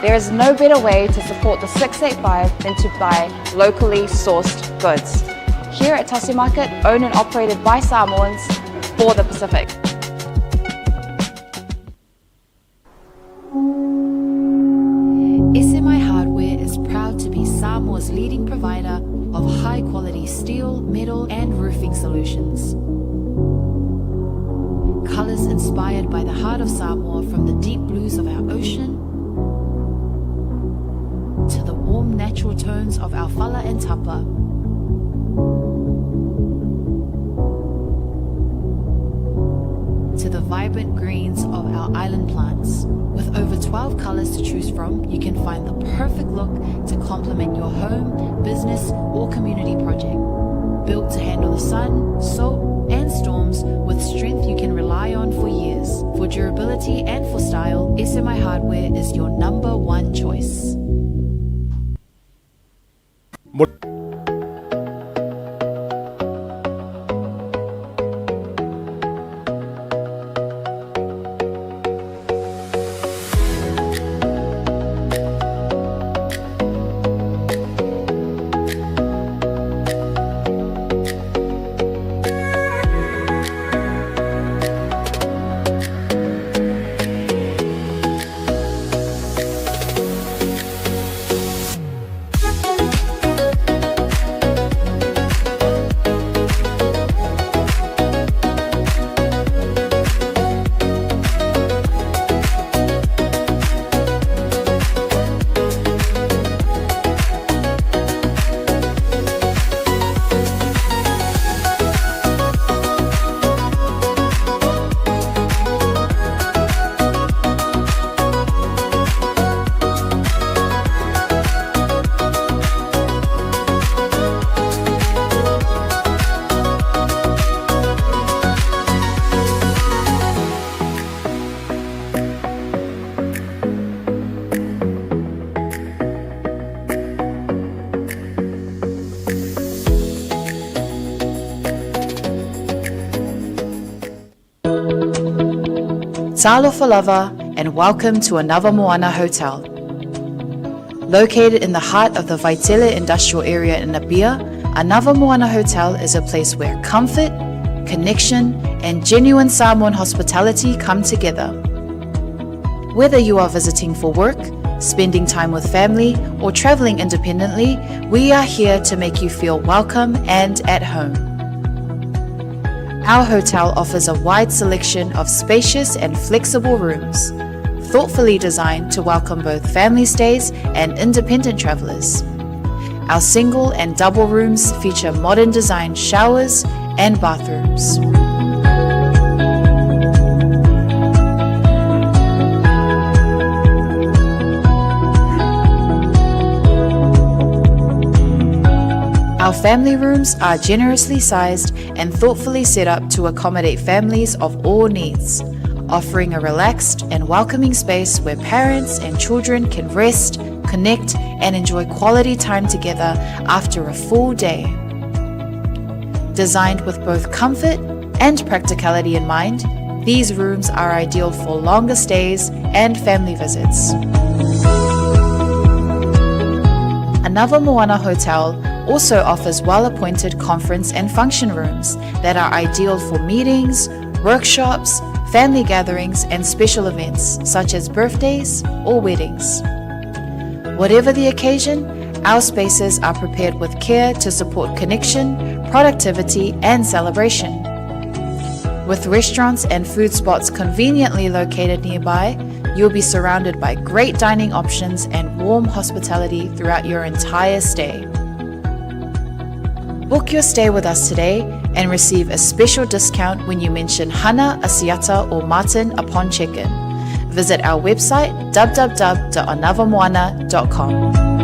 There is no better way to support the 685 than to buy locally sourced goods. Here at Tasi Market, owned and operated by Samoans for the Pacific. SMI Hardware is proud to be Samoa's leading provider of high quality steel, metal, and roofing solutions. Colors inspired by the heart of Samoa from the deep blues of our ocean to the warm natural tones of our fala and tapa. To the vibrant greens of our island plants. With over 12 colors to choose from, you can find the perfect look to complement your home, business, or community project. Built to handle the sun, salt, and storms with strength you can rely on for years. For durability and for style, SMI Hardware is your number one choice. Talofa lava and welcome to Anava Moana Hotel. Located in the heart of the Vaitele industrial area in Apia, Anava Moana Hotel is a place where comfort, connection, and genuine Samoan hospitality come together. Whether you are visiting for work, spending time with family, or traveling independently, we are here to make you feel welcome and at home. Our hotel offers a wide selection of spacious and flexible rooms, thoughtfully designed to welcome both family stays and independent travelers. Our single and double rooms feature modern design showers and bathrooms. Our family rooms are generously sized and thoughtfully set up to accommodate families of all needs, offering a relaxed and welcoming space where parents and children can rest, connect, and enjoy quality time together after a full day. Designed with both comfort and practicality in mind, these rooms are ideal for longer stays and family visits. Anava Moana Hotel also offers well appointed conference and function rooms that are ideal for meetings, workshops, family gatherings, and special events such as birthdays or weddings. Whatever the occasion, our spaces are prepared with care to support connection, productivity, and celebration. With restaurants and food spots conveniently located nearby, you'll be surrounded by great dining options and warm hospitality throughout your entire stay. Book your stay with us today and receive a special discount when you mention Hana, Asiata, or Martin upon check in. Visit our website www.anavamoana.com.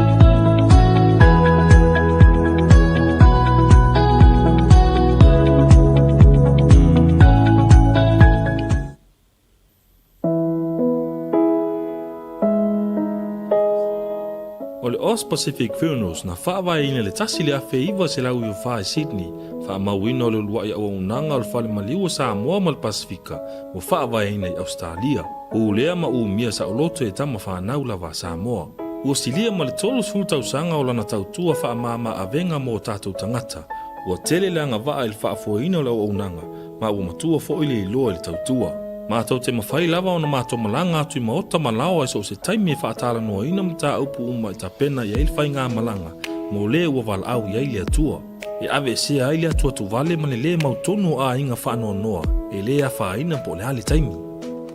O le Oz Pacific Funerals na faavaeina i le 1994 i Sydney, faamauina o le uluai auaunaga o le Fale Maliu o Samoa ma le Pasefika ua faavaeina i Ausetalia. Ulea ma umia saoloto e tama fanau lava a Samoa. Ua silia ma le 30 tausaga o lana tautua faamama avega mo o tatou tagata. Ua tele le agavaa i le faafoeina o le auaunaga, ma ua matua foi le iloa i le tautua. Matou te mafai lava ona matou malaga atu i maota ma laoa i so o se taimi e faatalanoaina mataupu uma e tapena i ai le faigamalaga mo le ua valaau i ai le Atua. E aveesea ai le atuatuvale ma le lē mautonu o aiga faanoanoa e lē afaina po o le a le taimi.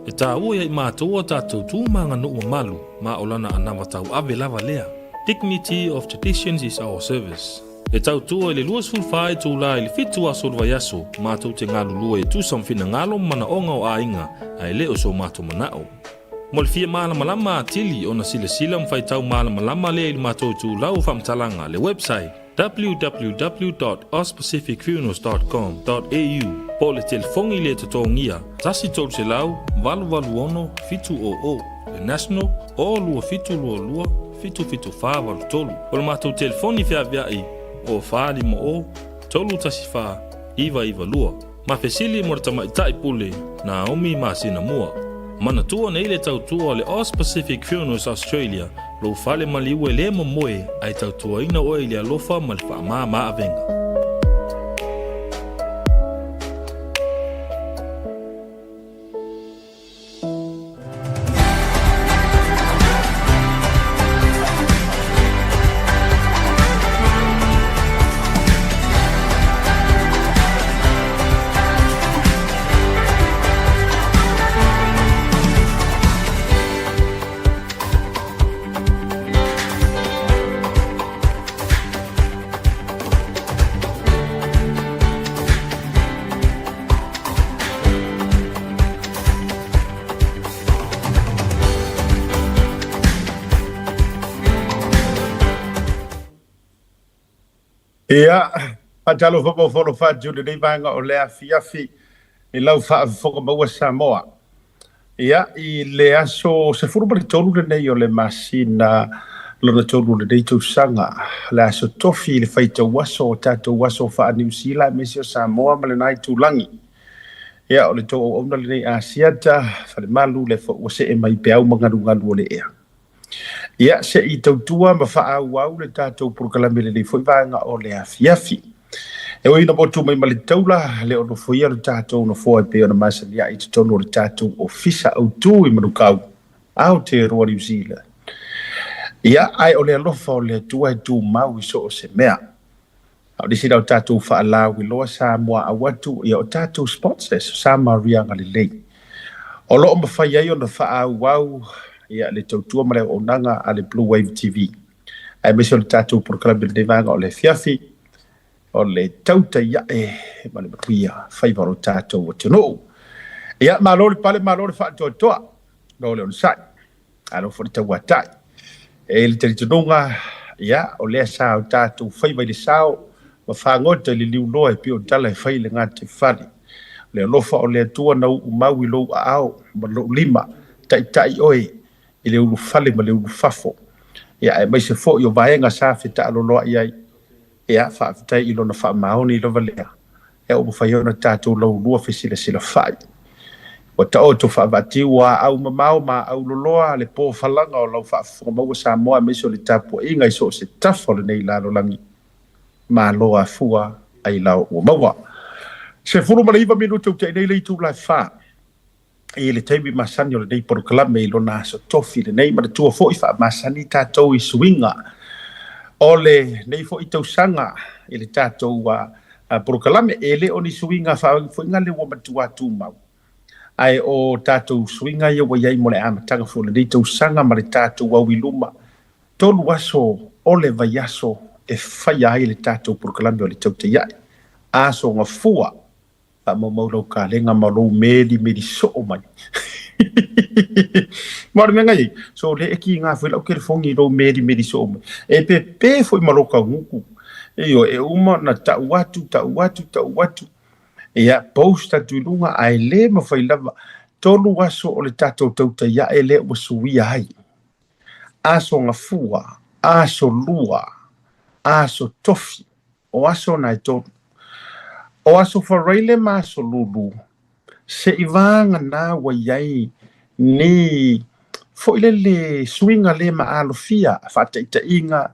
E taua ia i matou a tatou tu ma aganuu mamalu ma o lana anava tauave lava lea. Dignity of traditions is our service. E tautua i le 24 itula i le 7 aso o le vaiaso, matou te galulue e tusa ma finagalo ma manaoga o aiga, ae le o so matou manao. Mo le fia malamalama atili ona silasila ma faitau malamalama lea i le matou itulau o faamatalaga, le website, www.auspacificfunerals.com.au po o le telefoni le totogia 1 300 886 700, le national, o 2722 77483. O le matou telefoni feaveai o 450 314 992. Ma fesili mo le tamaitai pule Naomi masina mua. Manatua nei le tautua o le Aus Pacific Funerals Australia, lou fale maliu e lē momoe ae tautuaina oe i le alofa ma le faamāmā avega. Ia, faatalofa mo folo fatu lenei vaega o le afiafi i lau faafofoga maua Samoa. Ia, i le aso 13 lenei o le masina lona tolu lenei tausaga, le aso tofi i le faitau aso o tatou aso faa-Niu Sila aemaise o Samoa ma lena itulagi. Ia, o le tou auauna lenei Asiata, Falemalu, le foi ua see mai peau ma galugalu o le ea. Ia, se i tautua ma faaauau le tatou polokalame lenei foi vaega o le afiafi. E ui ina motu mai ma le taula, le o nofoia le tatou nofoa e pei ona masani ai i totonu o le tatou ofisa autu i Manukau, Aotearoa, Niu Sila. Ia, ae o le alofa o le Atua e tumau i so o se mea. A o le isi la o tatou faalauiloa sa muaau atu, ia o tatou sponsors, o Samaria Agalelei. O lo o mafai ai ona faaauau ia le tautua ma le auaunaga a le Blue Wave TV. Aemaise o le tatou polokalame lenei vaega o le afiafi, o le tautai ae ma le manuia faiva o lo tatou atunuu. Ia, malo le pale, malo le faatoatoa, malo le onosai, malo foi le tauatai. E le talitonuga, ia, o lea sa o tatou faiva i le sao, ma fagota i le liuloa e pei o tala e fai i le gataifale. O le alofa o le Atua na uu mau i lou aao ma lou lima, taitai oe i le ulufale ma le ulufafo. Ia, aemaise foi o vaega sa fetaaloloai ai. Ia, faafetai i lona faamaoni lava lea, ia ua mafai ona tatou laulua fesilasila fai. Ua taoto faavaatiu ua aau mamao ma aau loloa le pofalaga o lau faafofoga maua Samoa aemaise o le tapuaiga i so o se tafa o lenei lalolagi. Malo afua ailao ua maua. 19 minute ua tea nei le itula e 4 i le taimi masani o lenei polokalame i lona aso tofi lenei. Manatua foi faamasani tatou i suiga o lenei foi tausaga i le tatou polokalame. E le o ni suiga faafoiga le ua matua tumau, ae o tatou suiga ia ua i ai mo le amataga foi o lenei tausaga ma le tatou au i luma. 3 aso o le vaiaso e faia ai le tatou polokalame o le tautai ae. Aso Gafua, faamaumau lau kalega ma lou melimeli soo mai. Ma o le mea ngai ai, so le e kiga foi lau telefoni i lou melimeli soo mai. E pepe foi ma lou kauguku. Ioe, e uma ona tau atu, tau atu, tau atu. Ia, post atu i luga, ae le mafai lava. 3 aso o le tatou tautai ae lea ua suia ai. Aso Gafua, aso Lua, aso Tofi. O aso na e tolu. O aso Faraile ma aso Lulu, seivagana ua i ai Ni foi lele suiga le maalofia faataitaiga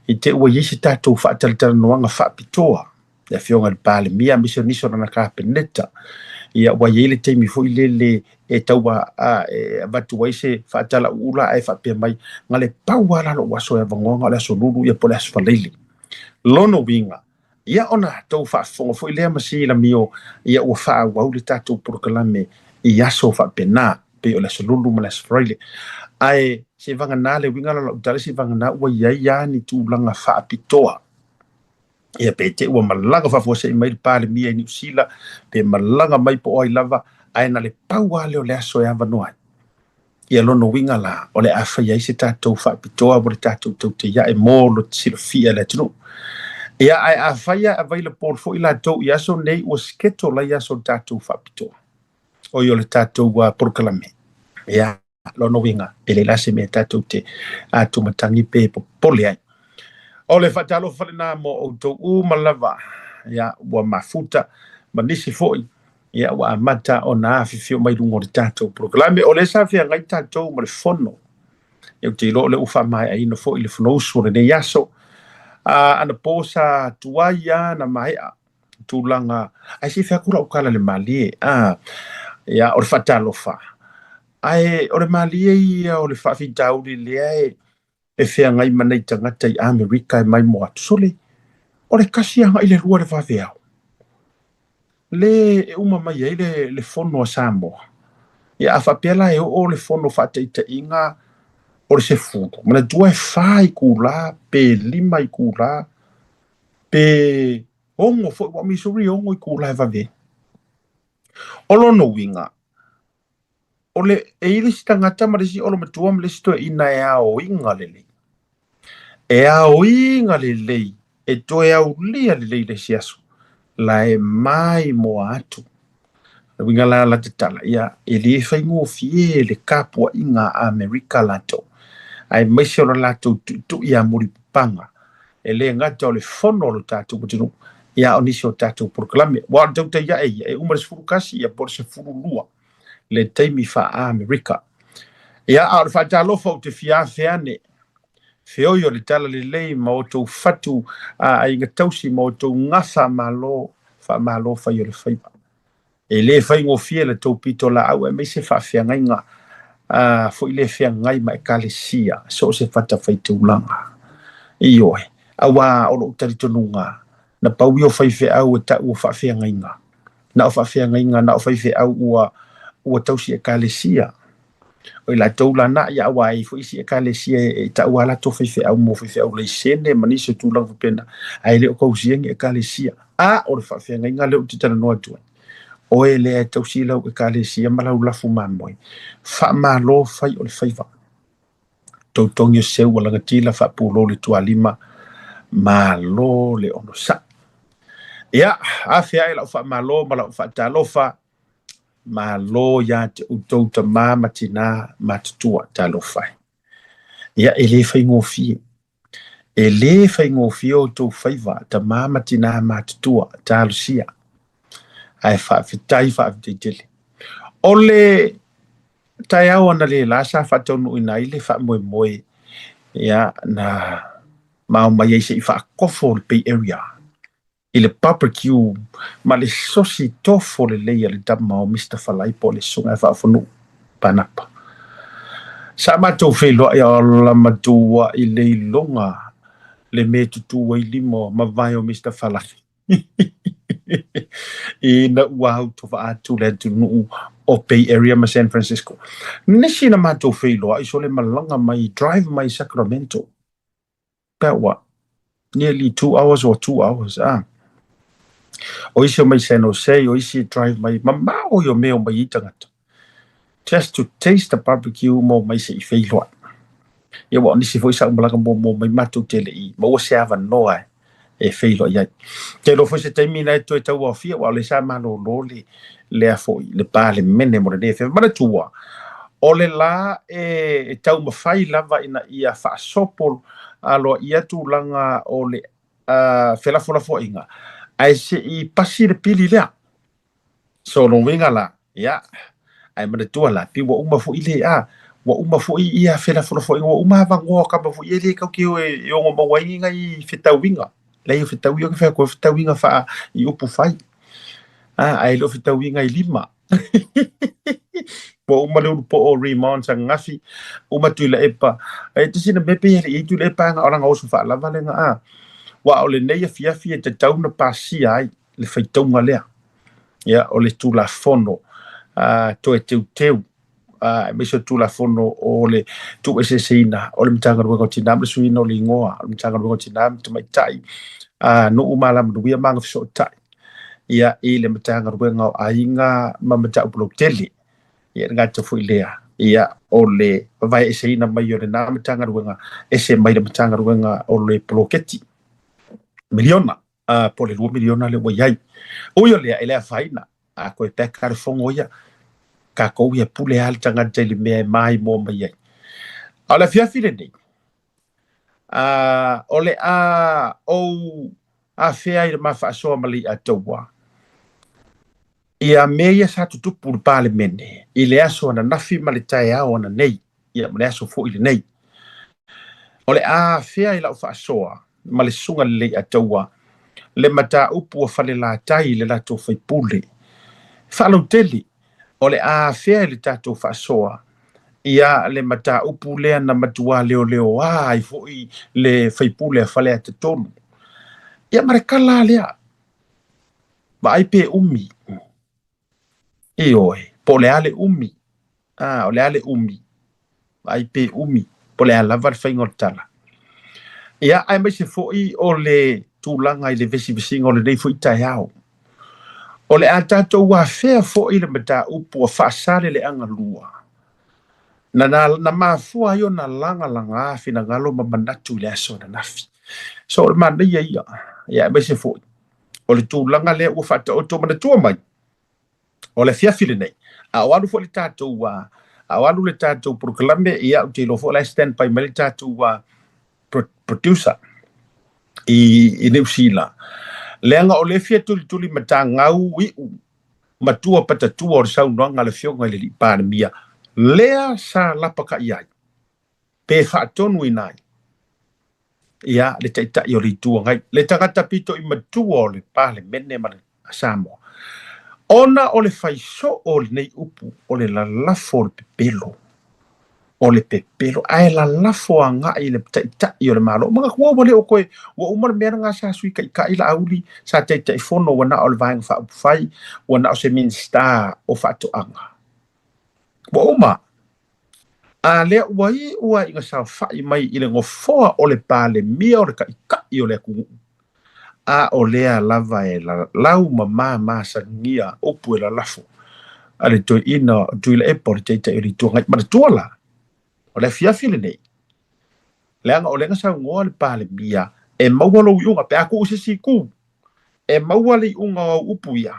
i te ua i ai se tatou faatalatalanoaga faapitoa le Afioga i le Palemia aemaise o nisi o lana Kapeneta, ia ua i ai le taimi foi lele e tau e avatu ai se faatalauula ae faapea mai, na le pau lava la lou aso e avanoa na o le aso Lulu ia po o le aso Faraile. Lona uiga, ia ona tou faafofoga foi lea ma silamio, ia ua faaauau le tatou polokalame i aso faapena, pei o le aso Lulu ma le aso Faraile. Ae seivagana le uiga la o lau tala, seivagana ua i ai lava ni tulaga faapitoa. Ia pe te ua malaga faafuasei mai le Palemia i Niu Sila, pe malaga mai po o ai lava, ae na le pau lava lea o le aso e avanoa ai. Ia lona uiga la, o le a fai ai se tatou faapitoa mo le tatou tautaiae mo lo silafia e le atunuu. Ia, ae afai lava e available foi latou i aso nei, ua schedule ai aso o le tatou faapitoa, oi o le tatou polokalame. Ia. Lona uiga, e leai la se mea tatou te atumatagi pe popole ai. O le faatalofa lena mo outou uma lava, ia, ua mafuta ma nisi foi, ia, ua amata ona afifio mai luga o le tatou polokalame. O lea sa feagai tatou ma le fono. Ia, ou te iloa o lea ua faamaeaina foi le fonousu o lenei aso. A, anapo sa tuai lava na maea tulaga, ae se i fai atu lau tala i le malie, a, ia, o le faatalofa. Ae o le malie ia o le faafitauli lea e feagai ma nei tagata i Amerika e maimoa atu. Sole, o le 1 agai i le 2 le vaveao, le e uma mai ai le, le fono a Samoa. Ia a faapea la e oo le fono faataitaiga o le 10, manatua e 4 itula pe 5 itula pe 6 foi, aua o Missouri e 6 itula e vave ai. O lona uiga, O le, e i le isi tagata ma le isi olomatua ma le isi toeaina e aoina lelei. E aoina lelei, e toe aulia lelei le isi aso, la e maimoa atu. O le uiga la la tatala, ia, e le faigofie le tapuaiga a Amerika latou, aemaise o le latou tuitui ia mulipapaga, e le gata o le fono a lo tatou atunuu, ia a o nisi o tatou polokalame. Aua o le tautai ae ia, e uma i le 11 ia po o le 12 le taimi faa-Amerika. Ia, a o le faatalofa ou te fia afe ane, feoi o le talalelei ma outou fatu a aiga tausi ma outou gafa malo, faamalo fai o le faiva. E le faigofie la tou pitolaau aemaise faafeagaiga a foi le feagai ma Ekalesia so o se fatafaitaulaga. Ioe, auā o lou talitonuga, na pau ia o faifeau e tau o faafeagaiga. Na o faafeagaiga, na o faifeau ua ua tausi Ekalesia. O i latou la na, ia auā e i ai foi isi Ekalesia e tau a latou faifeau mo faifeau laisene ma nisi o tulaga faapena, ae le o tausia ni Ekalesia. A o le faafeagaiga lea ou te talanoa atu ai, oe lea e tausi lau Ekalesia ma lau lafu mamoe, faamalo fai o le faiva. Tautogi o seu ua lagatila faapulou le tualima, malo le onosai. Ia, afe ae lau faamalo ma lau faatalofa, malo ia te outou tama ma tina matutua, talofa e. Ia, e le faigofie. E le faigofie outou faiva, tama ma tina matutua, talosia. Ae faafetai, faafetai tele. O le taeao analeila sa faataunuuina ai le faamoemoe, ia, na mao mai ai se i faakofo le Bay Area i le barbecue ma le sosi tofo lelei a le tama o Mister Falai po o le Susuga ia Faafonuu Panapa. Sa matou feiloai a ola matua i le iloga le mea e tutū ai lima ma vae o Mister Falai ina ua autova atu le atunuu o Bay Area ma San Francisco. Nisi na matou feiloai sole malaga mai drive mai Sacramento. About what? Nearly 2 hours or 2 hours, ah. O isi o mai San Jose, o isi e drive mai, mamao i o mea o mai ai tagata. Just to taste the barbecue mo mai se i feiloai. Ia ua o nisi foi sa ou malaga muamua mai matou te le i maua se avanoa e feiloai ai. Te iloa foi se taimi na e toe tauaofia, aua o lea sa malolo le, lea foi, le Palemene mo lenei afiafi. Manatua, o le la e taumafai lava ina ia faasopo aloaia tulaga o le felafolafoaiga, ae se i pasi le pili lea. So, lona uiga la, ia, Ae manatua la, pei ua uma foi le, a, ua uma foi ia felafolafoaiga, ua uma avanoa o kama foi ia le kau ke o e ogo maua ai ni nai fetauiga. Leai o fetauiga ke fai atu ai, o fetauiga faa i upu fai. A, ae le o fetauiga i lima. Ua uma le ulu po'o o Raymond ananafi, uma Tuilaepa. E te sina mea pei e le i ai Tuilaepa na o lana oso faalava lena a. Aua o lenei afiafi e tatau na pasia ai le faitauga lea. Ia, o le Tulafono toe teuteu aemaise o le Tulafono o le tuueseeseina o le Matagaluega o Tina ma le Suiina o le Igoa o le Matagaluega o Tina ma Tamaitai, Nuu ma Alamanuia ma Agafesootai ia i le Matagaluega o Aiga ma Mataupu Lautele. Ia e le gata foi lea, ia o le vavaeeseina mai o lena Matagaluega ese mai le Matagaluega o le Poloketi miliona po o le $2 miliona lea ua i ai. Ui o lea, e le afaina, a toe peka le fono ia, tatou ia pule lava le tagata i le mea e maimoa mai ai. A o le afiafi lenei, o le a ou afea i le ma faasoa ma Leiataua ia mea ia sa tutupu i le Palemene i le aso ananafi ma le taeao ananei, ia ma le aso foi lenei. O le a afea i lau faasoa ma le Susuga i le Leiataua le mataupu a Falelatai i le latou faipule. Faalautele, o le a afea i le tatou faasoa ia le mataupu lea na matua leoleoa ai foi le faipule a Faleata 3. Ia ma le tala lea, vaai pe umi. Ioe, po o le a le umi. A, o le a le umi. Vaai pe umi, po o le a lava le faiga o le tala. Ia, aemaise foi o le tulaga i le vesivesiga o lenei foi taeao. O le a tatou afea foi le mataupu a Faasaleleaga 2, na, na, na mafua ai ona lagalaga finagalo ma manatu i le aso ananafi. So, o le manaia ia, ia aemaise foi o le tulaga lea ua faataoto manatua mai, o le afiafi lenei, a o alu foi le tatou, a o alu le tatou polokalame, ia, ou te iloa foi o la e stand by mai le tatou producer i Niu Sila, leaga o lea e fia tulituli matagau iu matua patatua o le saunoaga a le Afioga i le Alii Palemia, lea sa lapakaia ai, pe faatonuina ai ia le Taitai o le Itu Agai, le tagata pito i matua o le Palemene ma le Samoa, ona o le fai soo o lenei upu o le lalafo o le pepelo, o le pepelo, ae lalafo agai i le Taitai o le Malo. Manatua ua le o toe, ua uma le mea lena sa Sui Taitai Laauli, sa Taitaifono ua na o le Vaega Faaupufai, ua na o se Minisita o Faatoaga. Ua uma. A lea ua iu lava ina saofai mai i le nofoa o le Palemia o le Taitai o le atunuu, a o lea lava e lalau ma mamasagia upu e lalafo a le toeaina o Tuilaepa o le Taitai o le Itu Agai. Manatua la, o le afiafi lenei, leaga o lea na saunoa le Palemia e maua lou iuga pe a tuu i se isi itu, e maua le iuga o au upu ia,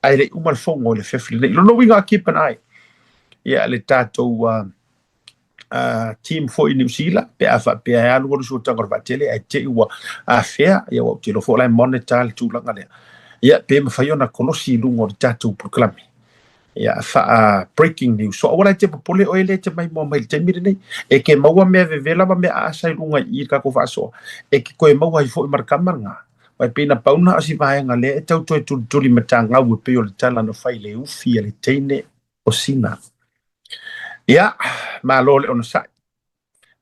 ae le i uma le fono i le afiafi lenei. Lona uiga, keep an eye ia le tatou team foi i Niu Sila pe a faapea e alu alu suataga o le vaatele ae te i ua afea, ia ua ou te iloa foi o la e monitor le tulaga lea. Ia pe mafai ona kolosi i luga o le tatou polokalame. Ia faa breaking news. So aua la e te popole oe lea e te maimoa mai i le taimi lenei. E ke maua mea vevela ma mea aasa i luga i i le tatou faasoa. E ke toe maua ai foi ma le kama lena. Aua e pei na pau na o si vaega lea e tau toe tulituli matagau e pei o le tala na fai i le ufi a le teine o Sina. Ia, malo le onosai.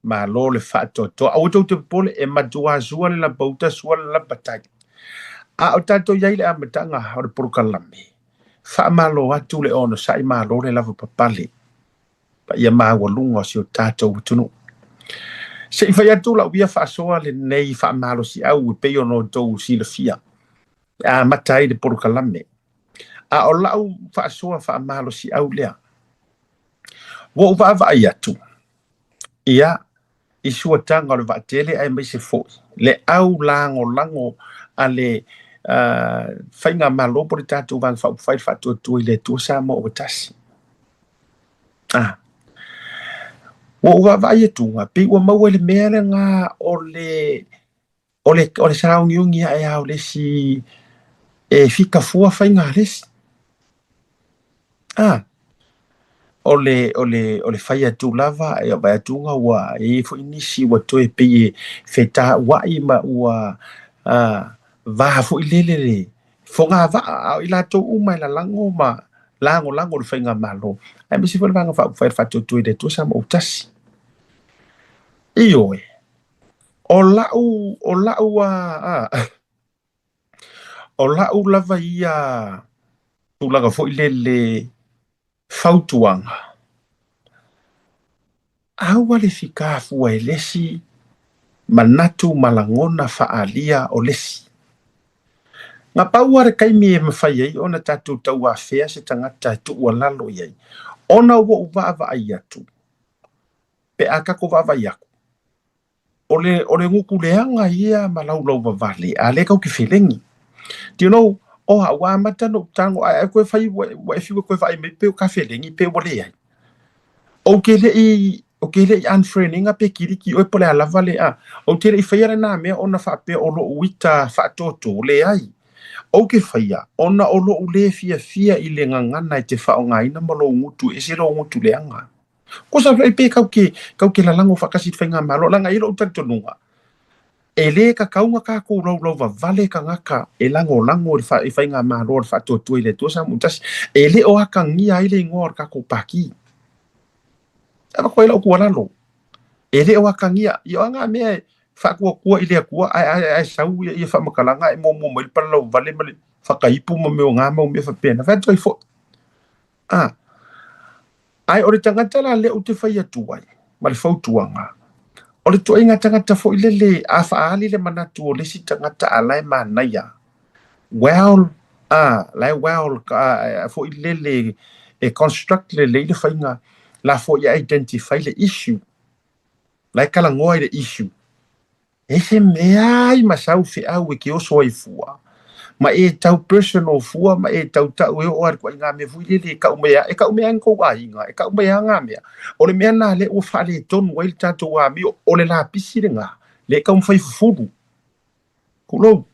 Malo le faatoatoa. Aua tou te popole, e matua sua le lapa uta, sua le lapa tai. A o tatou i ai i le amataga o le polokalame, faamalo atu le onosai, malo le lavapapale, paia maualuga o si o tatou atunuu. Se i fai atu lau ia faasoa lenei faamalosiau e pei ona outou silafia e amata ai le polokalame. A o lau faasoa faamalosiau lea, ua ou vaavaai atu ia i suataga o le vaatele aemaise foi le au lagolago a le faigamalo po o le tatou Vaega Faaupufai le Faatuatua i le Atua Samoa ua Tasi. Ua ou vaavaai atu, pei ua maua i le mea lena o le O le, o le saogiugi ae a o le isi e fika fua faiga a le isi. A. O le, o le, o le fai atu lava, e vaai atu ua i ai foi nisi ua toe pei e fetāua'i ma ua va foi lele le fogavaa, a o i latou uma e lalago ma lagolago i le faigamalo, aemaise foi le Vaega Faaupufai a le Faatuatua i le Atua Samoa Autasi. Ioe, o la'u, o la'u a, o la'u lava ia tulaga foi lele fautuaga, aua le fikafua e le isi manatu ma lagona faaalia o le isi. Na pau lava le taimi e mafai ai ona tatou tauafea se tagata e tuualalo i ai, ona ua ou vaavaai atu, pe a tatou vaavaai atu, o le, o le gutu leaga ia ma laulauvavale, a lea tatou te felegi. Do you know, o au ua amata ona ou tago, ae ai koe fai, ua, ua e fiu e koe vaai mai pe o ka felegi pe ua leai. Ou te le i, ou te le i unfriend ina pe kiliki oe po o le a lava le a. Ou te le i faia lena mea ona faapea o lou ita faatōtō, leai. Ou te faia ona o lou le fiafia i le gagana e te faaaogaina ma lou gutu e ese lou gutu leaga. Ko sa fai pe kau ke, kau ke lalago faatasi i le faigamalo, leaga e i ai lou talitonuga, e lē tatau ona tatou laulauvavale tagata e lagolago i le faigamalo a le Faatuatua i le Atua Samoa Tasi, e le o atagia ai le igoa o le tatou Pati. E avatu ai lau tuualalo, e le o atagia, ia o a na mea e faatuatua i le Atua ae, ae, ae sau ia, ia faamatalaga ae muamua mai le palalauvale ma le fakaipu ma mea o na mau mea faapena. Fai atu ai foi. A. Ae o le tagata la lea ou te fai atu ai, ma le fautuaga, o le ituaiga tagata foi lele a faaali le manatu o le isi tagata a la e manaia, well, a, la e well, a, foi lele e construct lelei le faiga, la foi e identify le issue, la e talanoa i le issue. E se mea ai ma sau feau e ke oso ai fua, ma e tau personal fua ma e tau ta'u e oo a le ituaiga mea foi lele e ka'u mai a, e ka'u mai a ni kou aiga, e ka'u mai a ngā mea. O le mea nā lea ua faaletonu ai le tatou amio, o le lapisi lena, lea e taumafai fufulu. Kulou.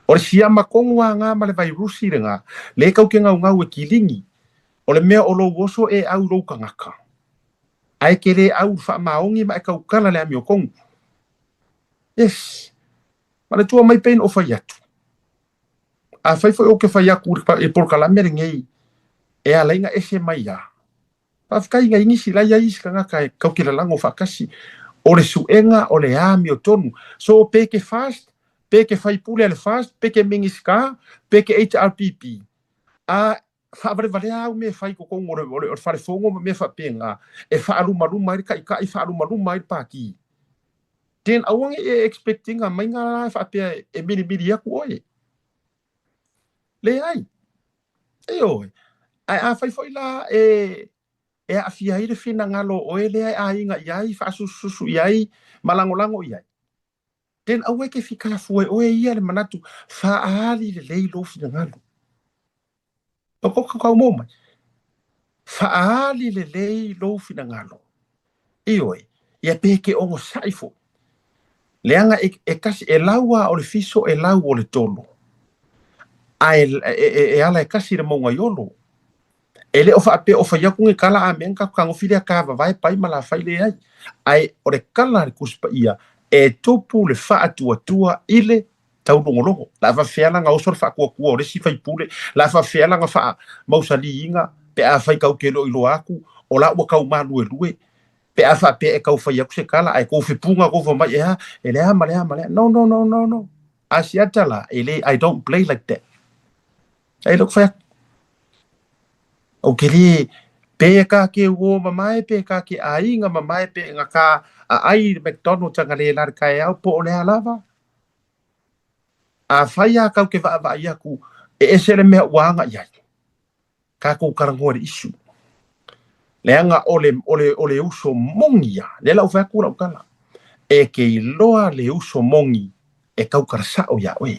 O le siama tonu a ngā ma le vairusi lena, lea e tau ke gaugau e kiligi. O le mea o lou oso e au i lou tagata. Ae ke lē au i le faamaoni ma e tautala le amiotonu. Yes. Manatua mai pei na ou fai atu. Afai foi ou te fai atu i le polokalame lenei e ala ai na ese mai a. Faafetai nai nisi la i ai isi tagata e tau ke lalago faatasi. O le suega o le amiotonu. So pe ke FAST, pe ke faipule a le FAST, pe ke Minisita, pe ke HRPP. A faavalevalea au mea e fai i totonu o le, o le, o le falefono ma mea faapena, e faalumaluma ai le taitai, faalumaluma ai le pati. Then aua ne i e expect ina mai nga la e faapea e milimili atu oe. Leai. Ioe. Ae afai foi la e, e aafia ai le finagalo o oe lea e aiga i ai, faasusususu i ai, ma lagolago i ai, Then aua e te fikafua e oe ia le manatu faaali lelei lou finagalo. O ko kau mo mai. Faaali lelei lou finagalo. Ioe, ia pe ke ogosaʻi foi. Leaga e, e kasi, e lau a o le fiso e lau o le tolo. Ae e, e, e ala e kasi le mauga i olo. E le o faapea o fai atu ni tala a mea ni tatou tagofi lea ka vavae pai ma la fai leai. Ae o le tala a le Tusi Paia, e tupu le faatuatua i le taulogologo. La faafefea la na oso le faatuatua o le isi faipule, la faafefea la na faamausaliina pe afai tatou te le o iloa atu o la ua tau maluelue pe a faapea e tau fai atu se tala ae tou fepuga tou fai mai e a, e le a ma le a ma le a. No, no, no, no, no. Asiata la, e le, I don't play like that. Ai lou fai atu. Ou te le pe ka ke uō mamae pe ka ke aiga mamae pe nga ka a ai i le McDonald's anga le la le kaeao po o le a lava. Afai a kau ke vaavaai aku e ese le mea ua aga i ai. Tatou talanoa i le issue. Leaga o le, o le, o le uso moni ia. Lea la ou fai atu lau tala. E te iloa le uso moni e tautala sao iā oe.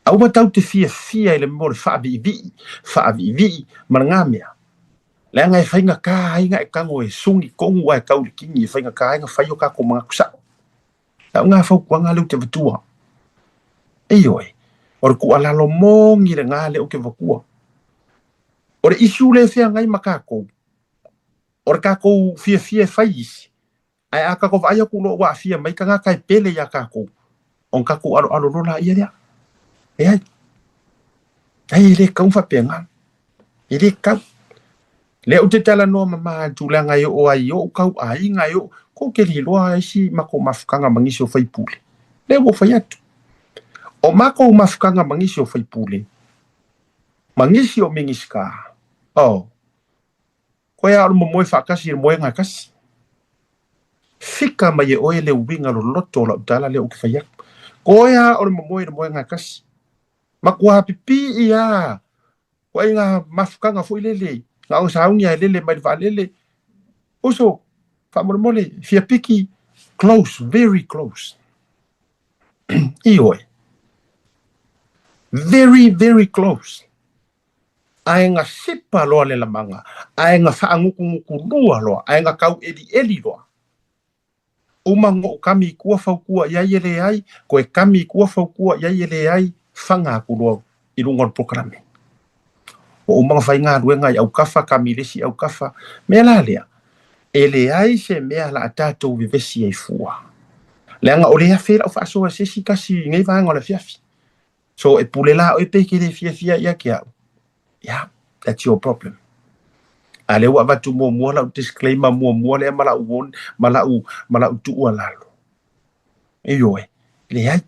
Aua tau te fiafia i le mea o le faaviivii, faaviivii ma lena mea. Leaga e faigata ai na e tago e suni tonu ae tau i le kini, e faigata ai na fai o tatou manatu sao. Lau na fautuaga lea ou te avatua. Ioe, o le tuualalo moni lena lea ou te avatua. O le issue lea e feagai ma tatou, O le tatou fiafia e fai isi, ae a tatou vaai atu loa ua aafia mai tagata e pele ia tatou, ona tatou aloalo loa laia lea. Leai. Leai, e le tatau ona faapena. E le tatau. Lea ou te talanoa mama i le tulaga e oo ai i ou tau aiga e oo, kou te le iloa isi matou mafutaga ma nisi o faipule. Lea ua ou fai atu. O matou mafutaga ma nisi o faipule, ma nisi o Minisita, oh, koe a o le momoe faatasi i le moega e tasi. Fika mai e oe le uiga loloto o lau tala lea ou te fai atu. Koe a o le momoe i le moega e tasi. Matua pipii a ituaiga mafutaga foi lele, na o sauni a e lele mai le vaalele. Uso, faamolemole, fia piki, close, very close. Ioe. Very, very close. Ae na sipa loa le lamaga, ae na faagutugutu lua loa, ae na tauelieli loa. Uma ona ou kami i tua fautua i ai e leai, toe kami i tua fautua i ai e leai, faga atu loa i luga o le polokalame. Ua uma ona fai galuega i autafa, kami i le isi autafa. Mea la lea, e leai se mea la a tatou vevesi ai fua. Leaga o le afe lau faasoa e se isi tasi i nei vaega o le afiafi. So e pule la oe pe e te le fiafia ia te au. Yeah, that's your problem. A lea ua avatu muamua lau disclaimer muamua lea ma lau warn, ma lau, ma lau tuualalo. Ioe, leai.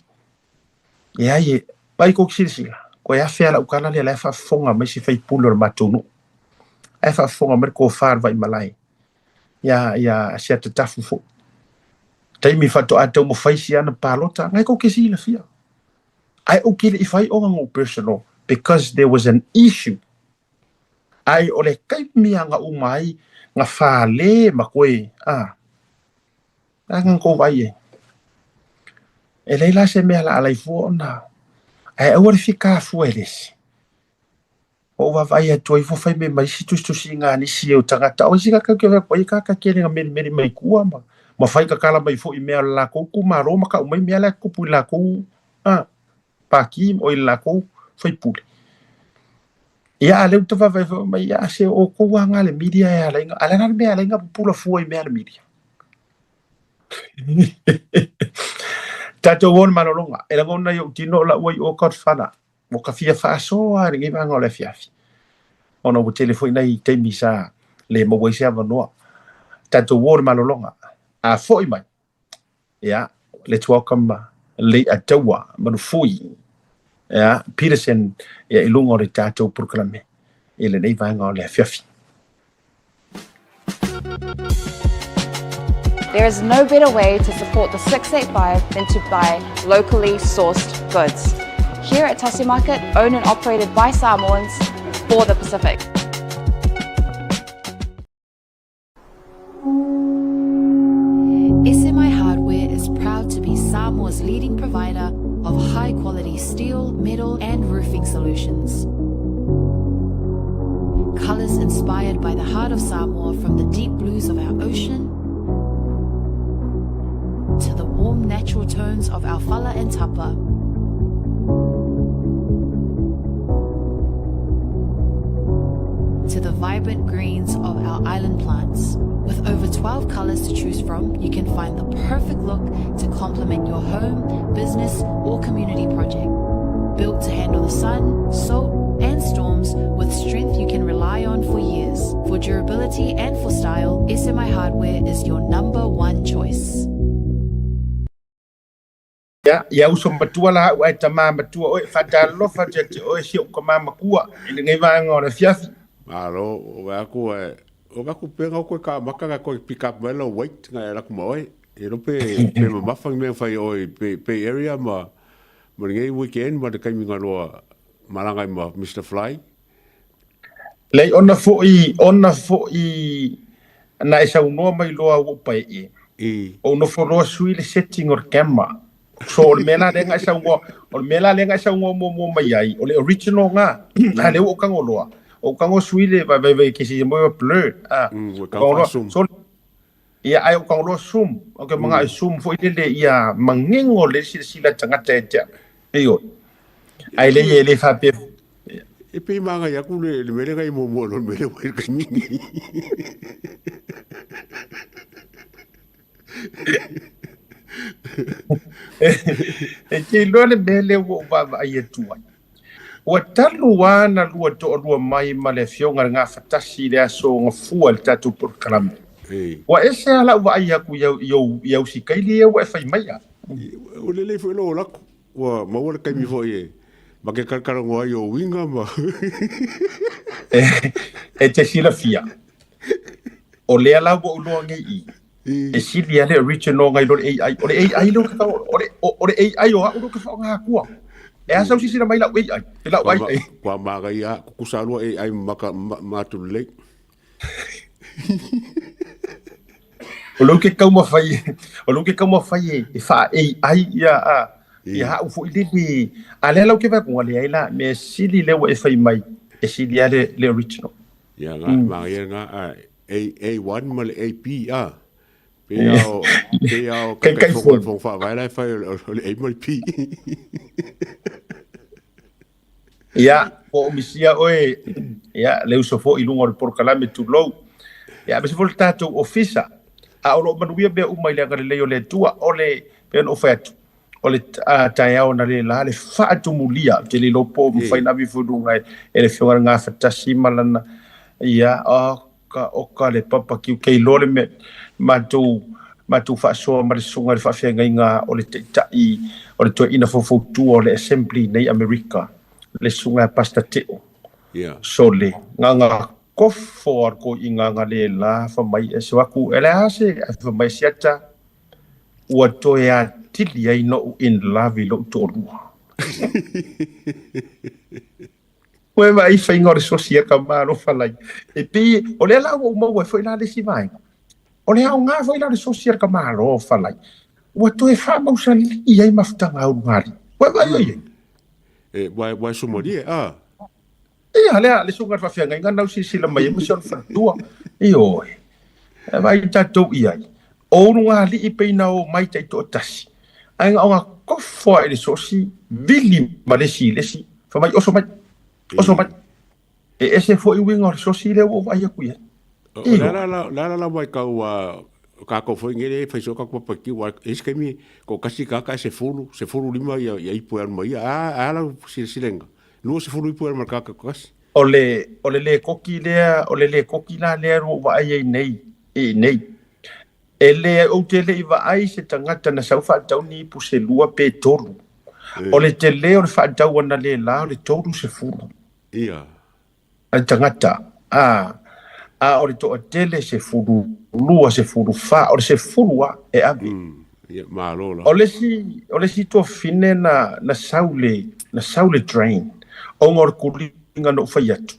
Leai e, vai kou silasila, koe afea lau tala lea la e faafofoga mai se faipule o le matou nuu. Ae faafofoga mai le tofa a le Vaimalae. Ia, ia Siatatafu foi. Taimi faatoa taumafai si ana palota, ngai kou ke silafia. Ae ou te le i fai ona no personal because there was an issue. Ae o le taimi a na uma ai na fale ma koe a a na kou vaai ai. E leai la se mea la alai fua ona ae aua le fika fua e le isi. Ua ou vaavaai atu ai ua fai mai ma isi tusitusiga a nisi o tagata, o isi kaka ke ko ia kaka kele nga melimeli mai kua ma ma fai kakala mai foi mea o le lakou itumalo ma kau mai mea la e tupu i lakou a pākī o i le lakou faipule. Ia a lea ua ta vaavaai foi mai ia se o kou a nga le media e ala ai a le a le mea e ala ai nga pupula fua i mea a le media. Tatou o le malologa, e lagona i ou tino o lau ai o Godfather. Ua ka fia faasoa i lenei vaega o le afiafi, ona ua tele foi nai taimi sa le maua ai se avanoa. Tatou o i le malologa, a foi mai, ia, let's welcome Leiataua Manufui, ia, Peterson, ia, i luga o le tatou polokalame i lenei vaega o le afiafi. There is no better way to support the 685 than to buy locally sourced goods. Here at Tasi Market, owned and operated by Samoans for the Pacific. SMI Hardware is proud to be Samoa's leading provider of high quality steel, metal, and roofing solutions. Colors inspired by the heart of Samoa from the deep blues of our ocean to the warm natural tones of our fala and tapa. To the vibrant greens of our island plants. With over 12 colors to choose from, you can find the perfect look to complement your home, business, or community project. Built to handle the sun, salt, and storms with strength you can rely on for years. For durability and for style, SMI Hardware is your number one choice. Ia, ia uso matua la au ae tama matua oe, faatalofa atu ia te oe si ou tama makua i lenei vaega o le afiafi. Malo, o vaai atu ae, o vaai atu pe ngau koe ka amata nga koe pick up mai lau weight nga e ala atu ma oe. E iloa pe, pe mamafa ni mea fai e oe i Bay, Bay Area ma, ma lenei weekend ma le taimi nga loa malaga ai ma Mister Fly. Leai, ona foi, ona foi na e saunoa mai loa ua ou paee. I. Ou nofo loa sui le setting o le camera. So o le mea la lea na e saunoa, o le mea la lea na e saunoa muamua mai ai, o le original nga. A lea ua ou tago loa. Ou tago sui le vai vai vai ke si mo blur. Ah. Ua tago loa. faasum. So ia ai ou tago loa sum. O ke manga e sum foi lele ia mangingo le silasila tagata e te. Ioe. Ai le e le faapea. E pei magai aku le le mele ngai muamua lo le mele ua i le taimi nei. E te iloa le mea lea ua ou vaavaai atu ai. Ua talu lava na lua toalua mai ma le Afioga i le Gafatasi i le aso Gafua i le tatou polokalame. Ua ese lava lau vaai atu i au sikaili ia ua e fai maia. Ua lelei foi lou lako. Ua maua le taimi foi e ma ke kalakalanoa ai o uiga ma E te silafia, o lea la ua ou iloa nei i i, e sili lava le original nai lo le AI. O le AI lea ou te o le, o le AI o au lea ou te faaaoga atua. E a sau silasila mai lau AI, i lau AI. Kua manaia, kukusa lua AI ma maka ma atu lelei. O lea ou te taumafai, o lea ou te taumafai e, e faa AI ia a, ia au foi lele. A lea la ou te vaai atu, leai la, mea sili lea ua e fai mai, e sili lava le, le original. Ia nga, mm. manaia nga, a, A, A1 ma le AP, a. Pei a o, pei a o kai kai fonga fonga whaavae la e whai o le A ma le P. Ia, po o misia oe, ia, le uso foi i luga o le polokalame tulou. Ia, aemaise foi le tatou ofisa. A o lo o manuia mea uma i le agalelei o le Atua, o le, pei ona ou fai atu, o le taeao analeila le faatumulia, ou te le iloa po o mafai ona ave ifo i luga e, e le Afioga i le Gafatasi ma lana, ia, oka, oka le papa kiu, ke iloa le mea, matou, matou faasoa ma le susuga i le faafeagaiga o le taitai o le toeaina faufautua o le Assembly nei Amerika, le susuga ia Pastor Teo. Yeah. Sole, nganga kofo a le toeaina analeila fa mai e so aku, e le a se, ae fa mai siata, ua toe atili ai noʻu in love i loʻu toalua. Ua e vaai faiga o le sosi a ka Malo falai. E pei, o lea la ua ou maua ai foi la le isi vaega. O le aoga foi la o le sosi a ka Malo falai. Ua toe faamausalii ai mafutaga a ulugalii. Ua e vaai oi ai? E, ua, ua e sumalie, a? Ia, lea, le susuga i le faafeagaiga na silasila mai ai ma si ona faletua. Ioe. E vaai tatou i ai. O ulugalii pei na o mai taitoatasi. Ae na ona kofo lava i le sosi, vili ma le isi i le isi, fai mai, oso mai, oso mai. E ese foi uiga o le sosi lea ua ou vaai atu i ai. O le ala la, le ala la matau a kākou foi nei e fai soo kākou papaki ua e isi taimi toatasi tagata e sefulu, sefulu lima ia ia ipu e alu ma ia. A a lau silesilega? 20 ipu e alu ma le tagata toatasi. O le, o le lēkoki lea, o le lēkoki la lea ua ou vaai ai nei, i inei. E le, ou te le i vaai i se tagata na sau faatau ni ipu se lua pe tolu. O le tele o le faatau analeila o le 30. Ia. A le tagata, a, a o le toatele 12, 14, o le 10 lava e ave. Ia, malo la. O le isi, o le isi tuafafine na, na sau le, na sau le drain, ona o le kuliga na ou fai atu.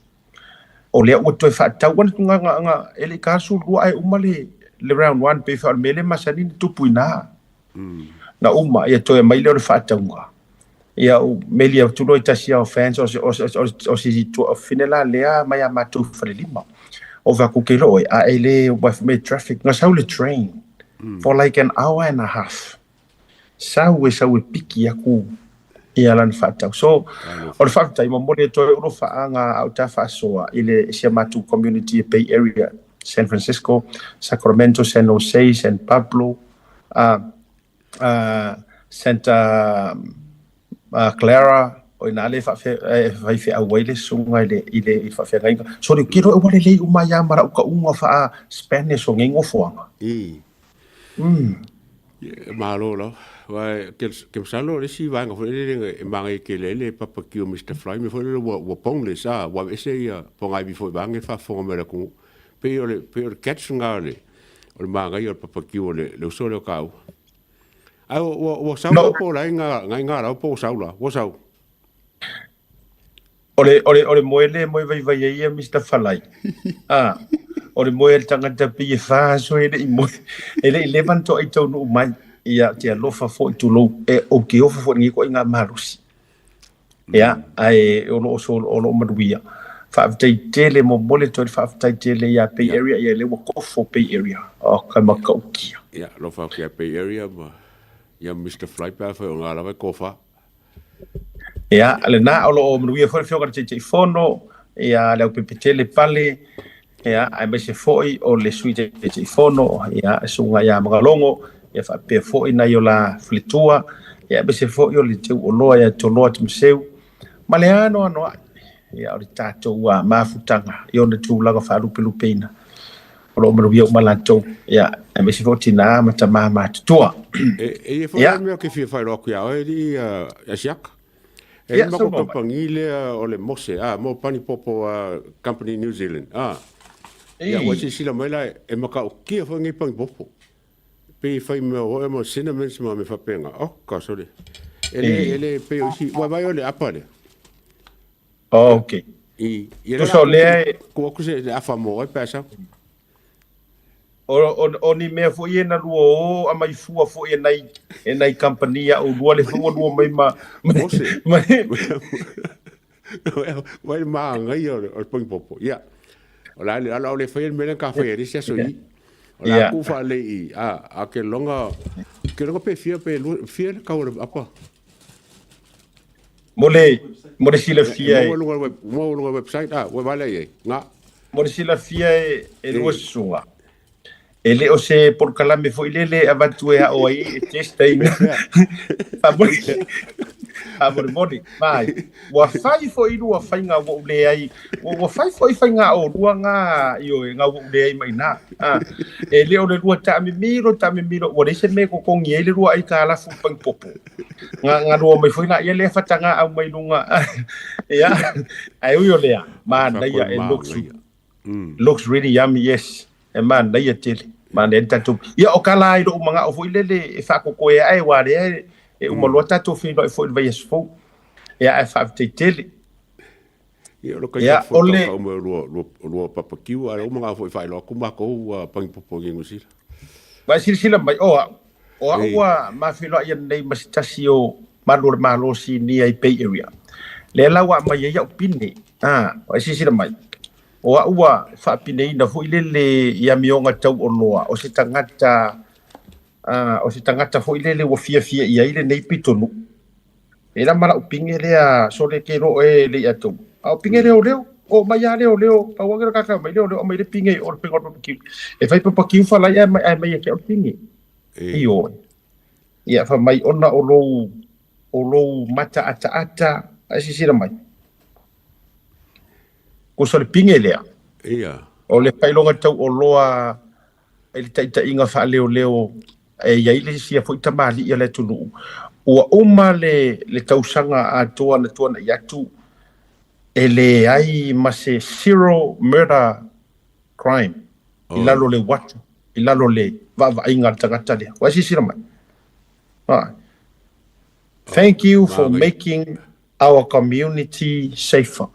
O lea ua toe faatau atu nga, nga, nga, e le i ka 12 ae uma le, le round one, pei foi o le mea lea e masani ona tupu i ina. Na uma, ia toe aumai lea o le faatauga. Ia ou meli atu loa i tasi o fans o se, o se, o se, o se tuafafine la lea mai a matou falelima. Ou fai atu, ke iloa oe, a e le ua mea traffic, na sau le train for like an hour and a half. Sau e sau e piki aku ia lana faatau. So, o le faafetai, momoli atu ai alofaaga a o ta faasoa i le si a matou community e Bay Area, San Francisco, Sacramento, San Jose, San Pablo, Santa Clara, o ina le faifeau ai le susuga i le, i le faafeagaiga. So, le kilo e ua lelei uma ai lava ma lau tauga faa-Spanish o nei nofoaga. Malo lava. Aua ke ke masalo o le isi vaega foi lele e manaia tele ai le papaki o Mister Fly, mea foi lele ua ua boneless a, ua aveese ia pogaivi foi vaeane le faafofoga mai a le atunuu. Pei o le pei o le catch lena o le o le manaia o le papaki o le le uso lea o tāua. Ae ua ua ua sau la po o la e i ina lava po ua sau la, ua sau. O le, o le, o le moe lea e moe vaivai ai ia Mister Falai. A, o le moe a le tagata pei e fa aso e le i moe, e le i leva ona toai taunuu mai. Ia, te alofa foi tulou, e, ou te ofo foi i lenei ituaiga malosi. Ia, ae o lo o, so, o lo o manuia. Faafetai tele, momoli atu ai le faafetai tele ia Bay Area, ia lea ua kofo Bay Area. O, ka matautia. Ia, alofa atu ia Bay Area ma ia Mister Fly pe afai o ngā lava e kofa. Ia, lena, o lo o manuia foi le Afioga i le Taitaifono, ia, le Aupepetele Pale, ia, aemaise foi o le Sui Taitaifono, ia, le Susuga ia Magalogo, ia faapea foi nai o la faletua, ia, aemaise foi o le Teuoloa ia Toloa Timaseu, ma le anoanoai, ia, o le tatou mafutaga i ona tulaga faalupelupeina. O lo o manuia uma latou, ia, aemaise foi o tinā ma tamā matutua. E, e ia foi yeah. mea ke fia whairo aku ia oe li uh, Asiaka. E yeah, mako kampangi lea o le Mose, ah, mo pani popo uh, Company New Zealand. Ah. Ia, ua silasila mai la e matautia foi nei pani popo. Pe fai mea o mo cinnamon ma me faapena. Oh, ka sole. E le, e le pe o isi, ua vai o le apa lea. Oh, ok. I, i Tusa o lea e... Ku aku se le afa mo oi pesa. O, o, o ni mea foi e na lua o a mai fua foi e nai, e nai company a o lua le fua lua mai ma... Mose. Ma, Vai maangai o le pangi popo. Ia. O la le ala o le fai le mea ka fai e se aso i. O la ku fa le i. A, a ke longa ke longa pe fia pe fia le kau le apa. Mo le, mo le silafia e... Mo luga website, a, ua vale ai, nga. Mo le silafia e, e lua susuga. E le o se polokalame foi lele e avatu e ao ai e test ai. Faamolemole, mai. Ua fai foi lua faiga ua ou leai, ua fai foi faiga o lua ngā, ioe, ngā ua ou leai mai nā. Ah, e le o le lua taamimilo, taamimilo, ua leai se mea e totogi ai le lua aitalafu i Pangipopo. Nga, nga lua mai foi laia lea fataga au mai luga. Ia, ae ui o lea, manaia, it looks, looks really yummy, yes. E manaia tele. Manaia le tatou. Ia, o kala ai lou magao foi lele e faakokoe ae, aua lea e uma loa tatou feiloai foi i le vaiaso fou. Ia, ae faafetai tele. Ia, o lo kai Ia, foi o le- tau mai o lua, lua, lua papakiu, a o mga foi whailo aku mākou uh, pangipopo i New Zealand. Vai silasila mai, o au, o au Ei. ua mafeiloai nei ma se tasi o malu o le Malo Sinia i Bay Area. Lea la ua aumai ai au pine. Ah, vai silasila mai. O au ua faapineina foi lele i amioga tau oloa o se tagata ah, o se tagata foi lele ua fiafia i ai lenei pitonuu. E la ma lau pinge lea sole ke lo e le ia tou. A o pinge leo leo, o mai a leo leo, pau ake kaka mai leo leo mai le pinge o le pinge o le papakiu. E fai papakiu fa lai ai mai ai mai e ke o le pinge. E, Ioe. Ia fa mai ona o lou o lou mata ata ata ai sisila mai. Ko so le pinge lea. ia. O le faailoga tau oloa i le taitaiga faaleoleo e i ai le isi foi tamalii a le atunuu, ua uma le, le tausaga atoa na tuana'i atu e leai ma se zero murder crime i lalo o le uatu, i lalo o le vaavaaiga a le tagata lea. Ua e silasila mai? Ai. Thank you for making our community safer.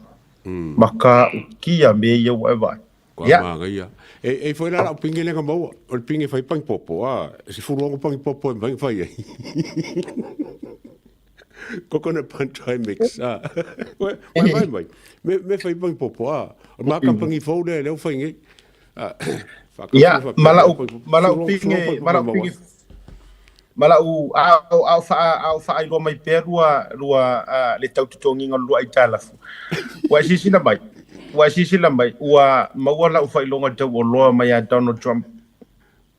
Matautia mea ia ua e vaai. Kua Ia. māngaia. E, e foi la lau pinge lenga maua. O le pinge fai pangi popo. Ah, e se furu ongo pangi popo e mangi fai ai. Coconut pan dry mix. Ah. Wai mai mai. Me, me fai pangi popo. Ah. O mā kampangi fou lea leo fai ngai. Ah. Ia, ma lau, ma lau pinge, ma lau pinge, ma lau, a o, a o faa, a o faailoa mai pea lua, lua, uh, le tau totogiga o le lua aitalafu. Ua e silasila mai, ua e silasila mai, ua maua lau faailoga tauoloa mai ia Donald Trump.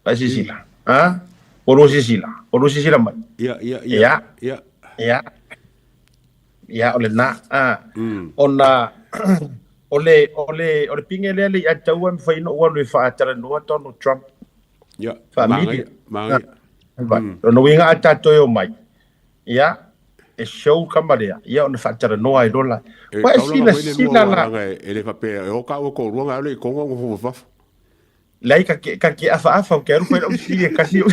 Ua e silasila, ha? Ua lua silasila, ua lua silasila mai. Ia, ia, ia. Ia. Ia. Ia. Ia, o lena. A, ona, o le, o le, o le pinge lea le ia taua e mafai ona ou alu e faatalanoa Donald Trump. Ia, Faamilia. māngaia, māngaia. Vai. Lona uiga a tatou e omai, ia, e show kama lea, ia ona faatalanoa ai loa la. E Ua e taulaga foi le lua silasila la. walaga e, e le faapea e o ka ua toalua nga alu i Kongo ngo fofo fafo. Leai ka ke, ka ke afaafa, ou te alu fai lau fesili e kasi.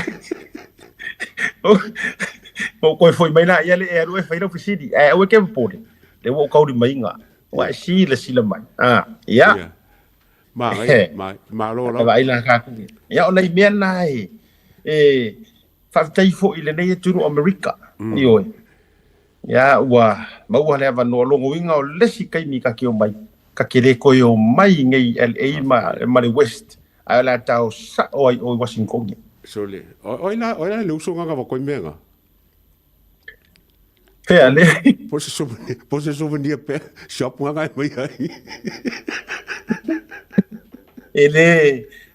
O koe foi mai la ia le e alu e fai lau fesili. Ae aua e ke popole, lea ua ou kaulimaina. Ua e silasila mai. Ah, ia. Ia. Māngaia, ma, malo E lava. vaai la tatou. Ia, o nai mea na e, e faafetai foi i lenei atunuu o Amerika. Ioe. Ia, ua maua le avanoa logoina o le isi taimi ta te omai, ta te le toe omai nei i LA ma, ma le West, ae o le a tao sao ai o i Washington. Sole. O, oi la, oi la le uso nganga wa koi mea nga. Fea le. Po se souvenir, po se souvenir pe shop nga ngai mai ai. E le,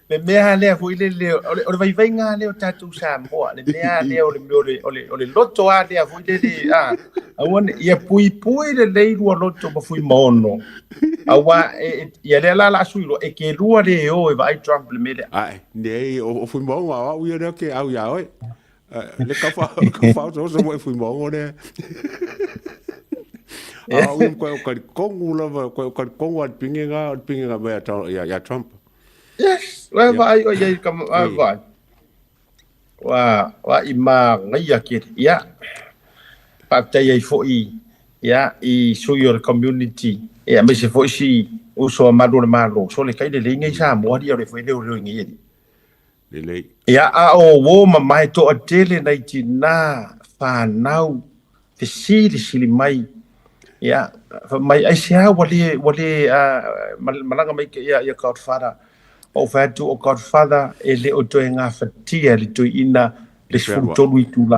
le mea lea foi le le, o le, o le vaivaiga lea o tatou Samoa, le mea lea o le mea o le, o le, o le loto lava lea foi lele, a, aua ne, ia puipui lelei lua loto ma Fuimaono, auā, e, e, ia lea la o le a sui loa, e te lua le o e vaai Trump i le mea lea. Ae, nei, o, o Fuimaono, o au ia lea ke au iā oe. Le ka fa ka fa oso oso mo e Fuimaono lea. A au ia koe o kalikongu lava, koe o kalikongu a le pingenga, o le pingenga mai a, ia, Trump. Yes, ua vaai o iai ka ua vaai. Ua ua i manaia tele. Ia, faafetai ai foi ia i sui o le community ia aemaise foi si uso a malu o le Malo. So le kai lelei nei Samoa alii o le foi leoleo i nei alii. Lelei. Ia, a o uo mamae toatele nai tinā fanau fesilisili mai, ia, fai mai, aisea ua le, ua le malaga mai ia, ia Godfather? Ou fai atu, o Godfather e le o toe gafatia e le toeaina le 13 itula.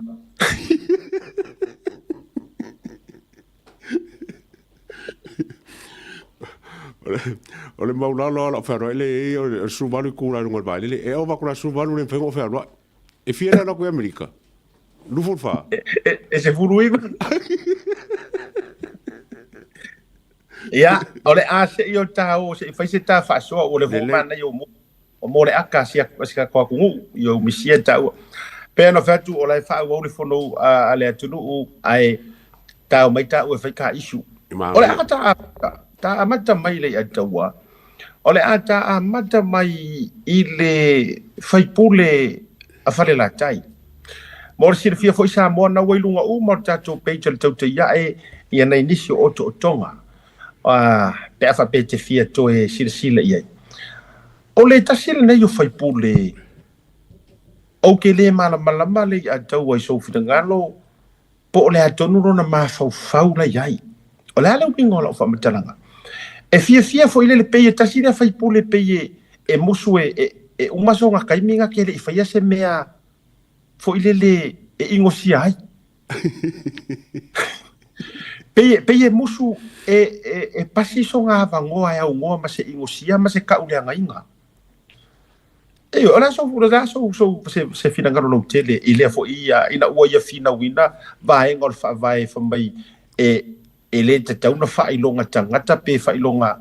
O le maulalo o lau fealuai le i o le 18 itula i luga o le vaalele. E ova atu la 18 le mafai ona ou fealuai. E fia le alu atu i Amerika? 24? E 19. Ia, o le a se i o ta o se i fai se ta faasoa ua le fou manaia o mo o mo le aka si a si ka atunuu i o misia taua. Pei ona fai atu o la e faaauau le fono a le atunuu ae tao mai taua e fai ka issue. O le a ta ta amata mai le Aiataua, o le a ta amata mai i le faipule a Falelatai. Mo le silafia foi Samoa na ua i luga uma o le tatou page o le Tautaiae ia nai nisi o otootoga pe a faapea e te fia toe silasila i ai. O le tasi lenei o faipule ou te le malamalama le Aiataua i sou finagalo po o le a tonu lona mafaufau la i ai. O le a le uiga o lau faamatalaga? E fiafia foi lele pei e tasi lea faipule pei e, e musu e, e, e uma sona taimi na te le i faia se mea foi lele e inosia ai. Pei e, pei e musu e, e, e pasi sona avanoa e aunoa ma se inosia ma se tauleagaina. Ioe, o le a sou, o le a sou, sou, se, se finagalo lautele i lea foi ia, ina ua ia finauina vaega o le Faavae fai mai e, e le tatau ona faailoga tagata pe faailoga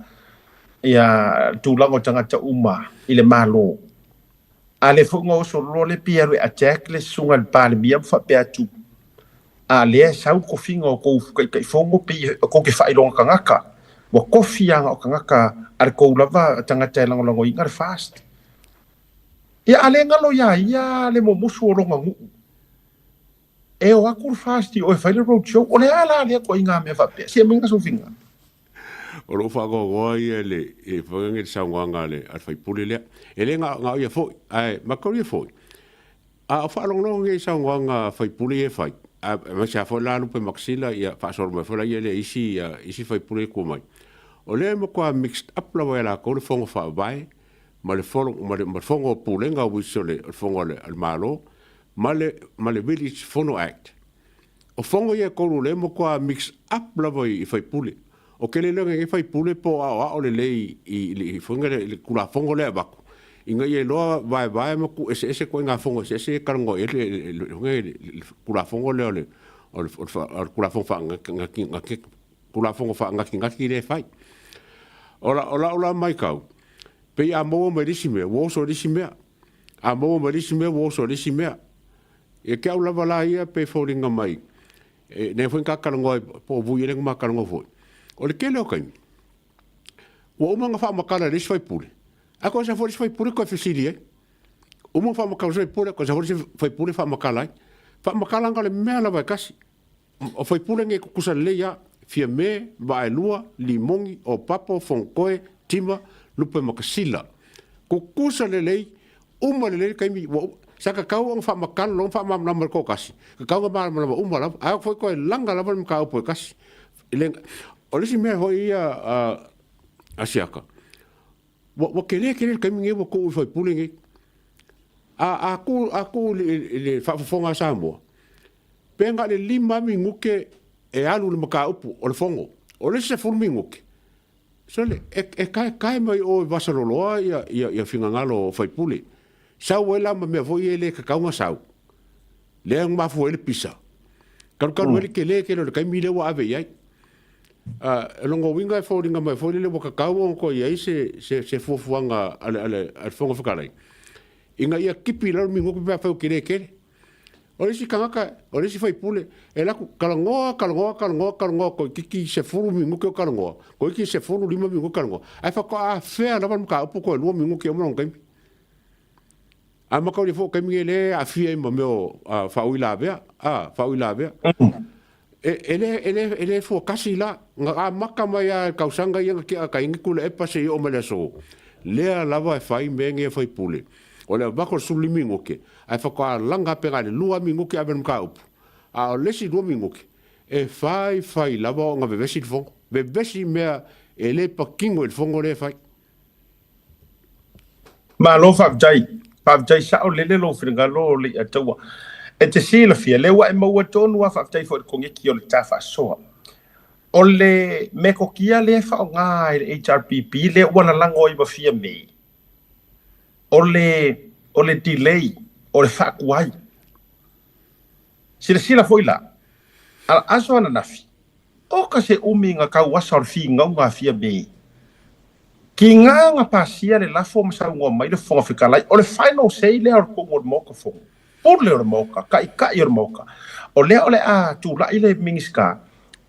ia tulaga o tagata uma i le Malo. A lea foi ua oso loa le pei e alu e attack le susuga i le Palemia ma faapea atu, A lea e sau le tofiga o tou Taitaifono pei e tou te faailoga tagata, ua tofi lava na o tagata a le tou lava tagata e lagolagoina le FAST. Ia a le galo iā ia le mumusu o lona nuu, e o atu le FAST i o e fai le road show, o le a la lea ituaiga mea faapea? Se aumai sou finagalo. O lou faanoanoa ia i le foi le saunoaga a le sui usufono lea. E le na o ia foi, ae mataulia foi, A o faalogologo nei i saunoaga a faipule ia e fai, aemaise lava foi la Lupe Makasila, ia faasolo mai foi la ia lea i isi, ia, isi faipule ia tua mai. O lea e matua mixed up lava e latou le Fono Faavae ma le fono, ma le, ma le Fono o Pulega which o le, o le Fono a le, a le Malo ma le, ma le Village Fono Act. O fono ia e tolu lea e matua mix up lava i faipule. O ke le lenei faipule po o aoao lelei i i foinga le le Tulafono lea e avatu ina ia iloa vaevae ma tuueseese ituaiga fono eseese ia e talanoa i ai le le le Tulafono lea o le o le o le Tulafono faanatinati Tulafono faanatinati lea e fai. O la o lau la matau, pei a maua mai le isi mea, ua oso i le isi mea. A maua mai le isi mea, ua oso i le isi mea. Ia te au lava la ia pei e foliga mai, e lea foi na ta talanoa ai, po o Vui lea na ma talanoa foi, o le tele o taimi, ua uma ona faamatala e le isi faipule, ae toe ese foi le isi faipule toe fesili ai. Uma ona faamatala e le isi faipule, toe ese foi le isi faipule faamatala ai. Faamatala na o le mea lava e tasi. O faipule nei e tutusa lelei lava, Fiame, Vaaelua, Limoni, Opapo, Fonotoe, Tima, Lupematasila. Tutusa lelei, uma lelei le taimi, ua sa tatau ona faamatala loa ma faamalamalama i le toatasi, tatau ona malamalama uma lava, ae foi toe laga lava le mataupu e tasi. E le, o le isi mea foi ia a Siaka, ua, ua tele tele le taimi nei ua tuu i faipule nei. A, a tuu, a tuu i le, i le faafofoga a Samoa, pe na o le 5 minute e alu i le mataupu o le fono. O le isi 10 minute, sole, e, e kaekae mai o i Vasaloloa ia, ia, ia finagalo o faipule. Sau ai la ma mea foi e le tatau ona sau. Lea na mafua ai le pisa. Kalukalu ai le tele tele o le taimi lea ua ave i ai. Uh, lona uiga e foliga mai foi lele ua tatau ona toe i ai se, se, se fuafuaga a le, a le, a le Fofoga Fetalai ina ia tipi i lalo minute pe afai o tele tele. O le isi tagata, o le isi faipule, e alu atu, talanoa, talanoa, talanoa, talanoa, toeitiiti 10 minute o talanoa, toeitiiti 15 minute talanoa, ae faatoa afea lava le mataupu toe 2 minute e uma lona taimi. A mataulia foi o taimi nei lea e aafia ai ma mea o faauilavea, a, faauilavea. E, e le, e le, e le fuatasi la. Na amata mai lava i le tausaga ia na tea tai ni Tuilaepa seia oo mai le aso, lea lava e fai mea nei a faipule. O le avatu o le 15 minute, ae faatoa laga pe na o le 2 minute ave le mataupu. A o le isi 2 minute, e fai fai lava ona vevesi le fono. Vevesi mea e le patino i le fono lea e fai. Malo faafetai. Faafetai sao lele lou finagalo Leiataua. E te silafia, lea ua e maua tonu lava faafetai foi i le Komiti o le Ta Faasoa. O le metotia lea e faaaoga e le HRPP lea ua lalago ai ma Fiame, o le, o le delay, o le faatuai. Silasila foi la, aso ananafi, Oka se umi nga kauasa o le finauga a Fiame. Ki nga nga pasia le lafo ma saunoa mai le Fofoga Fetalai, o le final say lea o le tonu o le Maota Fono, pule o le Maota, taitai o le Maota. O lea o le a tulai le Minisita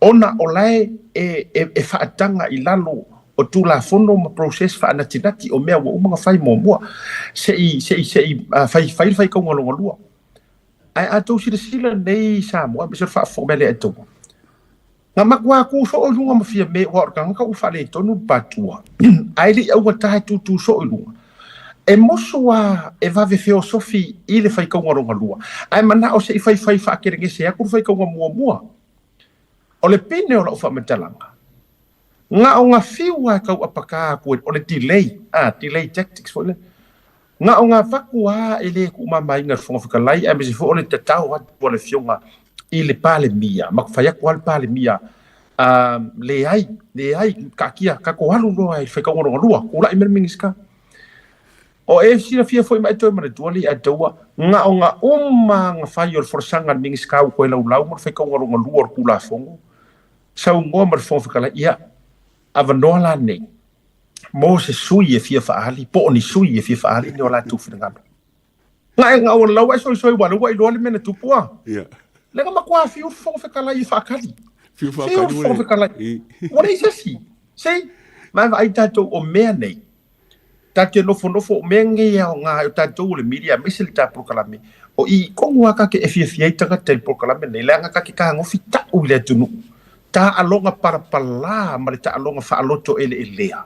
ona o lae e, e, e faataga i lalo o Tulafono ma process faanatinati o mea ua uma ona fai muamua se i, se i, se i fai, fai le faitauga lona lua. Ae a tou silasila nei i Samoa aemaise o le faafofoga mai a le Atua, na matua tu soo i luga ma Fiame aua o le tagata ua faaletonu le patua, ae le i augata e tutu soo i luga. E moso a e vave feosofi i le faitauga lona lua, ae manao se i faifai faakelegese atu le faitauga muamua. O le pine o lau faamatalaga, Na o nga fiu a e tau apaka atu ai, o le delay, a, delay tactics foi lea. Na o nga vaku a e le tuumamaina e le Fofoga Fetalai aemaise foi o le tatao atu a le Afioga i le Palemia, ma fai atu lava le Palemia, a, leai, leai, taatia, tatou alu loa i le faitauga lona lua, tulai mai le Minisita. O e silafia foi ma e toe manatua le Atua, na o nga uma nga fai o le folasaga a le Minisita ua toe laulau mo le faitauga lona lua o le Tulafono, Saunoa ma le Fofoga Fetalai, ia, avanoa la nei mo se sui e fia faaali, po o ni sui e fia faaali ni o latou finagalo. Na e ngau lau ai soisoi wa ua iloa le mea na tupu a. Yeah. Le nga matua fiu le Fofoga Fetalai e faakali. Fiu faakali. Fiu le Fofoga Fetalai. Ua leai se isi. Sei, ma vaai tatou o mea nei. Ta te nofonofo o mea nei e aoga ai o tatou o le media aemaise le ta polokalame, o i tonu lava ta te e fiafia ai tagata i le polokalame nei, leaga ta te tagofi ta'u i le atunuu, taaloga palapala ma le taaloga faaloto eleelea,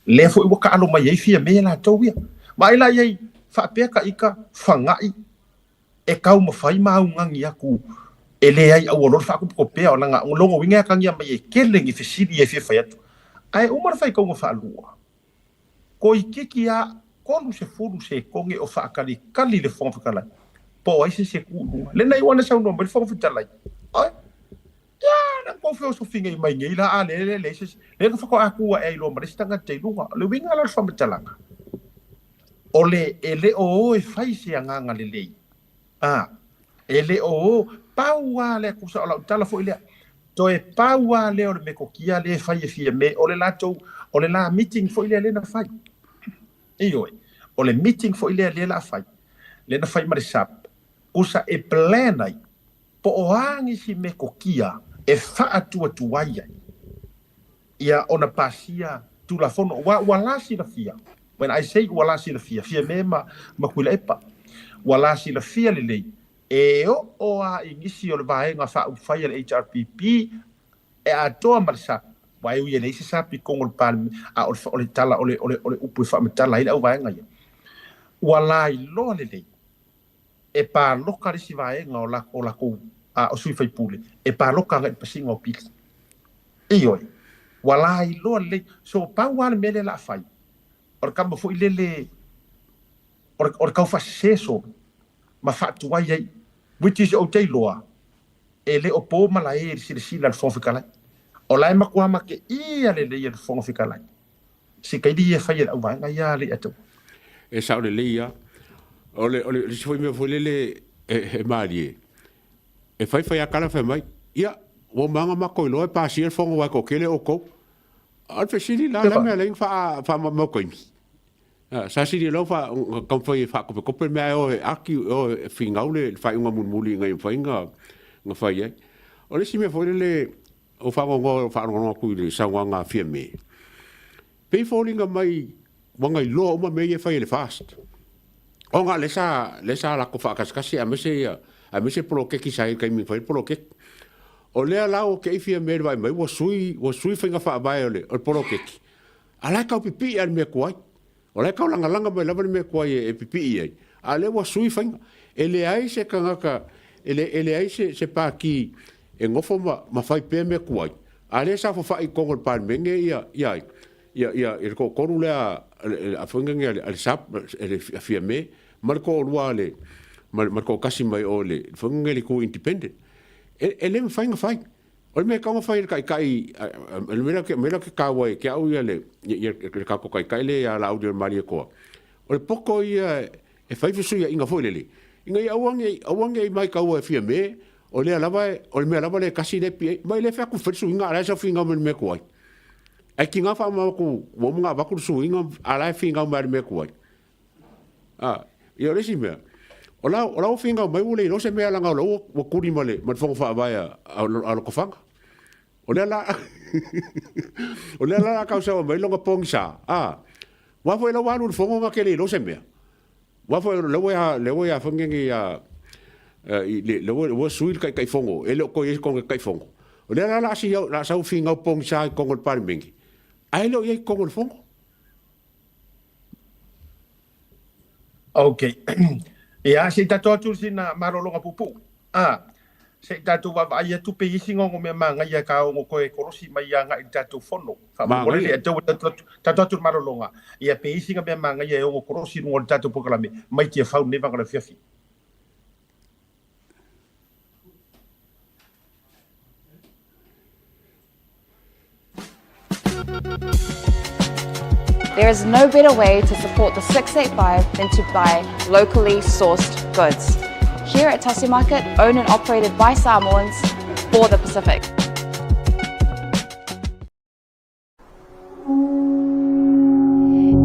lea foi ua taalo mai ai Fiame latou ia. Vaai la i ai, faapea ta ita faga'i e taumafai ma augani atu e leai aua loa le faatopetopea, leaga o lona uiga e atagia mai e tele ni fesili e fia fai atu, ae uma le faitauga faalua. Toeitiiti a 30 sekone o faatalikali le Fofoga Fetalai, po o ai se isi e tu i luga. Lena i ua saunoa mai le Fofoga Fetalai, Oi, ia, na tou feosofi nei mai nei la, a lea e leai se isi. Lea na faatoa tu ae ai loa ma le isi tagata i luga. O le uiga la o le faamatalaga, o le e le o o e fai se agaga lelei, A, e le o o, pau lava lea, tusa o lau tala foi lea, toe pau lava lea o le metotia lea e fai e Fiame, o le latou, o le la meeting foi lea lea na fai. Ioe, o le meeting foi lea lea la fai, lea na fai ma le SAP, tusa e plan ai, po o a nisi metotia e faatuatuai ai ia ona pasia Tulafono, aua ua la silafia, when I say ua la silafia, Fiame ma, ma Tuilaepa, ua la silafia lelei, e oo a i nisi o le vaega faaupufai a le HRPP e atoa ma le SAP, aua e ui e leai se SAP i totonu o le Palemene, a o le, o le tala, o le, o le, o le upu e faamatala ai le auvaega ia, ua lailoa lelei e paloka le isi vaega o la, o lakou, a o sui faipule, e paloka agai i le pasiga o pili. Ioe, ua lailoa lelei. So, pau lava le mea lea o le a fai, o le kama foi lele, o le, o le tau faasese solo, ma faatuai ai, which is ou te iloa, E le o po malae i le silasila a le Fofoga Fetalai. O la e matua mateia lelei e le Fofoga Fetalai se kaili ia e fai e le auvaega ia a Leiataua. E sao lelei lava. O le, o le isi foi mea foi lele e, e malie, e fai fai lava tala fai mai, ia, ua uma lava ona matou iloa e pasia le fono aua e toatele outou. A o le fesili la, o le a le mea e ala ai ona faa, faamaumau taimi? Sa sili loa ona taumafai e faatopetope le mea ae o e aki, o e finau le faaiuga mulimuli ina ia mafai ona fai ai. O le isi mea foi lele o faanoanoa faalogologo atu i le saunoaga a Fiame, pei e foliga mai ua na iloa uma mea ia e fai e le FAST. Ona lea sa, lea sa latou faakasikasi aemaise ia, aemaise poloketi sa i ai i le taimi na fai ai le poloketi. O lea la ua te i Fiame i le vaai mai ua sui, ua sui faiga faavae o le poloketi. A la e tau pipii lava i le mea tuai. O la e tau lagalaga mai lava le mea tuai e pipii ai, a o lea ua sui faiga. E leai se tagata, e leai se Pati e nofo ma fai pea mea tuai, a o lea e saofafai i totonu o le Palemene ia ai, ia le toatolu lea a le SUPP, a Fiame ma le toalua a le, ma le toatasi mai o le foi lenei le itu independent. E le mafai ona fai. O le mea e tatau ona fai e le taitai, o le mea lea ou te taua ai ia te au ia le tatou taitai lea ia Laauli o le Malietoa, o le poto ia e fai fesuiaiga foi lele, ina ia aua ne i, aua ne i maitaua e Fiame, o lea lava, o le mea lava lea e tasi lea e pie ai. Ma e le fai atu fai le suiga a o la e sau finau mai i le mea tuai. Ae tiga faamama atu ua uma ona avatu le suiga a o la e finau mai lava i le mea tuai. A, ia o le isi mea, o la, o la ua finau mai ua le iloa se mea leaga o la ua, ua tuli ma le, ma le fono faavae a, a, a Lotofaga. O lea la, o lea la a tausaga mai lona pogisa, a, aua foi o la ua alu i le fono na te le iloa se mea. Aua foi o la ua ia, lea ua ia foi nei ia, i le, lea ua, ua sui le Taitaifono, e le o toe i ai se Taitaifono. O lea la o le a si, o le a sau finau pogisa i totonu o le Palemene, ae le o i ai i totonu o le fono. Ok. Ia, se i tatou atu sina malologa puupuu. A, se i tatou vaavaai atu pe i ai sina ono mea manaia ka ono toe kolosi mai agai i le tatou fono. Faamolemole le tau tatou atu, tatou atu i le malologa. Ia, pe i ai sina mea manaia e ono kolosi i luga o le tatou polokalame mai Tiafau nei vaega o le afiafi. There is no better way to support the 685 than to buy locally sourced goods. Here at Tasi Market, owned and operated by Samoans for the Pacific.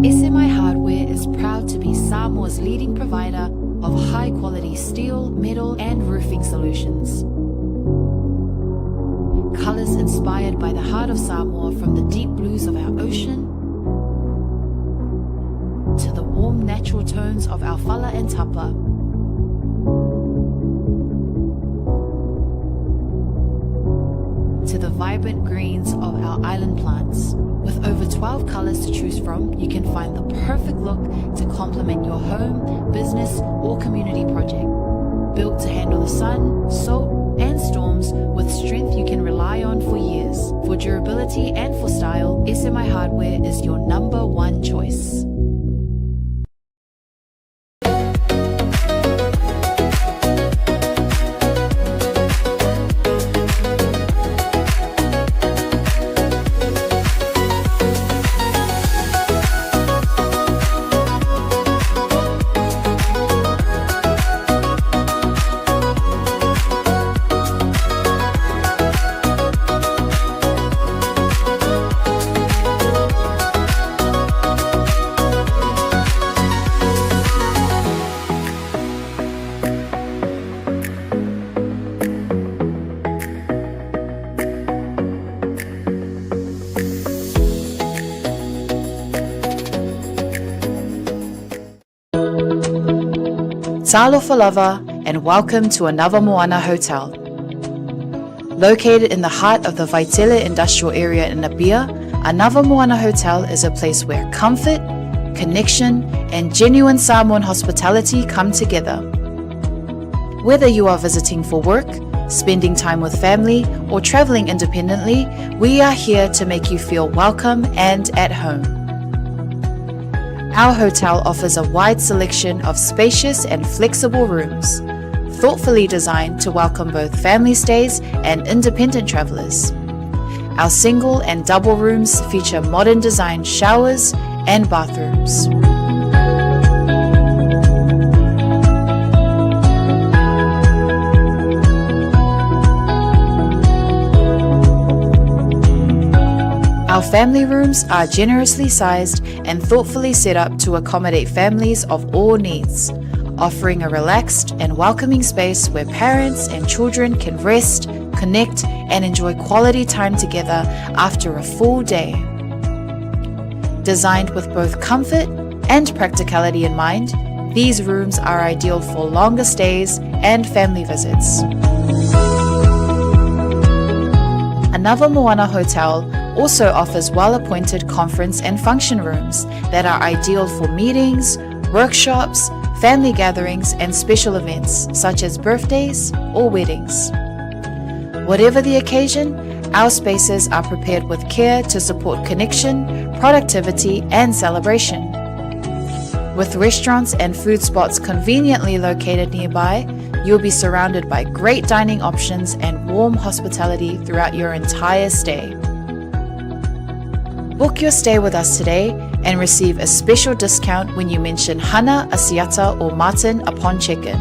SMI Hardware is proud to be Samoa's leading provider of high quality steel, metal, and roofing solutions. Colors inspired by the heart of Samoa from the deep blues of our ocean to the warm natural tones of our fala and tapa. To the vibrant greens of our island plants. With over 12 colors to choose from, you can find the perfect look to complement your home, business, or community project. Built to handle the sun, salt, and storms with strength you can rely on for years. For durability and for style, SMI Hardware is your number one choice. Talofa lava and welcome to another Moana Hotel. Located in the heart of the Vaitele industrial area in Apia, Another Moana Hotel is a place where comfort, connection, and genuine Samoan hospitality come together. Whether you are visiting for work, spending time with family, or traveling independently, we are here to make you feel welcome and at home. Our hotel offers a wide selection of spacious and flexible rooms. thoughtfully designed to welcome both family stays and independent travelers. Our single and double rooms feature modern design showers and bathrooms. Our family rooms are generously sized and thoughtfully set up to accommodate families of all needs, offering a relaxed and welcoming space where parents and children can rest, connect, and enjoy quality time together after a full day. Designed with both comfort and practicality in mind, these rooms are ideal for longer stays and family visits. Anava Moana Hotel also offers well-appointed conference and function rooms that are ideal for meetings, workshops, family gatherings, and special events such as birthdays or weddings. Whatever the occasion, our spaces are prepared with care to support connection, productivity, and celebration. With restaurants and food spots conveniently located nearby, you'll be surrounded by great dining options and warm hospitality throughout your entire stay. Book your stay with us today and receive a special discount when you mention Hana, Asiata, or Martin upon check-in.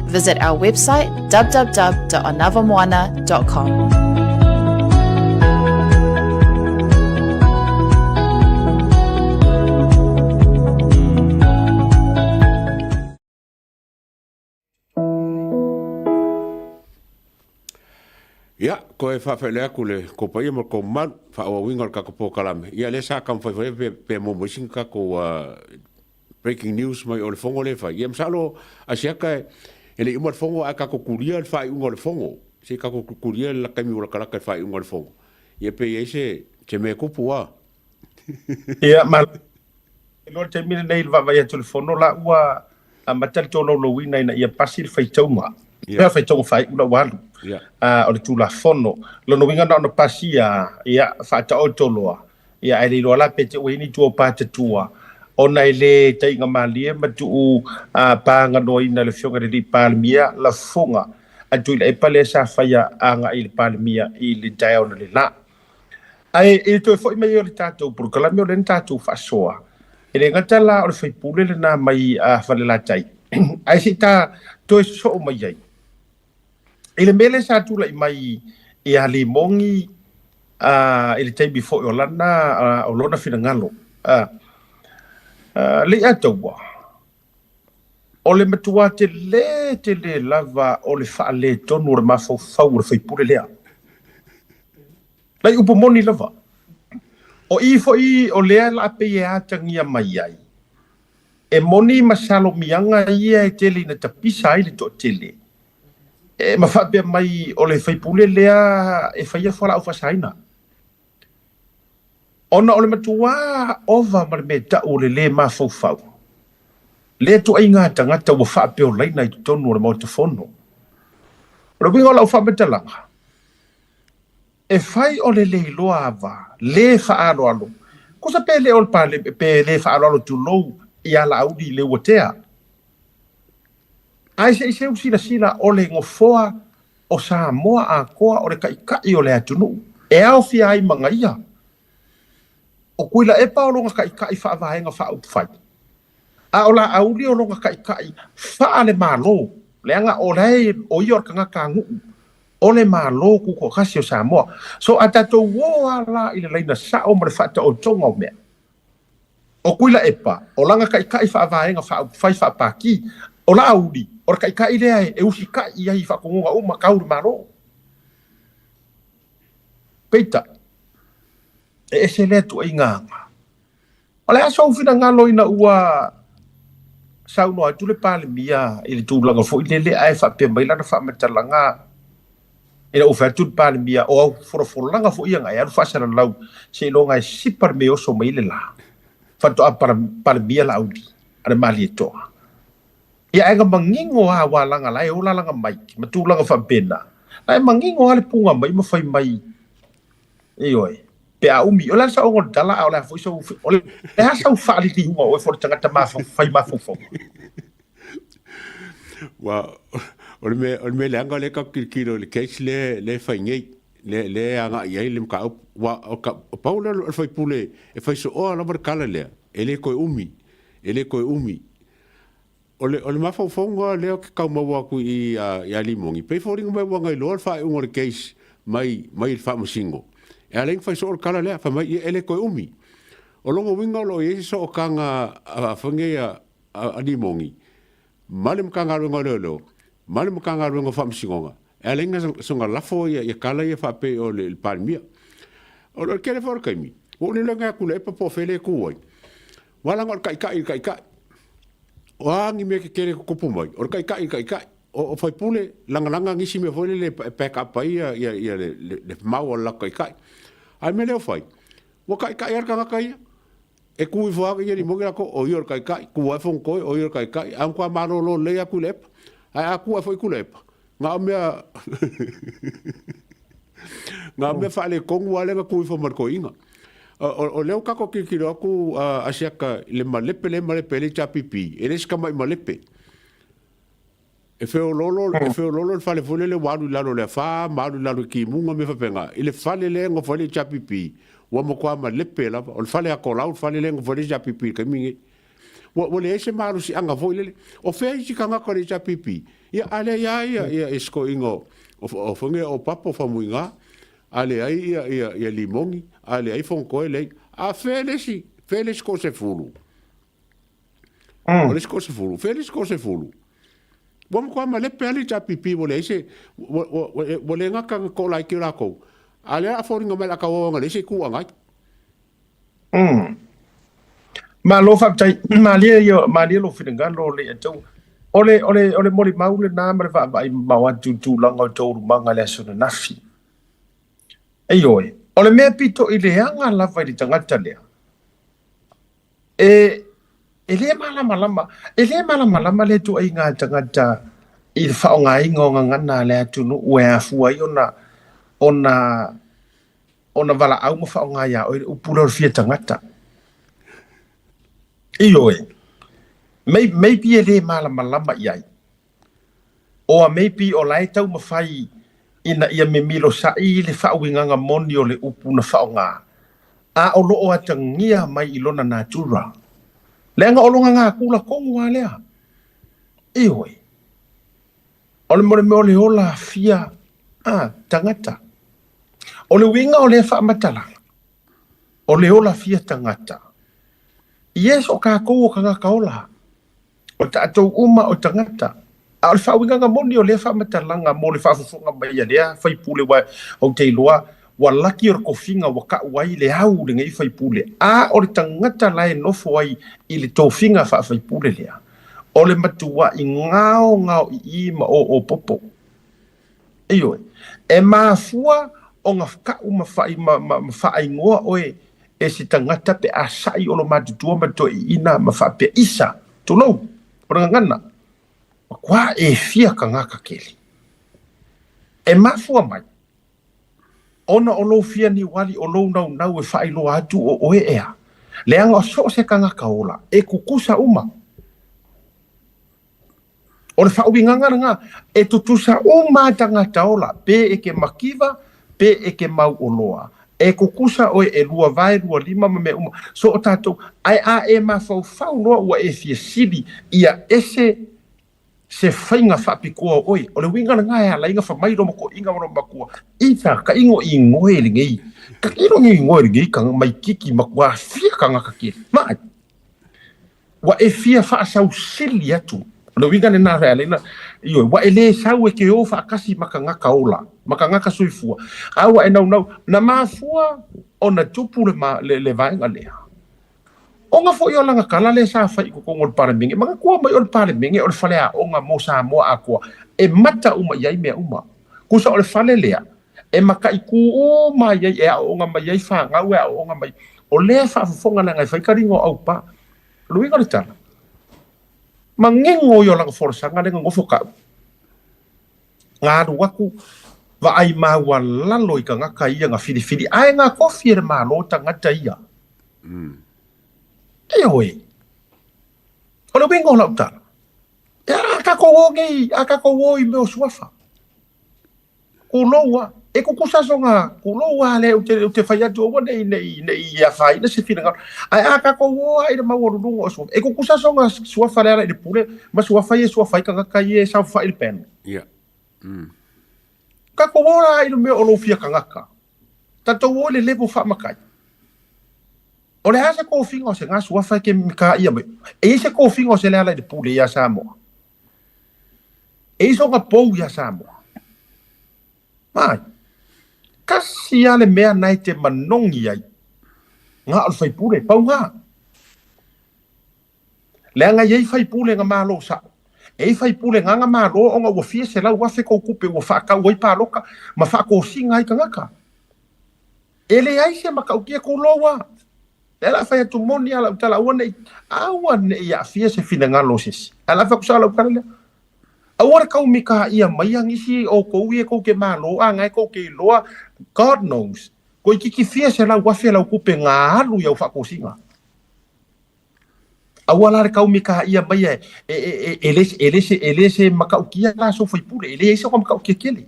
Visit our website www.anavamoana.com. Ia, koe faafe'ale atu le kou paia ma le kou mamalu, faaauauina o le tatou polokalame. Ia, lea sa taumafai foi pe, pe maua mai sina tatou uh, breaking news mai o le fono lea e fai. Ia, masalo Asiata e, e le i uma le fono ae tatou tulia le faaiuga o le fono. Se i tatou tulia le taimi ua latalata i le faaiuga o le fono. Ia, pe i ai se, se mea e tupu a. Ia, ma iloa le taimi lenei i le vaavaai atu i le fono la ua amata le tolaulauina ina ia pasi le faitauga. Ia. Faitauga faaiu la ua alu. Ia. O le Tulafono. Lona uiga na ona pasia, ia, faataoto loa. Ia, ae le iloa la pe te ua i ai ni tua o patatua, ona e le taiga malie ma tuu paganoaina e le Afioga i le Alii Palemia lafoga a Tuilaepa lea sa faia agai i le Palemia i le taeao analeila. Ae i le toe foi mai o le tatou polokalame o lea na tatou faasoa, e le gata la o le faipule lena mai a Falelatai, ae se i ta toe sosoo mai ai i le mea lea sa tulai mai ia Limogi i le taimi foi o lana o lona finagalo. Leiataua, o le matua tele tele lava o le faaletonu o le mafaufau o le faipule lea. Nai upu moni lava. O i foi o lea la pei e atagia mai ai, e moni masalomiaga ia e tele ina tapisa ai le toatele, e ma faapea mai o le faipule lea e faia fualaau faasaina. Ona o le matuā ova ma le mea tau o le lē mafaufau, lea ituaiga tagata ua faapeolaina i totonu o le Maota Fono. O le uiga o lau faamatalaga, e fai o le le iloa ava, lē faaaloalo, tusa pe le o le pale, pe lē faaaloalo tulou ia Laauli Leuatea. Ae se i seu silasila o le nofoa o Samoa atoa o le Taitai o le atunuu e aofia ai ma ia. O Tuilaepa o lona Taitai faa-Vaega Faaupufai, a o Laauli o lona Taitai faa-le-Malo, leaga o lae o ia o le tagata nuu o le Malo Tutoatasi o Samoa. So a tatou o a la i le laina sao ma le faataotoga o mea, O Tuilaepa, o lana taitai faa-Vaega Faaupufai faa-Pati, o Laauli, o le taitai lea e usitai i ai i faatonuga uma tau le Malo. Peitai, e ese lea tuaiga aga. O le a sou finagalo ina ua saunoa atu le Palemia i le tulaga foi lele ae faapea mai lana faamatalaga Ina ua fai atu le Palemia, o au folafolaga foi ia na e alu faasalalau seiloga e sipa le mea oso mai ai le la. Faatoa Palemia Laauli a le Malietoa. Ia ae na manino lava aua laga la e ola lana mic ma tulaga faapena. La e manino lava le puga mai ma fai mai, ioe, pe a umi. O le a le saoga o le tala a o le a foi sau, o le a sau faaliliuga o oe foi o le tagata fai mafaufauga. Ua, O le mea, o le mea leaga lea tatou tilotilo i le case lea, lea e fai nei, lea, lea e agai i ai le mataupu. Aua o ka, pau lea o le faipule e fai sooa lava le tala lea, e le toe umi, e le toe umi. O le, o le mafaufauga lea ou te tau maua atu i i ia Limogi, pei foliga mai ua na iloa le faaiuga o le case mai, mai le Faamasino, e ala ai ona fai soo le tala lea, fai mai, ia e le toe umi. O lona uiga o lo o i ai se sootaga a, a, a, a Limogi, ma le Matagaluega o Leoleo, ma le Matagaluega o Faamasinoga, e ala ai ona soona lafo ia tala ia faapei o le Palemia. O le tele foi o le taimi, ua ou le iloa ia Tuilaepa po o fea lea e tu ai, aua leaga o le taitai i le taitai. O a ni mea tetele e tutupu mai, o le taitai i le taitai. O faipule, lagalaga nisi mea foi lele e back up ai le mau a le latou taitai. A o le mea lea ua fai, ua taitai lava le tagata ia. E tu ifo lava ia Limogi latou, o ia o le taitai, tu ae Fonotoe, o ia o le taitai, ae matua malolo lelei lava Tuilaepa. Ae a tu ae foi Tuilaepa, na o mea na o mea faaletonu lava lea na tu ifo ma le toeaina. O lea ua tatou tilotilo atu Asiata i le malepe lea e malepe ai le HRPP, e le o se tamai malepe. E feoloolo, e feoloolo le fale foi lele ua alu i lalo o le afa ma alu i lalo i timuga ma mea faapena. I le fale lea e nofo ai le HRPP, ua matua malepe lava. O le fale atolau le fale lea e nofo ai le HRPP i le taimi lenei. Ua, ua leai se malosiaga foi lele. O fea isi tagata o le HRPP? Ia, a leai lava ia, ia, ia se toeaina o, o, o, foi nei, o Papo o Faumuina, a leai ia, ia, ia Limogi, a leai Fonotoe, leai. A fea le isi, fea le isi toasefulu? O le isi toasefulu, fea le isi toasefulu? Ua matua malepe lava le HRPP ua leai se, ua, ua, ua, ua le gata na toalaiti o latou, a o lea o le a foliga mai o le a tauau ana leai se itu agai. Malo faafetai, malie ia, malie lou finagalo Leiataua. O le, o le, o le molimau lena ma le vaavaai mamao atu i le tulaga o taualumaga i le aso ananafi. Ioe, o le mea pito i leaga lava i le tagata lea, E, e le malamalama, e le malamalama le ituaiga tagata i le faaaogaina o gagana a le atunuu e afua ai ona, ona, ona valaau ma faaaoga iā oe le upu lea o le fia tagata. Ioe, maybe e le malamalama i ai. Or maybe o la e taumafai ina ia mimilo saʻi le faauigaga moni o le upu na faaaoga, a o lo o atagia mai i lona natura. Leaga o lona gakula tonu lava lea. Ioe. O le mea o le ola afia a tagata. O le uiga o lea faamatalaga, o le ola fia tagata. Yes, o tatou o tagata ola. O tatou uma o tagata. A o le faauigaga moni o lea faamatalaga mo le faafofoga mai a lea faipule aua ou te iloa ua laki o le tofiga ua tau ai le au lenei faipule, a o le tagata la e nofo ai i le tofiga faafaipule lea, o le matuaʻi gaogaoiʻi ma oo popo. Ioe. E mafua ona tau ma fai ma, ma, ma faaigoa oe e se tagata pe a saʻi o lo matutua ma toeaiina ma faapea isa, tulou, o le gagana, matua e fia tagata kele. E mafua mai, ona o lou fia niuali o lou naunau e faailoa atu o oe ea, leaga o so o se tagata ola, e tutusa uma. O le faauigaga lena, e tutusa uma lava tagata ola, pe e ke makiva, pe e ke mauoloa. E tutusa oe e lua vae, lua lima ma mea uma. So o tatou, ae a e mafaufau loa ua e fia sili ia ese se faiga faapitoa o oe. O le uiga lena e ala ai ona fai mai lou toeaina ma lou matua, Ita, ka igo igoe lenei, ka ilo igoe lenei ka maikiki matua fia tagata kele. Vaai. Ua e fia faasausili atu. O le uiga lena e ala ai ona, ioe, ua e le sau e ke o faatasi ma tagata ola, ma tagata soifua, a ua e naunau, na mafua ona tupu le, le, le vaega lea. Ona foi o lana tala lea sa fai i totonu o le Palemene, manatua mai o le Palemene o le faleaoga mo Samoa atoa, e mata uma i ai mea uma. Tusa o le fale lea, e mataitu uma ai e aooga mai ai fanau e aooga mai. O lea e faafofoga leaga e fai taliga o aupa. O le uiga o le tala, manino ia o lana folasaga lea na nofo tau. Na alu atu vaai maualalo i tagata ia na filifili ae na tofi e le Malo tagata ia. Ioe. O le uiga o lau tala, e a tatou takou o nei, a takou o i mea o suafa. Kulou a, e kukusa soga, kulou a le ou te, ou te fai atu aua nei, nei, nei afaina se finagalo. Ae a takou o a i le maualuluga o suafa, e kukusa soga suafa le ala i le pule, ma suafa ia e suafa ai tagata ia e saofai i le panel. Ia. Mm. Takou o la i le mea o lou fia tagata. Tatou o i le level faamatai. O le a se tofiga o se ga suafa e ke mikaia mai? E i ai se tofiga o se Lealailepule ia Samoa? E i ai soga pou ia Samoa? Mai. Kasi a le mea na e te manogi ai, ga o le faipule, pau ga. Leaga e i ai faipule ga malo sa'o. E i ai faipule ga ga malo ona ua fia 100,000 kou tupe ua faatau ai paloka ma faatosina ai tagata. E leai se matautia kulou a. Lea la fai atu moni a lau tala aua nei aua nei aafia se finagalo o sesi. Ae la fai atu sao lau tala lea. Aua le kaumikaia mai a nisi o kou ia kou ke malo a ngae kou ke iloa God knows. Toeititi fia 100,000 lau tupe ga alu i au faatosina. Aua la le kaumikaia mai e e e e le e le se e le se matautia la sou faipule e leai se matautia tele.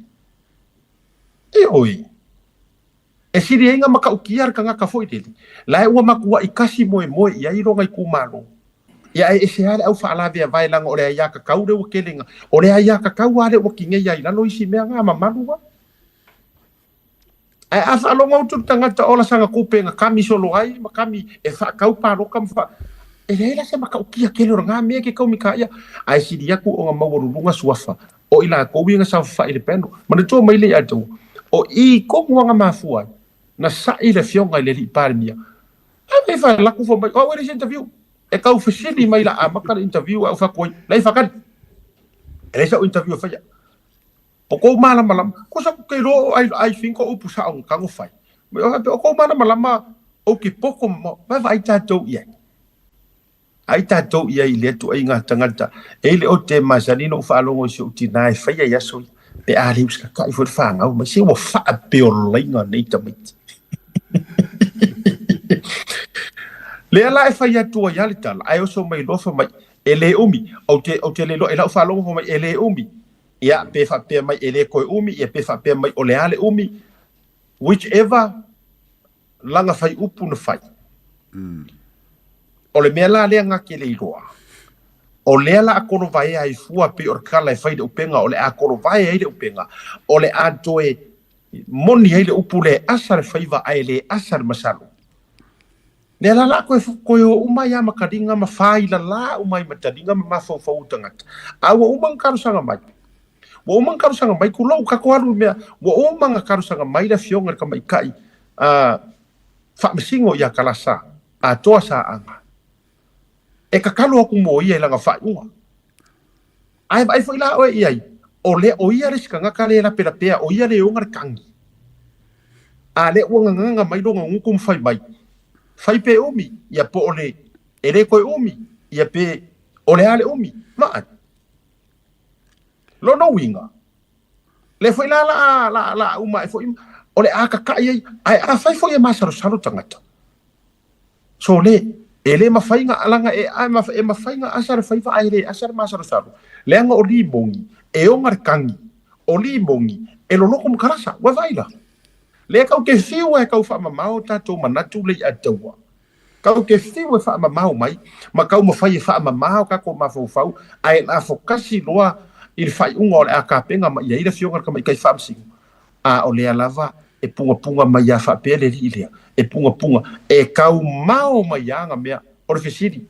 E oi. E sili ai nga matautia le tagata foi lele. La e ua matuai kasi moemoe i ai lona itumalo. Ia ae ese lava le au faalaveavae leaga o le aiatatau lea ua tele na, o le aiatatau lava lea ua tineia ai i lalo isi mea na mamalu a. Ae a faalogo atu le tagata ola sana tupe na kami solo ai ma kami e faatau paloka ma fa... E leai la se matautia tele o lena mea ke kaumikaia. Ae sili atu ona maualuluga suafa o i lakou ia na saofafai i le panel. Manatua mai le ia outou, o i tonu lava na mafua ai na sa'i le afioga i le alii Palemia. Ae fai alu atu fai mai, o au e leai se interview. E tau fesili mai la amata le interview ae ou fai atu ai, leai faatali. E leai sa'u interview e faia. O kou malamalama, ko sa ke iloa o ai ai think o upu sa'o na tago fai. O kou malamalama ou ke poko ma vaavaai tatou i ai. Ai tatou i ai i lea tuaiga tagata. E le o te masani ona ou faalogo i si ou tina e faia i aso ia, pe a le usitatai foi le fanau mai, se ua faapeolaina nei tamaiti. Lea la e fai atu ai lava le tala, ae oso mai loa fai mai, e le umi, ou te, ou te le iloa i lau faalogo fai mai, e le umi, ia, pe faapea mai e le toe umi, ia pe faapea mai o le a le umi, whichever, lana faiupu na fai. O le mea la lea na te le iloa, o lea la a kolovaea ai fua pei o le tala e fai i le upega, o le a kolovae ai le upega, o le a toe moni ai le upu lea e asa le faiva ae le asa le masalo. Lea la la a toe o uma ai lava ma taliga ma failala uma ai ma taliga ma mafaufau o tagata. A ua uma ona talosaga mai. Ua uma ona talosaga mai, tulou, tatou alu i mea, ua uma ona talosaga mai le afioga i le tamaitai a Faamasino ia Kalasa, atoa Saaga, e tatalo atu mo ia i lana faaiuga. Ae vaai foi la oe i ai, o lea, o ia le isi tagata lea e lapelapea, o ia le ona le tagi. A lea ua gagaga mai lona gutu ma fai mai, fai pe umi, ia po o le, e le toe umi, ia pe o le a le umi. Vaai. Lona uiga, lea foi la la la la uma ae foi o le a kakaʻi ai, ae afai foi e masalosalo tagata, sole, e le mafai na laga e a e mafai na asa le faiva ae le asa le masalosalo, leaga o limogi e oga le kagi, o limogi e loloto ma kalasa, ua vaai la. Lea kau te fiu e kau faamamao tatou manatu le ia taua. Kau te fiu e faamamao mai, ma kau mafai e faamamao tatou mafaufau, ae lafokasi loa i le faaiuga o le a tapena mai i ai le Afioga i le Tamaitai Faamasino, a o lea lava e pugapuga mai a faapea le alii lea, e pugapuga, e kau mao mai a na mea. O le fesili,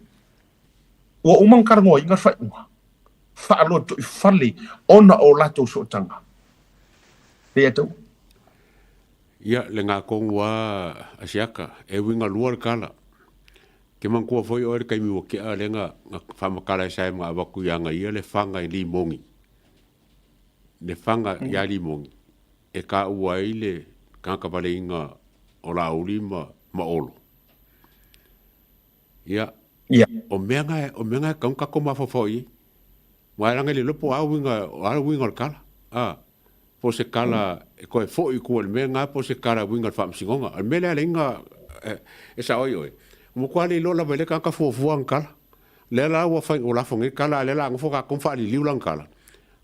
ua uma ona talanoaina le faaiuga? Faalotoifale ona o latou sootaga. Lea tau. Ia, le gakonu a a siaka, e uiga lua le tala. Ke manatua foi oe le taimi ua tea lea na, na faamatala e sae ma avatu ia ia le faga i limogi. Le faga ia limogi e taua ai le tagata valeina o Laauli ma, ma Olo. Ia, Ia. o mea na, o mea na e tatau ona tatou mafaufau i ai. Aua e leaga e le iloa po o a uiga, o a uiga o le tala. A, po o se tala e toe foi i tua i le mea lena po o se tala e uiga i le faamasinoga. O le mea lea e ala ai ona e sao ai oe, ua matua le iloa lava e lea tagata fuafua ana tala. Lea la ua fai ua lafo nei kala a lea la nofo tatou ma faaliliu lana kala.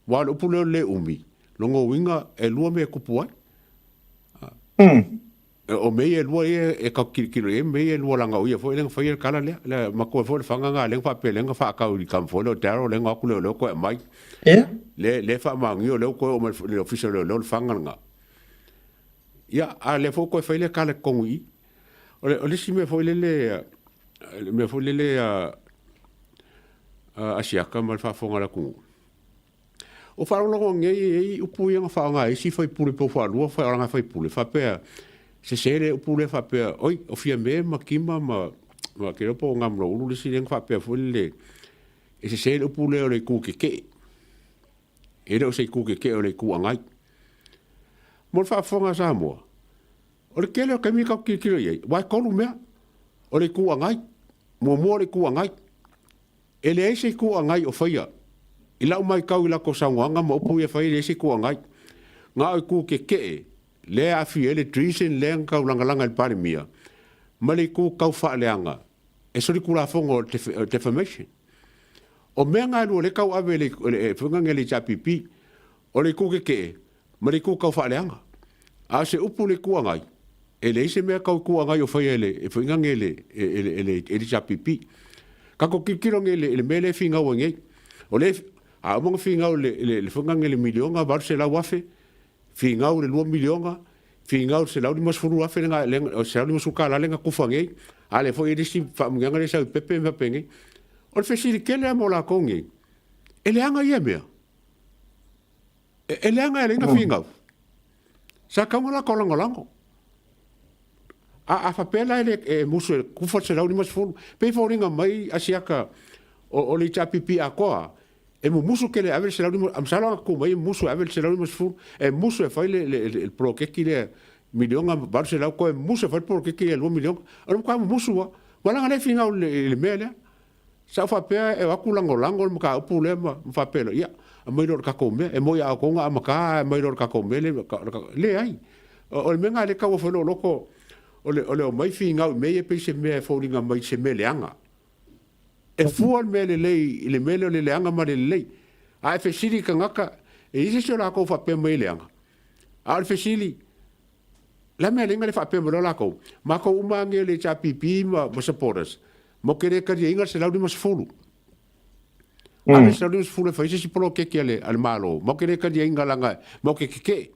Aua o le upu lea o le le umi, lona uiga e lua mea e tupu ai. O mea ia e lua ia e tatou te tilotilo i ai ma mea ia e lua leaga o ia foi lea na faia le kala lea. Le matua foi le fana lena lea na faapea lea na faatau i le tama foi lea o Daryl lea na o atu leoleo toe aumai. Lea lea e faamaonia o lea ua toe oo mai i le ofisa o leoleo le fana lena. Ia, a o lea foi ua toe fai le kala i totonu i i. O le, o le isi mea foi lele, le mea foi lele a Asiata ma le faafofoga a le atunuu, o faalogologo nei e i ai upu ia na faaaoga e isi faipule po o faalua faaaoga faipule faapea, sese le upu lea faapea, oi, o Fiame ma Kima ma, ma ke iloa po o Gamulaulu le isi lea na faapea foi lele, e sese le upu lea o le itu tetee. E le o se itu tetee o le Itu Agai. Mo le faafofoga a Samoa, O le tele o taimi tatou te tilotilo i ai, aua e tolu mea. O le Itu Agai, muamua o le Itu Agai. E leai se Itu Agai o faia. I lau matau i latou saunoaga ma upu ia e fai, e leai se Itu Agai. Na o itu tetee, lea e aafia ai le treason lea na taulagalaga e le Palemia, ma le itu tau faaleaga e solitulafono o le defamation. O mea na e lua lea e tauave e le HRPP, o le itu tetee ma le itu tau faaleaga. A o se upu i le Itu Agai, e leai se mea tau Itu Agai o faia e le, e foi nane e le, e le, e le, e le HRPP. Tatou tilotilo nei i le mea lea e finau ai nei. O lea, a uma ona finau i le, le, le foi nane i le miliona 800,000, finau i le 2 miliona, finau i le 150,000 lea, lea, $150 tala lea na tufa nei, a lea foi e i ai le isi faamanuiaga lea e sau i pepe ma faapenei. O le fesili tele lava mo latou nei, e leaga ia mea? E leaga e leai na finau. Sa tatau ona latou lagolago. A, a faapea la e le e musu e kufa le 150, pei e foliga mai Asiata o, o le HRPP atoa, e mumusu tele e ave le 150, masalo a tu mai e musu e ave le 150, e musu e fai le, le, le, le poloketi lea miliona 800, toe musu e fai le poloketi lea 2 miliona. O le matua mumusu lava. Ua leaga lea e finau i le, i le mea lea. Sa ou faapea e o atu lagolago le mataupu lea ma faapea loa, ia, aumai loa i le tatou mea. E moni a outou na amata ae aumai loa i le tatou mea lea. Leai. O le mea lena lea e tau ofo ai lou loto, o le, o le omai finau i mea ia pei se mea e foliga mai se mea leaga. E fua le mea lelei i le mea lea o le leaga ma le lelei. A e fesili i tagata, e i ai se isi o latou faapea mai e leaga? A o le fesili, Le a mea lenga le faapea mai loa lakou, makou uma ange le HRPP ma, ma supporters, mo ke le taliaina le 150. A le 150 e fai se isi poloketi a le, a le Malo, mo ke le taliaina langa, mo ke keke'e,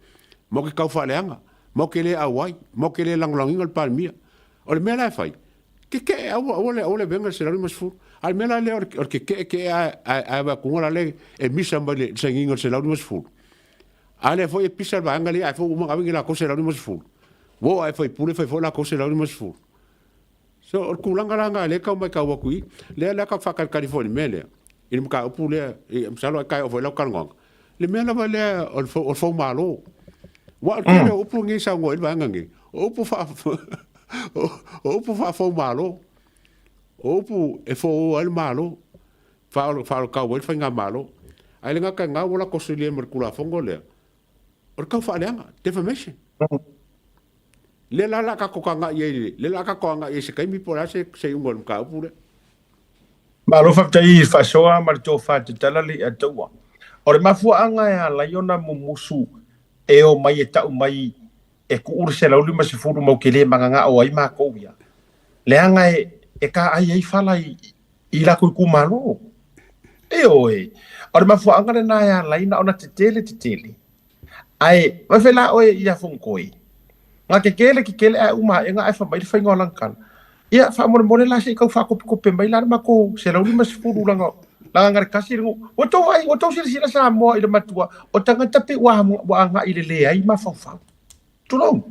mo ke tau faaleaga, mo ke le auai, mo ke le lagolagoina le Palemia. O le mea la e fai, keke'e, aua, aua le, aua le avega le 150. A le mea la lea o le, o le keke'e ke'e ae, ae, ae vaai la le e misa mai le sainiga o le 150. A lea foi e pisa le vaega lea, ae foi ua uma ona ave ni latou 150. Ua oo lava i faipule fai foi latou 150. So, o le tulaga la lena lea e tau matau atu i i, lea la tatou te faatalitali foi i le mea lea, i le mataupu lea, masalo ai e oo foi i lau talanoaga, le mea lava lea o le foumalo. Aua o le tele o upu nei e saunoa ai le vaega nei, o upu faa, o upu faa-foumalo, o upu e fou ai le Malo. faaolotau ai le faigamalo. Ae le gata i lena ua latou silia ma le Tulafono lea, o le tau faaleaga, defamation. Lea la o le a tatou agai i ai, lea o le a tatou agai i ai i se taimi po o le a se iuga o le mataupu lea. Malo faafetai i le faasoa ma le tofa tatala le Ataua. O le mafuaaga e ala ai ona mumusu e omai e tau mai e tuu le 150 mau te le magagao ai matou ia, leaga e taai ai fala i i lakou itumalo. Ioe, o le mafuaaga lena e ala ai na ona tetele tetele. Ae vae fai la oe ia Fonotoe, na tetele tetele ae uma aega ae fai mai le faiga o lana tala. Ia faamolemole la se i tau faakopekope mai la le matou 150 lana lana na le tasi le nuu. Ua tou vaai, ua tou silasila Samoa i le matua o tagata pei ua ua agai i le leai mafaufau. Tulou.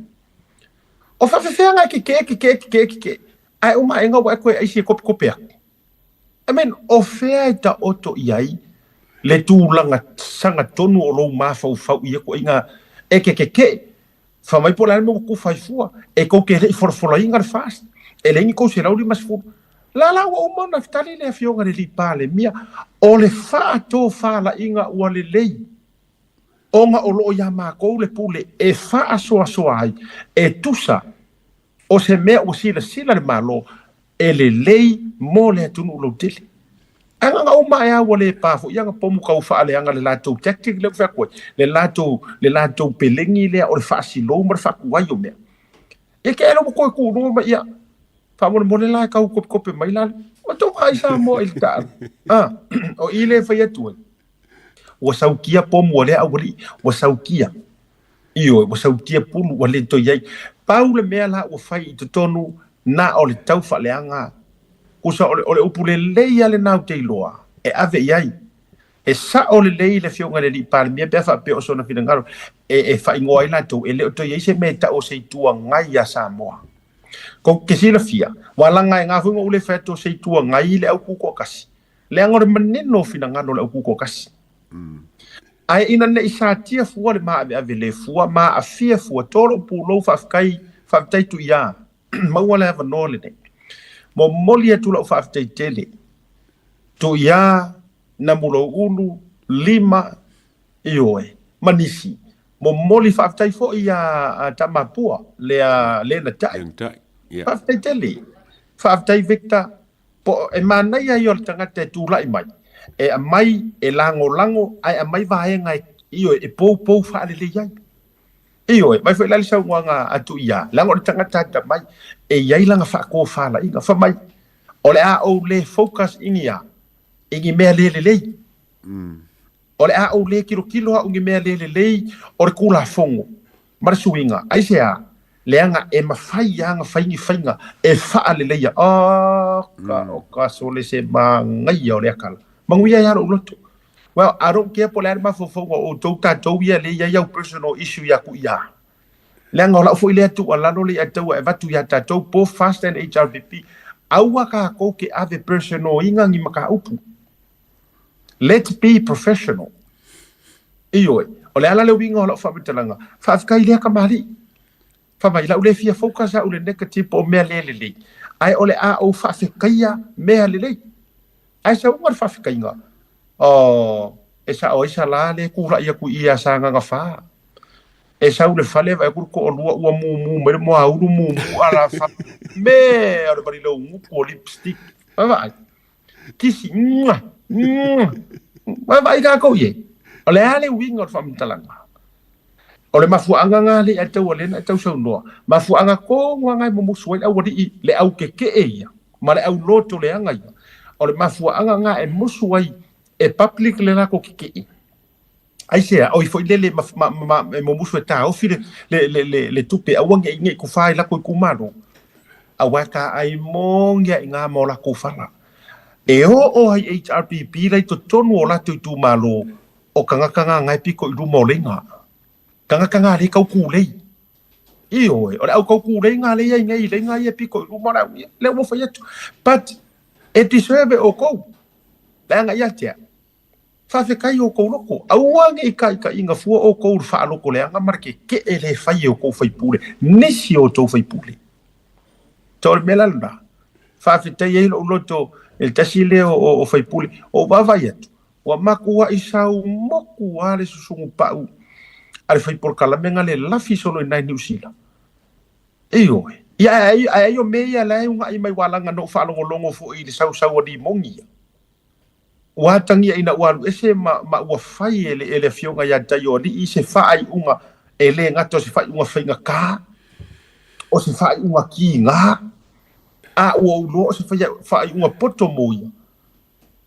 O faafefea e tetee tetee tetee tetee ae uma aega ua e toe aisi e kopekope atu. I mean, o fea e taoto i ai le tulaga sagatonu o lou mafaufau i ia ituaiga e te tetee? Fai mai po o le a le mea ua tufa ai fua, e tou te le i folafolaina le FAST, e leai ni 350. La la ua uma ona tali le Afioga i le Alii Palemia, o le faatofalaiga ua lelei ona o lo o ia matou le pule e faasoasoa ai e tusa o se mea ua silasila le Malo e lelei mo le atunuu lautele. Ae agaga uma ea ua le pa foi aga pomu kau faaleaga le latou tactic lea ua fai atu ai, le latou, le latou pelegi lea o le faasilou ma le faakuai o mea. Ia ke ela ua toe tuuloa mai ia. Faamolemole la e tau kopekope mai la. Ua tou vaai Samoa i le taalo. Ah, o i lea e fai atu ai. Ua saukia pomu a lea aualii, ua saukia. Ioe, ua sautia pulu, ua le toe i ai. Pau le mea la ua fai i totonu, na o le tau faaleaga. Tusa o le, o le upu lelei lava lena ou te iloa e ave i ai. E sao lelei le Afioga i le Alii Palemia pe a faapea o sona finagalo e, e faaigoa ai latou, e le o toe i ai se mea e tau o se Itu Agai ia Samoa. Kou te silafia, ua laga e ngā foi ma ou le fai atu o se Itu Agai le au tutoatasi. Leaga o le manino o finagalo o le au tutoatasi. Ae ina ne i satia fua le maaveave le fua, ma aafia fua, to lou pulou faafetai, faafetai Tuiā, maua le avanoa lenei. Momoli atu lau faafetai tele, Tuiā, Namuloulu, Lima, ioe, ma nisi. Momoli faafetai foi iā Tamapua, lea Lena Tai. Lena Tai, yeah. Faafetai tele. Faafetai Victor, Po e manaia ia o le tagata e tulai mai, e aumai, e lagolago, ae aumai vaega e, ioe, e poupou faalelei ai. Ioe, mai foi la le saunoaga a Tuiā, leaga o le tagata atamai, e i ai lana faatofalaiga. Fai mai, o le a ou le focus i ni a? I ni mea le lelei. O le a ou le tilotilo au i ni mea le lelei o le Tulafono ma le suiga. Aisea? Leaga e mafai lava ona fai ni faiga e faaleleia. Oka, oka, sole se manaia o lea tala. Manuia ai lava lou loto. Well, I don't care po o le a le mafaufauga o outou tatou ia lea e i ai au personal issue ia Tuiā. Leaga o lau foi lea tuualalo lea ia taua e avatu ia tatou both FAST and HRPP, aua tatou te ave personal ina ni mataupu. Let's be professional. Ioe, o le a la le uiga o lau faamatalaga? Faafetai i lea kamali'i. Fai mai, lau le fia focus au i le negative po o mea le lelei, ae o le a ou faafetaia mea lelei. Ae sauga le faafetaiga, oh, e sao ai Salā le tulai atu i i ia Sagaga 4. E sau le fale vaai atu le toalua ua mumu mai le moaulu mumu alafa me o le valilaugutu o lipstick. Vaai. Kisi, mua, mua. Vaavaai tatou i ai. O le a le uiga o le faamatalaga? O le mafuaaga na le ia taua lea na e tausaunoa. Mafuaaga tonu lava na e mumusu ai le aualii, le au tetee ia, ma le au loto leaga ia. O le mafuaaga na e musu ai e public le latou tetee. Aisea? Oi foi lele ma, ma, ma, e mumusu e taofi le, le, le, le, le tupe, aua ne i, ne i kufā i lako itumalo. Aua e taai moni a i ngā ma o lakou fala. E oo ai HRPP la i totonu o latou itumalo, o tagata ngā ngae piko i luma o leiga. Tagata ngā le tau kūlei. Ioe, o le au tau kūlei ngā le iai nei i leiga ia piko i luma o le au ia, lea ua fai atu. But, e deserve e outou. Leaga ia te au. Faafetai i outou loko. Aua ne i kaikaʻiga fua outou i le faalotoleaga ma le kekeʻe le fai e outou faipule, nisi o outou faipule. So o le mea la lena, faafetai ai lou loto i le tasi lea o faipule, ou vaavaai atu, ua matuai sau moku lava le susunu pau a le fai polokalame na le lafi solo i ina i Niu Sila. Ioe. Ia, ae ai o mea ia la e unaʻi mai ua laga na ou faalogologo foi i le sausau a Limoni ia. Ua atagia ina ua alu ese ma, ma ua fai e le, e le Afioga ia Taioalii se faaiuga e le gata o se faaiuga faigata, o se faaiuga kigā, a ua ou iloa o se faia, faaiuga poto mo ia.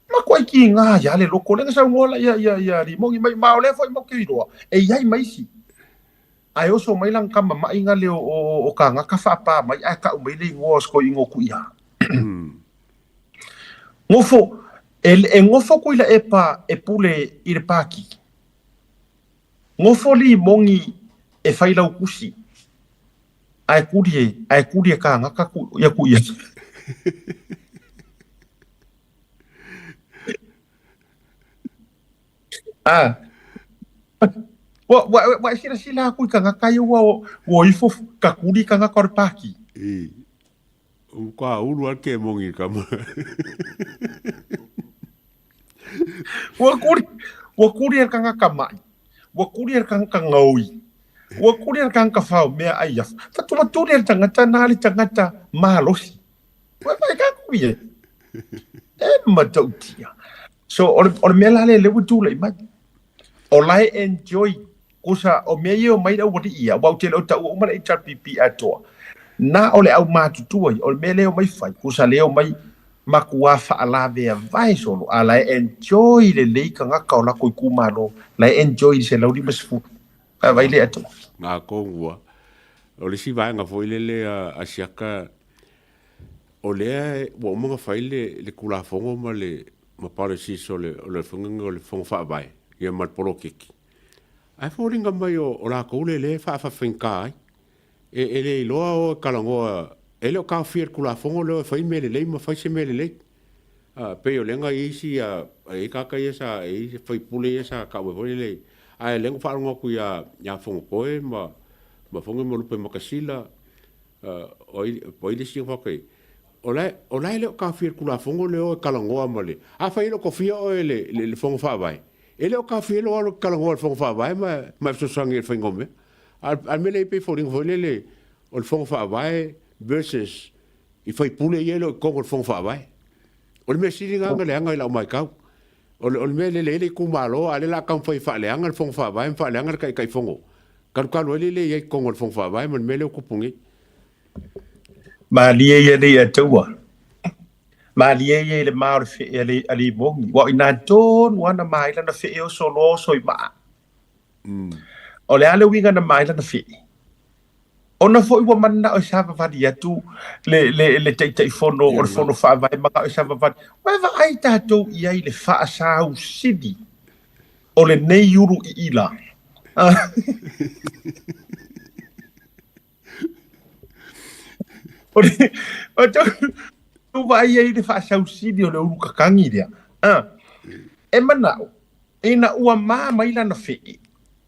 Matuai kigā ai lava le loko lea na saunoa la ia, ia, ia Limoni mai, ma o lea foi matou te iloa, e i ai ma isi. Ae oso mai lana tama maʻi na leo o, o kānaka faapā mai ae kaʻu mai le igoa o se toeaina o Kuʻiā. Nofo, e, e nofo Tuilaepa e pule i le pāki. Nofo Limoni e fai lautusi, ae kuli e, ae kuli e kānaka ku, ia Kuʻiā. Ah. Ua, ua, ua e silasila aku i tagata ia ua, ua ifo ka kuli tagata o le pāki. I. U ka ulu al ke mongi ka ma. Ua kuli, ua kuli e le tagata maʻi. Ua kuli e le tagata gaoi. Ua kuli e le tagata fao mea ai afa. Fatumatuli e le tagata na le tagata malosi. Ua fai ka kuli e. E matautia. So o le, o le mea la lea lea ua tulai mai. O la e enjoy kusa o mea ia e omai le aualii ia, aua ou te le o taua uma le HRPP atoa. Na o le aumatutua ia, o le mea lea e omai fai, kusa lea e omai makuā faalaveavae solo, a la e enjoy lelei tagata o latou itumalo, la e enjoy i le 150. Vaai lea atoa. Matou ua, o le isi vaega foi lele a siaka, o lea ua uma ona fai le, le Tulafono ma le ma policies o le, o le o le Fono Faavae ia ma le poloketi. Ae foliga mai o, o latou lea lea e faafafaigata ai. E, e le iloa o e talanoa, e le o taofia e le Tulafono lea o e fai mea lelei ma fai se mea lelei. A, pei o lea na i ai isi, a, e i ai tagata ia sa, e i ai faipule ia sa tau ai foi lele, ae lea na faalogo atu ia, ia Fonotoe ma, ma Fono ma Lupe Makasila, o ai, o ai le isi na faapea, o la, o la e le o taofia e le Tulafono le o e talanoa ma le, afai e le o tofia oe e le, le, le Fono Faavae, e le o taofia ai lou alu e talanoa i le Fono Faavae ma, ma e fesoasoani i le faiga o mea. A o le mea lea e pei e foliga foi lele, o le Fono Faavae versus i faipule ia e le o i totonu o le Fono Faavae. O le mea sili lena na leaga i lau matau. O le, o le mea lele ai le itumalo, a o lea o le a taumafai e faaleaga le Fono Faavae ma faaleaga le Taitaifono. Talutalu ai le le i ai i totonu o le Fono Faavae ma le mea lea ua tupu nei. Malie ia nei ia taua. Malie ia i le ma o le fee a le, a le imogi. Ua o ina tonu lava na ma ai lana fee oso loa oso i maa. O le a le uiga na ma ai lana fee? Ona foi ua mananao e savavali atu le, le, le Taitaifono o le Fono Faavae manao e savavali. Ua e vaai tatou i ai i le faasausili o lenei ulu iila. O le, o tou vaai ai i le faasausili o le ulu kakagi lea. E manao, ina ua ma mai lana fee,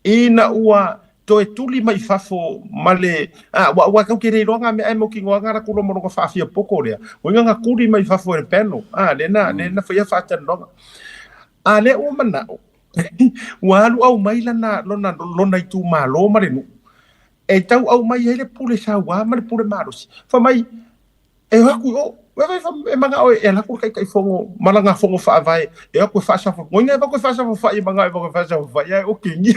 ina ua toe tuli mai fafo ma le, a, ua, ua kau ke le iloa ngā mea e mautinoa ngā latou loma longa faafia poko lea. Ua inga nga tuli mai fafo e le panel, a, le na, le na whaia whaatanonga. A lea ua manao, ua alu au mai lana, lona, lona itumalo ma le nuu, e tau au mai ai le pule sauā ma le pule malosi. Fai mai, E o atu i o, e manao e alu atu le Taitaifono ma lana fono faavae e o atu e faasafua. E atu e faasafua e manao e atu e faasafua ae o kegia.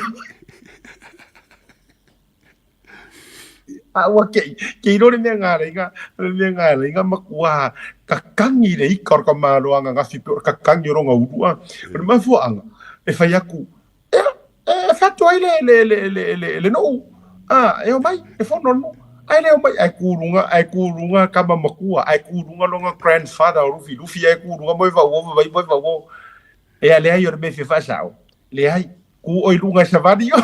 A ua kei, kei iloa le mea ngā le mea ngā leinga makuā kakangi le ika o le kamaloaga gafi pe o le kakangi o lona ulu a. O le mafuaaga e fai atu, Ia, e fatu ai le, le, le, le, le, le nuu. A, e omai, e fono le nuu. Ae le omai, ae ku luga, ae ku luga kama makua, ae ku luga longa grandfather o Lufi Lufi, ae ku luga moe vauo, vai moe vauo. Ea leai o le mea e fia faasao. Leai, ku oe i luga e savali oe.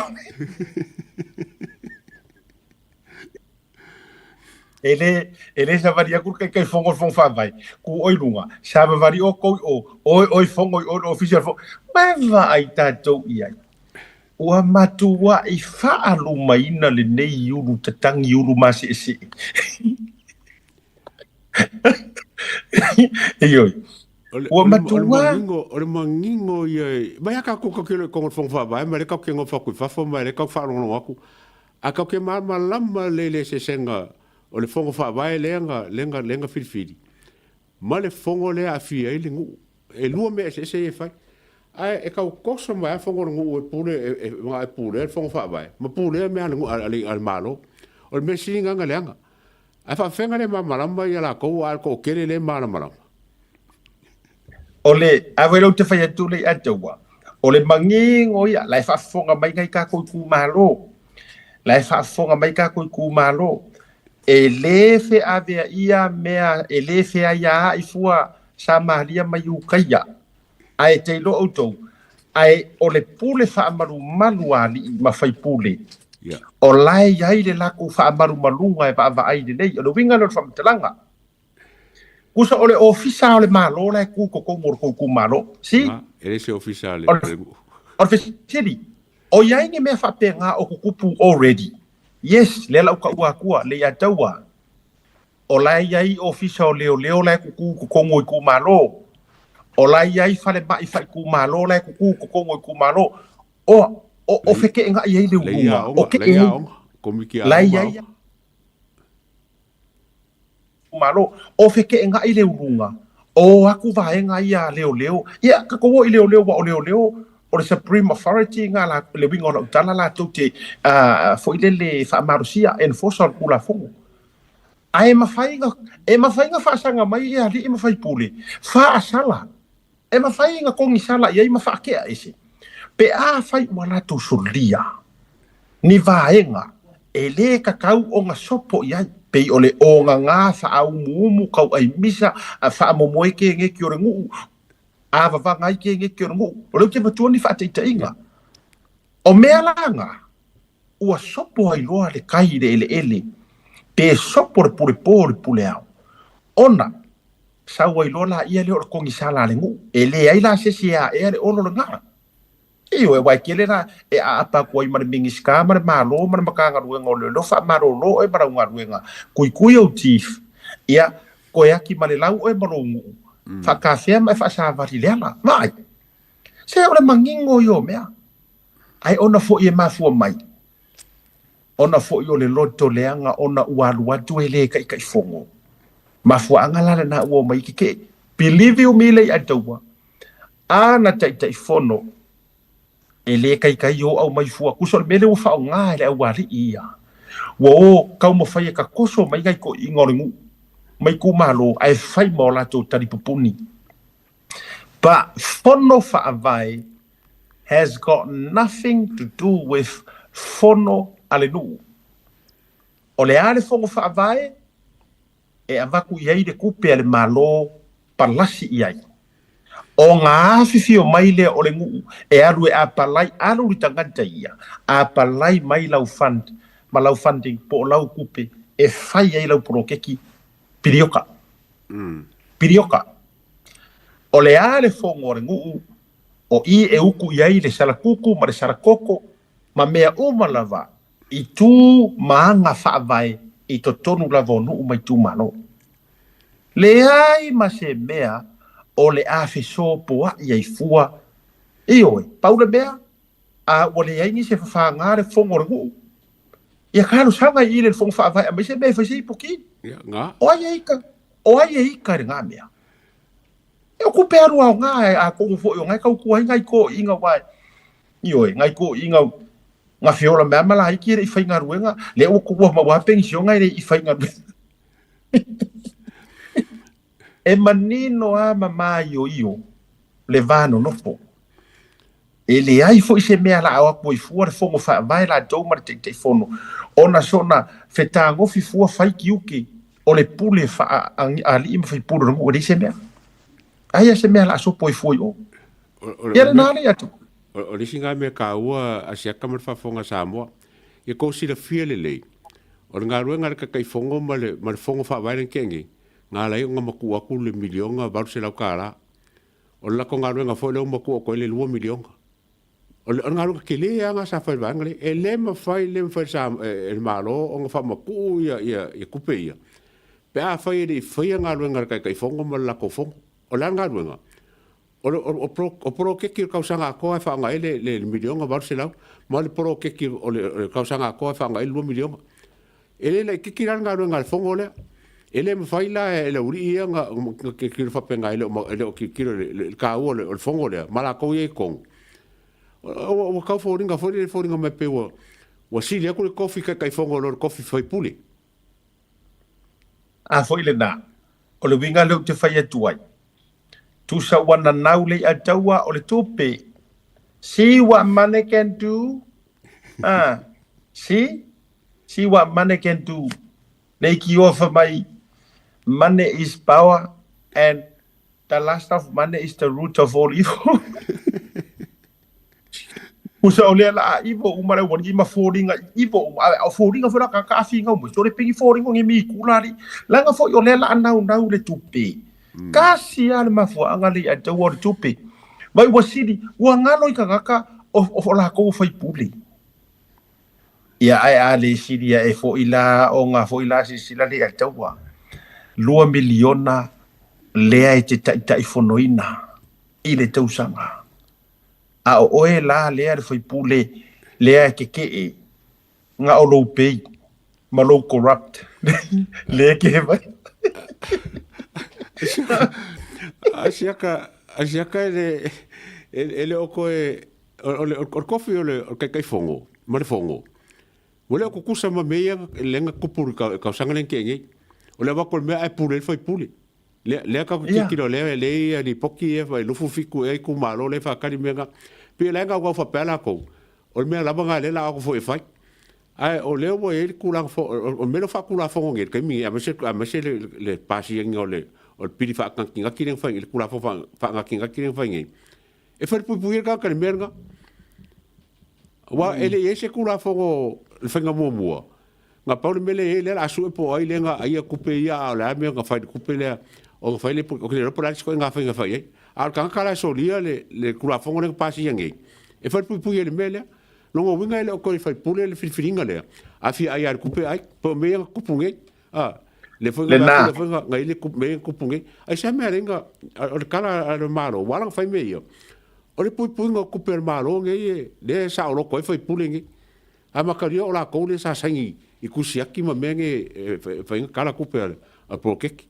E le, e le savali atu le Taitaifono o le Fono Faavae, ku oe i luga, savavali outou i o, oe oe fono i o i le Ofisa o le Fono. Ma e vaai tatou i ai, ua matuai faalumaina lenei ulu tatagi ulu maseesee. Ioe. Ua matua. O le manino ia, mai a tatou tatou te iloa i totonu o le Fono Faavae, ma lea tatou te nofo atu i fafo, ma lea tatou te faalogologo atu. Ae tatou te malamalama lelei i le eseesega o le Fono Faavae lea na, lea na, lea na filifili, ma le fono lea e aafia ai le nuu. E lua mea eseese ia e fai. Ae e tau toso mai lava fono o le nuu e pule, e, e, e pulea le Fono Faavae, ma pulea mea a le, a le, a le Malo. O le mea sili lena na leaga. Ae faafefea le malamalama ia latou a o le toatele lea e malamalama? O le, a foi lea ou te fai atu lea ia te ua, o le manino ia, la e faafofoga mai nai tatou itumalo, la e faafofoga mai tatou itumalo, e le feaveaia mea, e le feaiaai fua Samaria ma Iukaia, ae te iloa outou, ae o le pule faamalumalu a alii ma faipule, o la e i ai le latou faamalumaluga e vaavaai lelei. O le uiga lea o le faamatalaga. Tusa o le ofisa o le Malo la e tu i totonu o le tou itumalo. Si? E le se ofisa a le... O le fesili, o i ai ni mea faapena o tutupu already? Yes, lea la ou taua atua, le ia taua. O la e i ai ofisa o leoleo la e tutu i totonu o itumalo. O la e i ai falemai faaitumalo la e tutu i totonu o itumalo. O, o, o feteenai ai le uluga. O ke e la e i ai itumalo. O feteenai le uluga. O aku vaega ia a leoleo, ia, tatou o i leoleo aua o leoleo o le supreme authority nga la, le uiga o lau tala latou te foi lele faamalosia, enforcer o le Tulafono. Ae mafai na, e mafai na faasaga mai e alii ma faipule, faasala. E mafai na kogisala i ai ma faatea ese. Pe afai ua latou solia ni vaega e lē tatau ona sopo i ai, pei o le ogaga faaumuumu tauaimisa faamomoe keneti o le nuu, avavaga ai keneti o le nuu. O lea ou te avatua ni faataitaiga. O mea la na, ua sopo ai loa le tai i le eleele, pe sopo le pule po i le pule ao, ona sau ai loa laia lea o le kogisala a le nuu, e leai la se isi e aea le olo lena. Ioe, aua e tele la e aapa atu ai ma le Minisita ma le Malo ma le Matagaluega o Leoleo, faamalolo oe ma lau galuega, kuikui ou chief, ia, toe ati ma le lau oe ma lou nuu, faatafea ma e faasavali i le ala. Vaai! Se o le manino ia o mea. Ae ona foi e mafua mai, ona foi o le loto leaga ona ua alu atu e le taitaifono. Mafuaaga la lena ua omai i tetee. Believe you me Leiataua, a na taitaifono e le taitai o aumai fua tusa o le mea lea ua faaaoga e le aualii ia. Ua o taumafai e tatoso mai nai toeaiina o le nuu ma itumalo ae fai ma o latou talipupuni. But fono faavae has got nothing to do with fono a le nuu. O le a le fono faavae? E avatu i ai le tupe a le Malo palasi i ai. Ona afifio mai lea o le nuu e alu e apalai, alu le tagata ia, apalai mai lau fund ma lau funding po o lau tupe e fai ai lau poloketi pilioka. Pilioka. O le a le fono a le nuu o i e uku i ai le salakuku ma le salakoko ma mea uma lava i tu ma aga faavae i totonu lava o nuu ma itumalo. Leai ma se mea o le a fesopoai ai fua, ioe, pau le mea, a ua leai nisi e fafaga le fono o le nuu, ia talosaga i i le fono faavae aumai se mea e fai se ipuki. Ia, nga. O ai e ika, o ai e ika i lena mea? E o kupe alu aoga e atonu foi o na e tautua ai nai toeaiina aua ioe, nai toeaiina na feola mai lava ma laiti e le i faigaluega, lea ua ua maua lava penisione ae le i faigaluega. E manino lava ma maioio le va nonofo. E leai foi se mea la o atu ai fua le Fono Faavae latou ma le Taitaifono ona sona fetagofi fua fai tiute o le pule faa-alii ma faipule o le nuu e leai se mea. Aia se mea la sopo ai fua i o. Ia lena le atu. O le isi mea taua a Siaka ma le faafofoga a Samoa, ia tou silafia lelei, o le galuega a le Taitaifono ma le, ma le Fono Faavae lea na tea nei, na ala ai ona matuu atu le miliona $800. O le latou galuega foi lea ua matua atu ai le $2 miliona. O le galuega tele lava lena sa fai e le vaega lea. E le mafai, le mafai e le Malo ona faamatuu ia tupe ia pe afai e le i faia galuega a le Taitaifono ma le latou Fono. O le a le galuega? O poloketi o le tausaga atoa e faaaoga ai le miliona $800 ma le poloketi o le tausaga atoa e faaaoga ai le $2 miliona. E le laitiiti la le galuega a le Fono lea. E le mafai la e le aualii ia ona tilotilo faapena, e le o tilotilo i le taua o le Fono lea ma latou ia i totonu. Ua tau foliga foi lele, foliga mai pei ua sili atu le tofi Taitaifono i lo le tofi faipule. A foi lena, o le uiga lea ou te fai atu ai, tusa ua nanau le i'a taua o le tupe. See what money can do? Ah, see? See what money can do. Nei ki ofa mai, money is power and the lust of money is the root of all evil. Usa o lea la a ivo uma le wali ma foliga i ivo uma a o foliga foi la ka ka finga uma so le pengi foliga ngi mi kula li langa foi o lea la nau nau le tupe kasi a le mafuaaga le ia tau o le tupe vai ua sili ua ngalo i tagata o o lakou o faipule Ia ae a le sili ae foi la ona foi la silasila le ia taua $2 miliona lea e te taitaifonoina i le tausaga. A o oe la lea le faipule lea e tetee na o lou pay ma lou corrupt lea e ke mai. A siaka, a siaka e le, e le o koe, o le, o le kofi o le taitaifono ma le fono, ua le o kukusa ma mea ia lea na tupu i le tausaga lea na tea nei. O le avatu o le mea ae pule ai le faipule. Lea, lea tatou te tilotilo lea, lea e i ai lipoti ia e 27 ea itumalo lea e faatali mea na. Pei o la e naunau faapea latou, o le mea lava lena lea o le a o atu foi e fai. Ae o lea ua i ai le tulaga foi, o le mea lea ua faatulafono nei i le taimi lenei, aemaise, aemaise le, le pasiaina o le, o le pili faanatinati lea na fai nei, le Tulafono faanatinati lea na fai nei, e falepuipuia le tagata i le mea lena. Aua e le i i ai se Tulafono i le faiga muamua, na pau le mea lea e i ai, lea o le a sue po o ai lea na aia tupe ia, a o le a le mea na fai i le tupe lea, ona fai lea, ou te le iloa po o le a le isi ituaiga faiga e fai ai. A o le tagata la e solia le, le Tulafono lea na pasia nei, e falepuipuia i le mea lea. Lona uiga e le o toe faipule le filifiliga lea, a fia ai lava i le tupe, ai. Po o mea ia na tupu nei. A, lea foi na Lena. lea foi na i le mea ia na tupu nei. Ai se mea lea na, o le tala a le Malo, ua ala ona fai mea ia, o le puipuiga o tupe a le Malo nei e, lea e saoloto ai faipule nei. A matalia o latou lea sa saini i tusi ati ma mea nei e fai ai na tala tupe a le poloketi.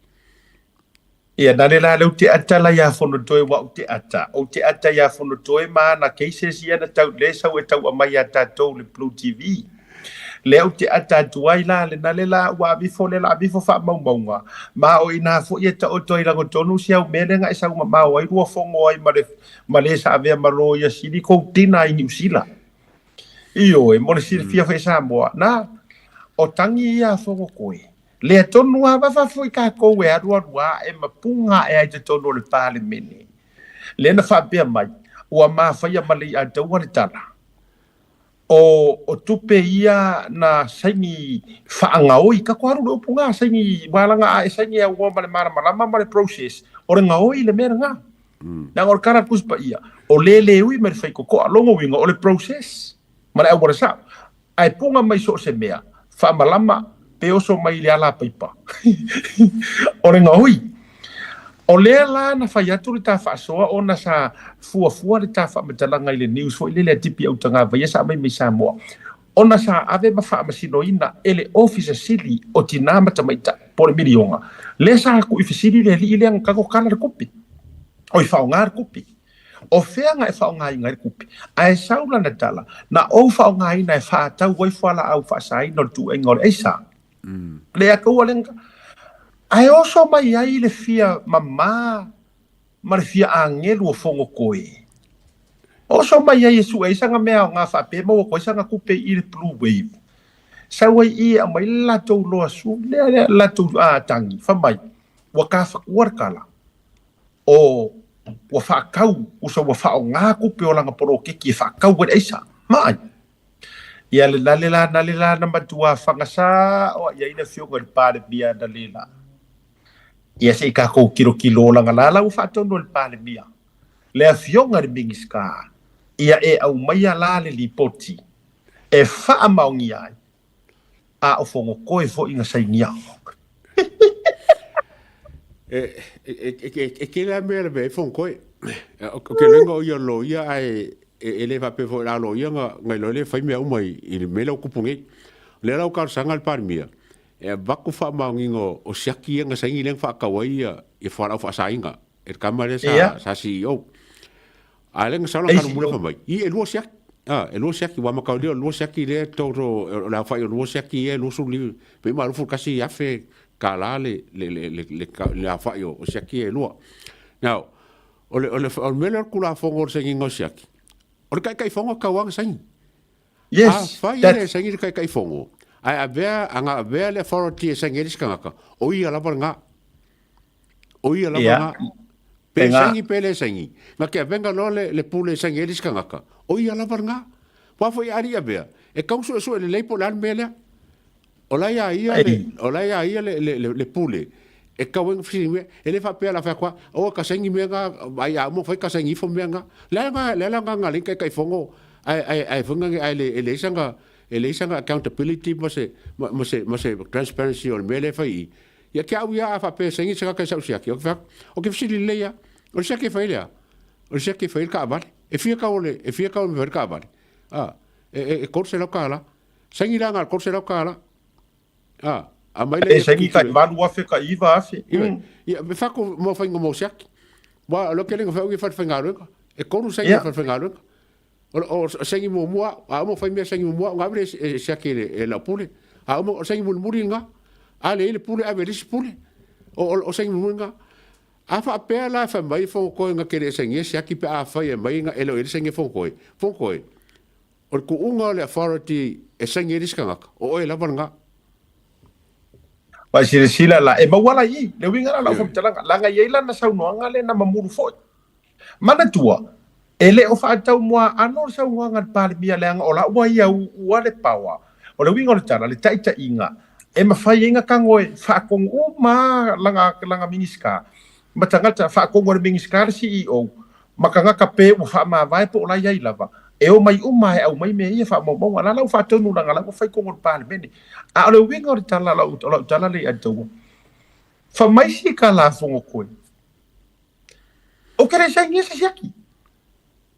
Ia, nale la lea ou te ata la ia Fonotoe ua ou te ata. Ou te ata ia Fonotoe ma ana cases ia na tau, lea e sau e tau aumai ia tatou le Blue TV. Lea ou te ata atu ai la, le nale la ua ave ifo lea la ave ifo faamaumauga, ma o i ina foi e taoto ai i lagotonu si au mea lea na e sau mamao ai lua fono ai ma le, ma le sa avea ma loia sili kou tina i Niu Sila. Ioe, mo le silafia foi e Samoa, na, o tagi ia a Fonotoe. Lea tonu lava va foi tatou e alualu ae ma puga ae ai totonu o le Palemene. Lea na faapea mai, ua mafaia ma Leiataua le tala, o, o tupe ia na saini faagaoi, tatou alu i le upu na, saini walaga ae saini aunoa ma le malamalama ma le process, o le gaoi le mea lena. Leaga o le tala a le Tusi Paia, o le le ui ma le faitotoa, lona uiga o le process ma le auala sao. Ae puga mai so o se mea, faamalama pe oso mai i le ala paipa. O le gaoi. O lea la na fai atu le ta faasoa ona sa fuafua le ta faamatalaga i le news foi lele a Tipi Autagavaia sa aumai mai Samoa, ona sa ave ma faamasinoina e le Ofisa Sili o Tina ma Tamaitai po o le miliona. Lea sa tuuifesili le alii lea na tago tala le tupe, oi faaaoga le tupe. O fea na e faaaogaina ai le tupe? Ae sau lana tala, na ou faaaogaina e faatau ai fualaau faasaina o le tuuaiga o le aisa. Le ataua lea na Ae oso mai ai le fia mama ma le fia agelu o Fonotoe. Oso mai ai e sue ai sana mea aoga faapea e maua atu ai sana tupe i le Blue Wave. Sau ai i e aumai le latou loa su, lea le latou tagi, fai mai, ua tafatua le tala. O ua faatau, usa ua faaaoga tupe o lana poloketi e faatau ai le aisa. Maai. Ia le nale la nale la na matua fagasa o i ai le afioga i le Palemia nale la. Ia se i tatou kilokilo langa la la ua faatonu e le Palemia. Le afioga i le Minisita, ia e aumaia la le lipoti e faamaonia ai a o Fonotoe foi na sainia. E, e, e, e, e tele a mea le mea e Fonotoe. O ke lenga o ia loia ae e, e le faapea foi la loia nga nga iloa le fai mea uma i, i le mea lea ua kupu nei. O lea la ua talosaga le Palemia e avatu faamaoniga o siaki ia na saini lea na faatau ai ia, ia fualaau faasaina e le tama lea sa, Ia. sa CEO. A lea na sau lana mula fai mai, i e lua siaki. Ah, e lua siaki, ua mataulia o lua siaki lea toto, o le aofai o lua siaki ia e 25, pe ma 21,000 kālā le, le, le, le, le, le aofai o, o siaki ia e lua. Now, o le, o le, o le mea lea o le Tulafono o le sainiga o siaki, o le taitaifono e tatau lava ona saini. Yes, Afai e le saini le taitaifono, ae avea, ana avea le authority e saini ai le isi tagata, o ia lava lena. O ia lava Ia. na. Pe Lena. saini pe le saini. Na ke avenga loa le, le pule e saini ai le isi tagata, o ia lava lena. Aua foi a alii avea, e tau suesue lelei po o le a le mea lea. O la ia ia le, o la ia ia le, le, le, le pule, e tau ai na fesili mea. E le faapea la fai atu lava, aua ka saini mea na, ai a uma ona fai ka saini ifo mea na. Le a le a le agaga le taitaifono ae, ae, ae foi na, ae le, e leai sana, e leai sana accountability ma se, ma, ma se, ma se transparency o le mea lea e fai i i. Ia te au ia a faapea e saini se tagata i sau siaki, ou te fai atu, ou te fesili lelei lava, o le siaki e fai ai le a? O le siaki e fai ai le taavale. E fia tau o le, e fia tau e fai ai le taavale? A, e, e, e $300. Saini la na o le $300. A, aumai E lea saini tai 8,000 tai 9,000. Ia, ia, e fai atu mo faiga mo siaki. Wa o le kelenga fai ugi fale-faigaluega. E kolu saini yeah. fale-faigaluega. O, o, saini muamua, a uma fai mea saini muamua, o ngawele e siaki e, e lau pule. A uma o saini mulimuli nga, a le ile pule, ave le isi pule. O, o, o saini mulimuli nga. A faapea la e fai mai fogokoe nga kele e sainia siaki pe a fai e mai nga e le o ile sainia fogokoe. Fogokoe, o le kuuga o le authority e sainia i le isi kangaka, o oe lava lena. Vai silasila la, e maua la i i, le uiga la o lau faamatalaga, leaga e i ai lana saunoaga lea na mamulu foi. Manatua, e le o faataumuaano le saunoaga a le Palemia leaga o la ua ia uua le power. O le uiga o le tala, le taitaiga, e mafai ai na tago e faatonu uma lana, lana Minisita ma tagata, faatonu e le Minisita le CEO ma tagata pe ua faamavae po o la i ai lava, e omai uma e aumai mea ia faamaumauga. La la ua faatonu leaga la ua fai tonu e le Palemene. A o le uiga o le tala, o lau tala lea ia te outou, fai mai si tala a Fonotoe, Ou te le sainia se siaki.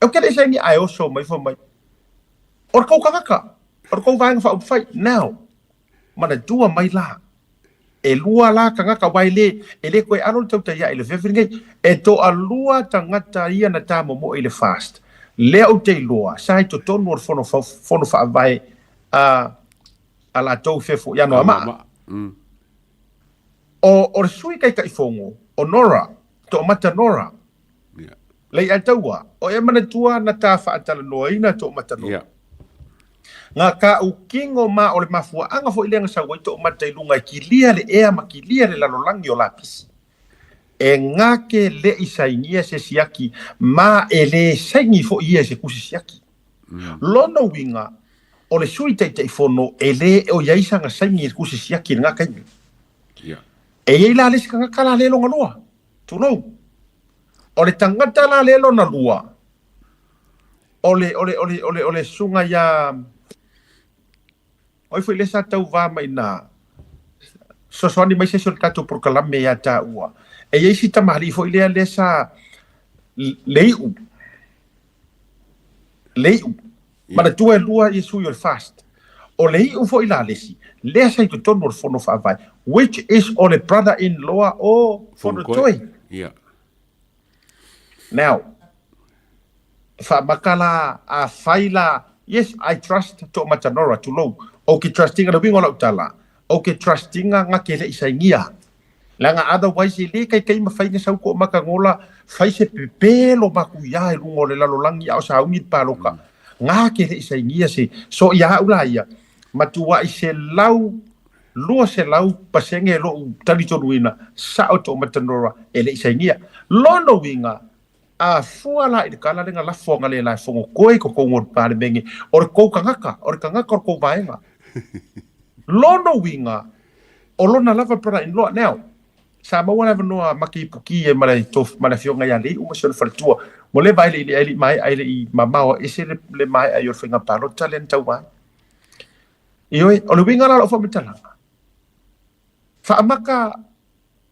Ou te le sainia, ae oso mai fai mai. O le tou tagata, o le tou vaega faaupufai. Now, manatua mai la, e lua la tagata, aua e le, e le toe alo le tautai ae i le afiafi lenei. E toalua tagata ia na tamomoe i le FAST. Lea ou te iloa, sa i totonu o le fono, fono faavae a, a latou fefo i Anoamaa. Mm. O, o le sui Taitaifono, o Nora, Toomata Nora, yeah. Lei'ataua, o e manatua na ta faatalanoaina Toomata Nora. Yeah. Nga tautino ma o le mafuaaga foi lea na sau ai Toomata i luga e kilia le ea ma kilia le lalolagi o lapisi. E gake le'i sainia se siaki ma e le saini foi ia i se tusi siaki. Mm. Lona uiga, o le sui Taitaifono e le o i ai sana saini i le tusi siaki i lena taimi. Yeah. E i ai la le isi tagata la le lona lua. Tulou. O le tagata la le lona lua, o le, o le, o le, o le, o le susuga ia, o ai foi lea sa tauva mai ina, fesoasoani mai se isi o le tatou polokalame ia taua. E i ai si tamalii foi lea lea sa le iu, le iu. Manatua e lua ia sui o le FAST. O le iu foi la le isi, lea sa i totonu o le Fono Faavae, which is o le brother-in-law o Fonotoe. Yeah. Now, faamaka la, afai la, yes, I trust Toomata Nora, tulou, ou ke trust ina, le uiga o lau tala, ou ke trust ina nga ke le'i sainia. Leaga otherwise e le kaikai mafai na sau Toomata Nola fai se pepelo matuia i luga o le lalolagi a o sauni le paloka. Nga ke le'i sainia se, so ia a'u la ia, matua'i 100, 200% lo'u talitonuina, sa'o Toomata Nora e le'i sainia. Lona uiga, A fua la i le tala lea na lafo analeila e Fonotoe i totonu o le Palemene, o le tou tagata, o le tagata o le tou vaega. Lona uiga, o lona lava brother-in-law. Now, sa maua le avanoa ma te ipuki ai ma le ma le afioga ia Lei'u ma si ona faletua. Ua leva e le i e le i mae'a e le i mamao ese le, le mae'a i o le faiga palota lea na taua ai. Ioe, o le uiga la o lau faamatalaga, faamaka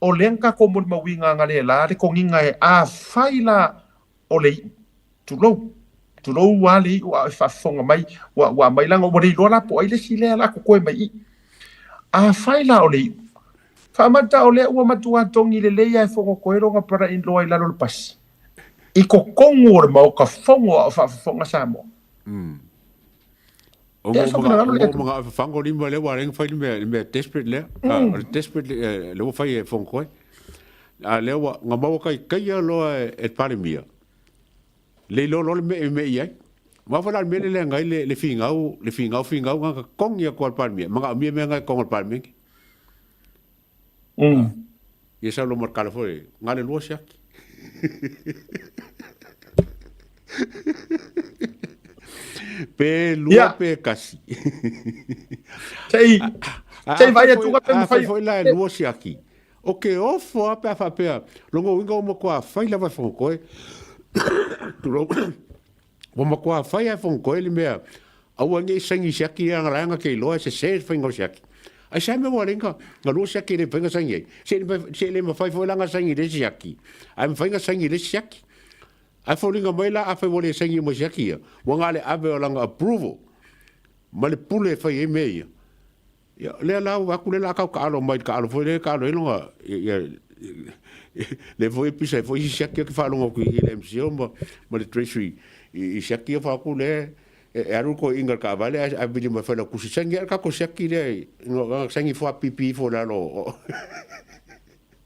O lea na tatou molimauina analeila le toniga e afai la o le iu. Tulou. Tulou a le iu a o e faafofoga mai, ua, ua aumai leaga ua le iloa la po o ai le isi lea la totoe mai i i. Afai la o le iu, faamata o lea ua matua togi lelei a e Fonotoe lona brother-in-law i lalo o le pasi, i totonu o le Maota Fono a o faafofoga Samoa. O Ia, so finagalo lea. Mga fafango lima lea ua lenga fai le mea le mea desperate lea. Ah, o le desperate le ua fai e Fonotoe. A lea ua nga maua kai kai ia loa e e Palemia. Le iloa loa le mea e mea i ai. Ma fa la le mea le ngai le le fingau, le fingau fingau nga ka kongi a ko Palemia. Manga mia mea ngai konga Palemia. Ia sau lo markala foi, nga le lua siaki. Pe lua yeah. pe kasi. Sei, sei vai atu ka pe mawhai. Foi la e lua siaki. O ke ofo a pe a whapea, longo winga o makoa whai lava e whangokoe. Tulou. Ua matua whai ai whangokoe le mea, aua nei saini siaki ia nga laenga ke iloa e sese le whainga o siaki. Ai sa mea ua lenga, nga lua siaki le whainga saini ai. Se se le mawhai foi la nga saini le siaki. Ai mawhai nga saini le siaki. Ai foliga mai la a whai ua le saini mo siaki ia. Ua nga le ave o langa approval. Ma le pule e whai ai mea ia. Ia, lea la ua aku le la kau kaalo mai kaalo foi le kaalo ai longa ia. Lea foi e pisa ai foi isi siaki ou te faalogo atu i le MCIL ma ma le Treasury i siaki ia faaku lea e alu le toeaina i le taavale ae vili mai fai lau tusi saini ea le tatou siaki lea na saini ifo a pipi ifo i lalo o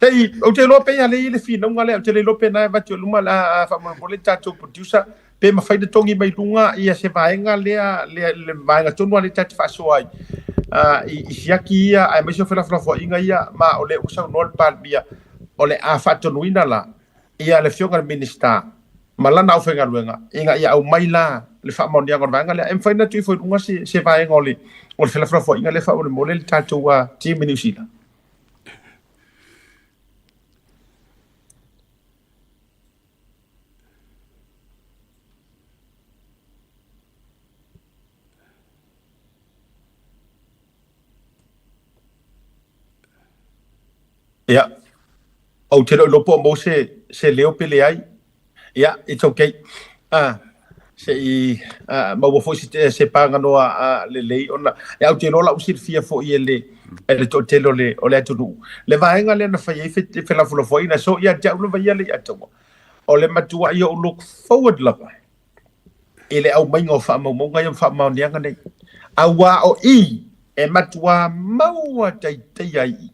Tei, ou te iloa pe ia lea i le finauga lea, ou te le iloa pe na e avatu i luma la faamolemole le tatou producer, pe mafai ona togi mai luga ia se vaega lea, lea le vaega tonu lea ta te faasoa ai i, i siaki ia aemaise o felafolafoaiga ia, ma o lea ua saunoa le Palemia o le a faatonuina la ia le Afioga i le Minisita ma lana aufaigaluega ina ia aumai la le faamaoniaga o le vaega lea. E mafai ona tuu ifo i luga se, se vaega o le, o le felafolafoaiga lea faamolemole le tatou team i Niu Sila. Ia, ou te le o iloa po o maua se, se leo pe leai. Ia, it's okay. Ah, se i ah, maua foi se, se paganoa ah, lelei ona e au te iloa la ua silafia foi e le, e le toatele o le, o le atunuu. Le vaega lea na fai ai fe, felafolafoaiga, so ia te au lava ia le Ataua, o le matuai ou look forward lava i le aumaiga o faamaumauga ia ma faamaoniaga nei. Auā o i e matuā maua taitaia ai i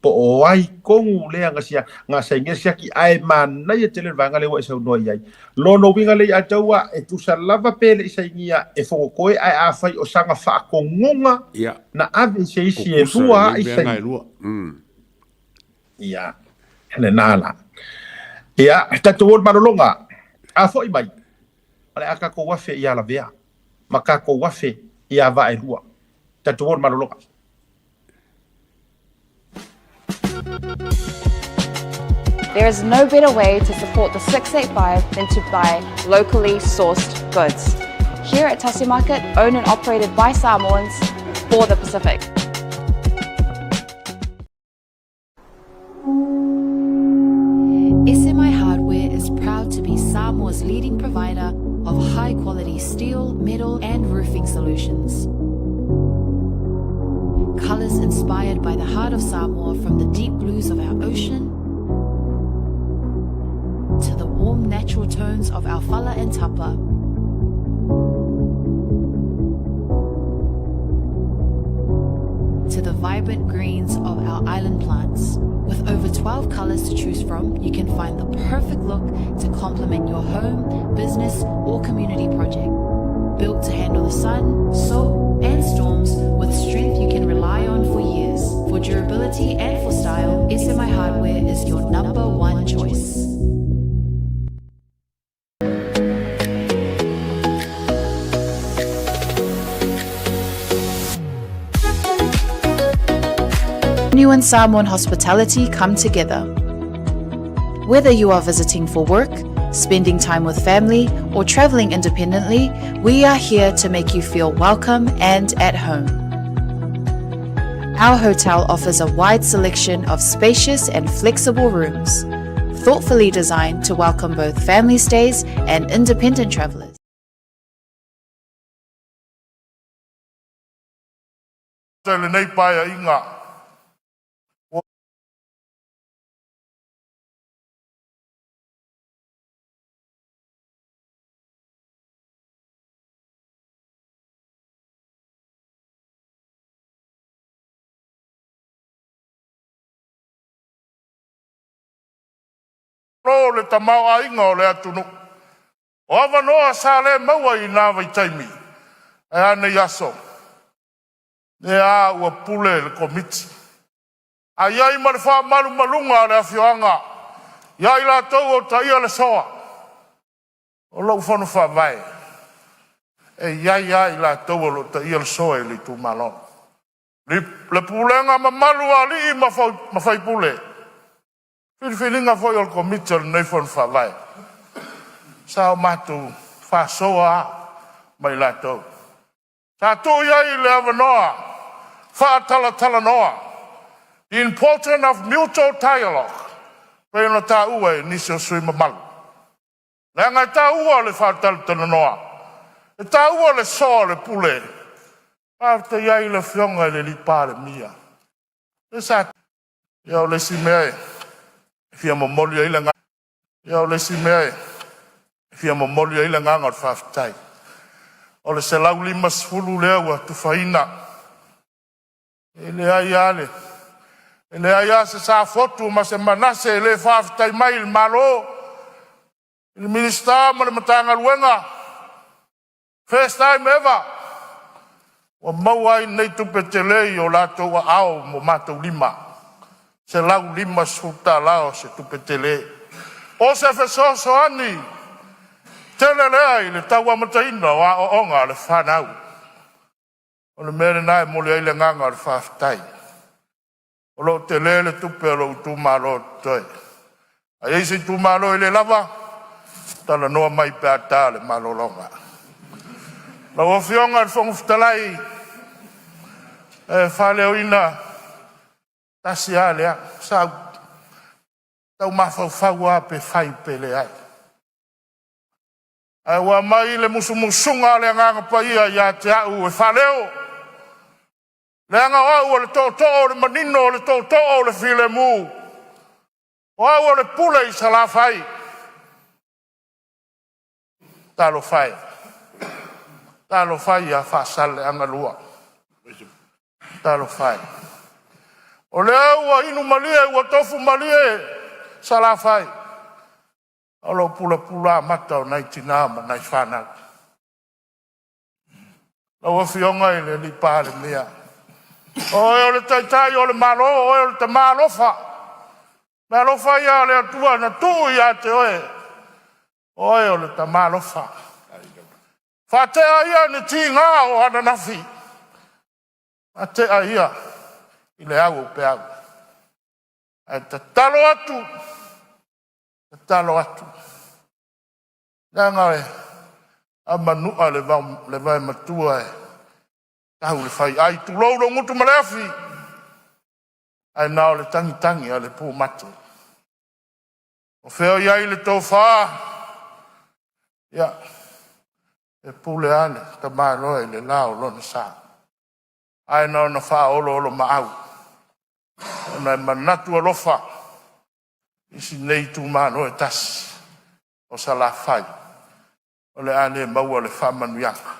po o ai kogu lea na sia na sainia siaki ae manaia tele le vaega lea ua e saunoa i ai. Lona uiga lea ia te au a e tusa lava pe le i sainia e fogotoe ae afai o saga faakogoga Ia, na ave i se isi e tutusa lua lenei ai mea na e saini. lua. Ia, lena la. Ia, tatou o i le malologa. A foi mai, o le a tatou afe ia Lavea ma tatou afe ia Vaaelua. Tatou o i le malologa. There is no better way to support the 685 than to buy locally sourced goods. Here at Tasi Market, owned and operated by Samoans for the Pacific. SMI Hardware is proud to be Samoa's leading provider of high quality steel, metal, and roofing solutions. Colors inspired by the heart of Samoa from the deep blues of our ocean to the warm natural tones of our fala and tapa. To the vibrant greens of our island plants. With over 12 colors to choose from, you can find the perfect look to complement your home, business, or community project. Built to handle the sun, salt, and storms with strength you can rely on for years. For durability and for style, SMI Hardware is your number one choice. New and Samoan hospitality come together. Whether you are visiting for work, spending time with family, or traveling independently, we are here to make you feel welcome and at home. Our hotel offers a wide selection of spacious and flexible rooms, thoughtfully designed to welcome both family stays and independent travelers. I lenei paeaiga. Ua. Malo le tamaoaiga o le atunuu. O avanoa sa le maua i na vaitaimi, ae a nei aso, lea ua pule le Komiti. A i ai ma le faamalumaluga a le afioaga ia i latou o taia le soa, o lou fono faavae, e i ai lava i latou o lo o taia le soa i le itumalo. Le pulega mamalu a alii ma faipule, filifiliga foi o le Komiti o lenei Fono Faavae, sa o matou faasoa lava ma i latou. Sa tuu i ai le avanoa faatalatalanoa, the important of mutual dialogue, pei ona taua e nisi o sui usufono mamalu. Leaga e taua le faatalatalanoa, e taua le soa o le pule. Faafetai ai i le Afioga i le Palemia, lea sa Ia o le isi mea e fia momoli ai le agaga, ia o le isi mea e fia momoli ai le agaga o le faafetai, o le $150 lea ua tufaina. E leai lava le e leai lava se Safotu ma se Manase e le faafetai mai i le Malo, i le Minisita ma le Matagaluega. First time ever ua maua ai lenei tupe tele i o latou aao ma o matou lima. $150 o se tupe tele. O se fesoasoani tele lea i le tau amataina o aoaoga a le fanau. O le mea lena e momoli ai le agaga o le faafetai. O lo o tele le tupe a lou itumalo o totoe. A i ai se itumalo e le lava, talanoa mai pe a ta le malologa. Lau Afioga i le Fofoga Fetalai, e faaleoina tasi a lea, sa ou tau mafaufau lava pe fai pe leai. Ae ua aumai le musumusuga a le Agaga Paia ia te au e faaleo, leaga o au o le tootoo o le manino, o le tootoo o le filemu, o au o le pule i Salafai. Talofa e, talofa e ia Faasaleleaga 2, talofa e. O lea ua inu malie ua tofu malie Salafai, o lo o pulapula amata o nai tina ma nai fanau. Lau Afioga i le Palemia, o oe o le Taitai o le Malo, o oe o le tama alofa. O le alofa ia a le Atua na tuu ia te oe, o oe o le tama alofa. Faatea ia ni tiga o ananafi, faatea ia i le au o peau. Ae tatalo atu, tatalo atu, leaga a manua le vae matua e tau i le faiai, tulou lou gutu ma le afi, ae na o le tagitagi a le pumate. O fea o i ai le tofa? Ia, e pule lava le tamaloa i le la o lona sa, ae na ona faaoloolomaau ona e manatu alofa i si nei itumalo e tasi o Salafai, o le a le maua le faamanuiaga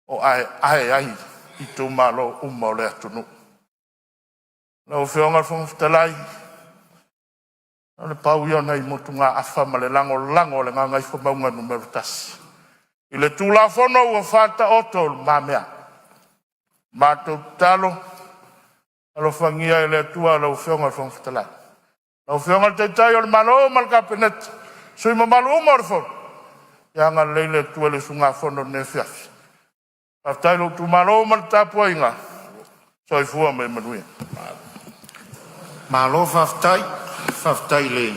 o aeae ai itumalo uma o le atunuu. Lau Afioga i le Fofoga Fetalai, na o le pau ia o nai motugaafa ma le lagolago a le Gagaifomauga Nu.1 i le Tulafono ua faataoto i lumamea. Matou tatalo, alofagia e le Atua lau Afioga i le Fofoga Fetalai, lau Afioga i le Taitai o le Malo ma le Kapeneta, sui usufono mamalu uma o le Fono, ia agalelei le Atua i le usugafono i lenei afiafi. Faafetai i lou itumalo ma le tapuaiga, soifua ma ia manuia. Malo faafetai, faafetai i le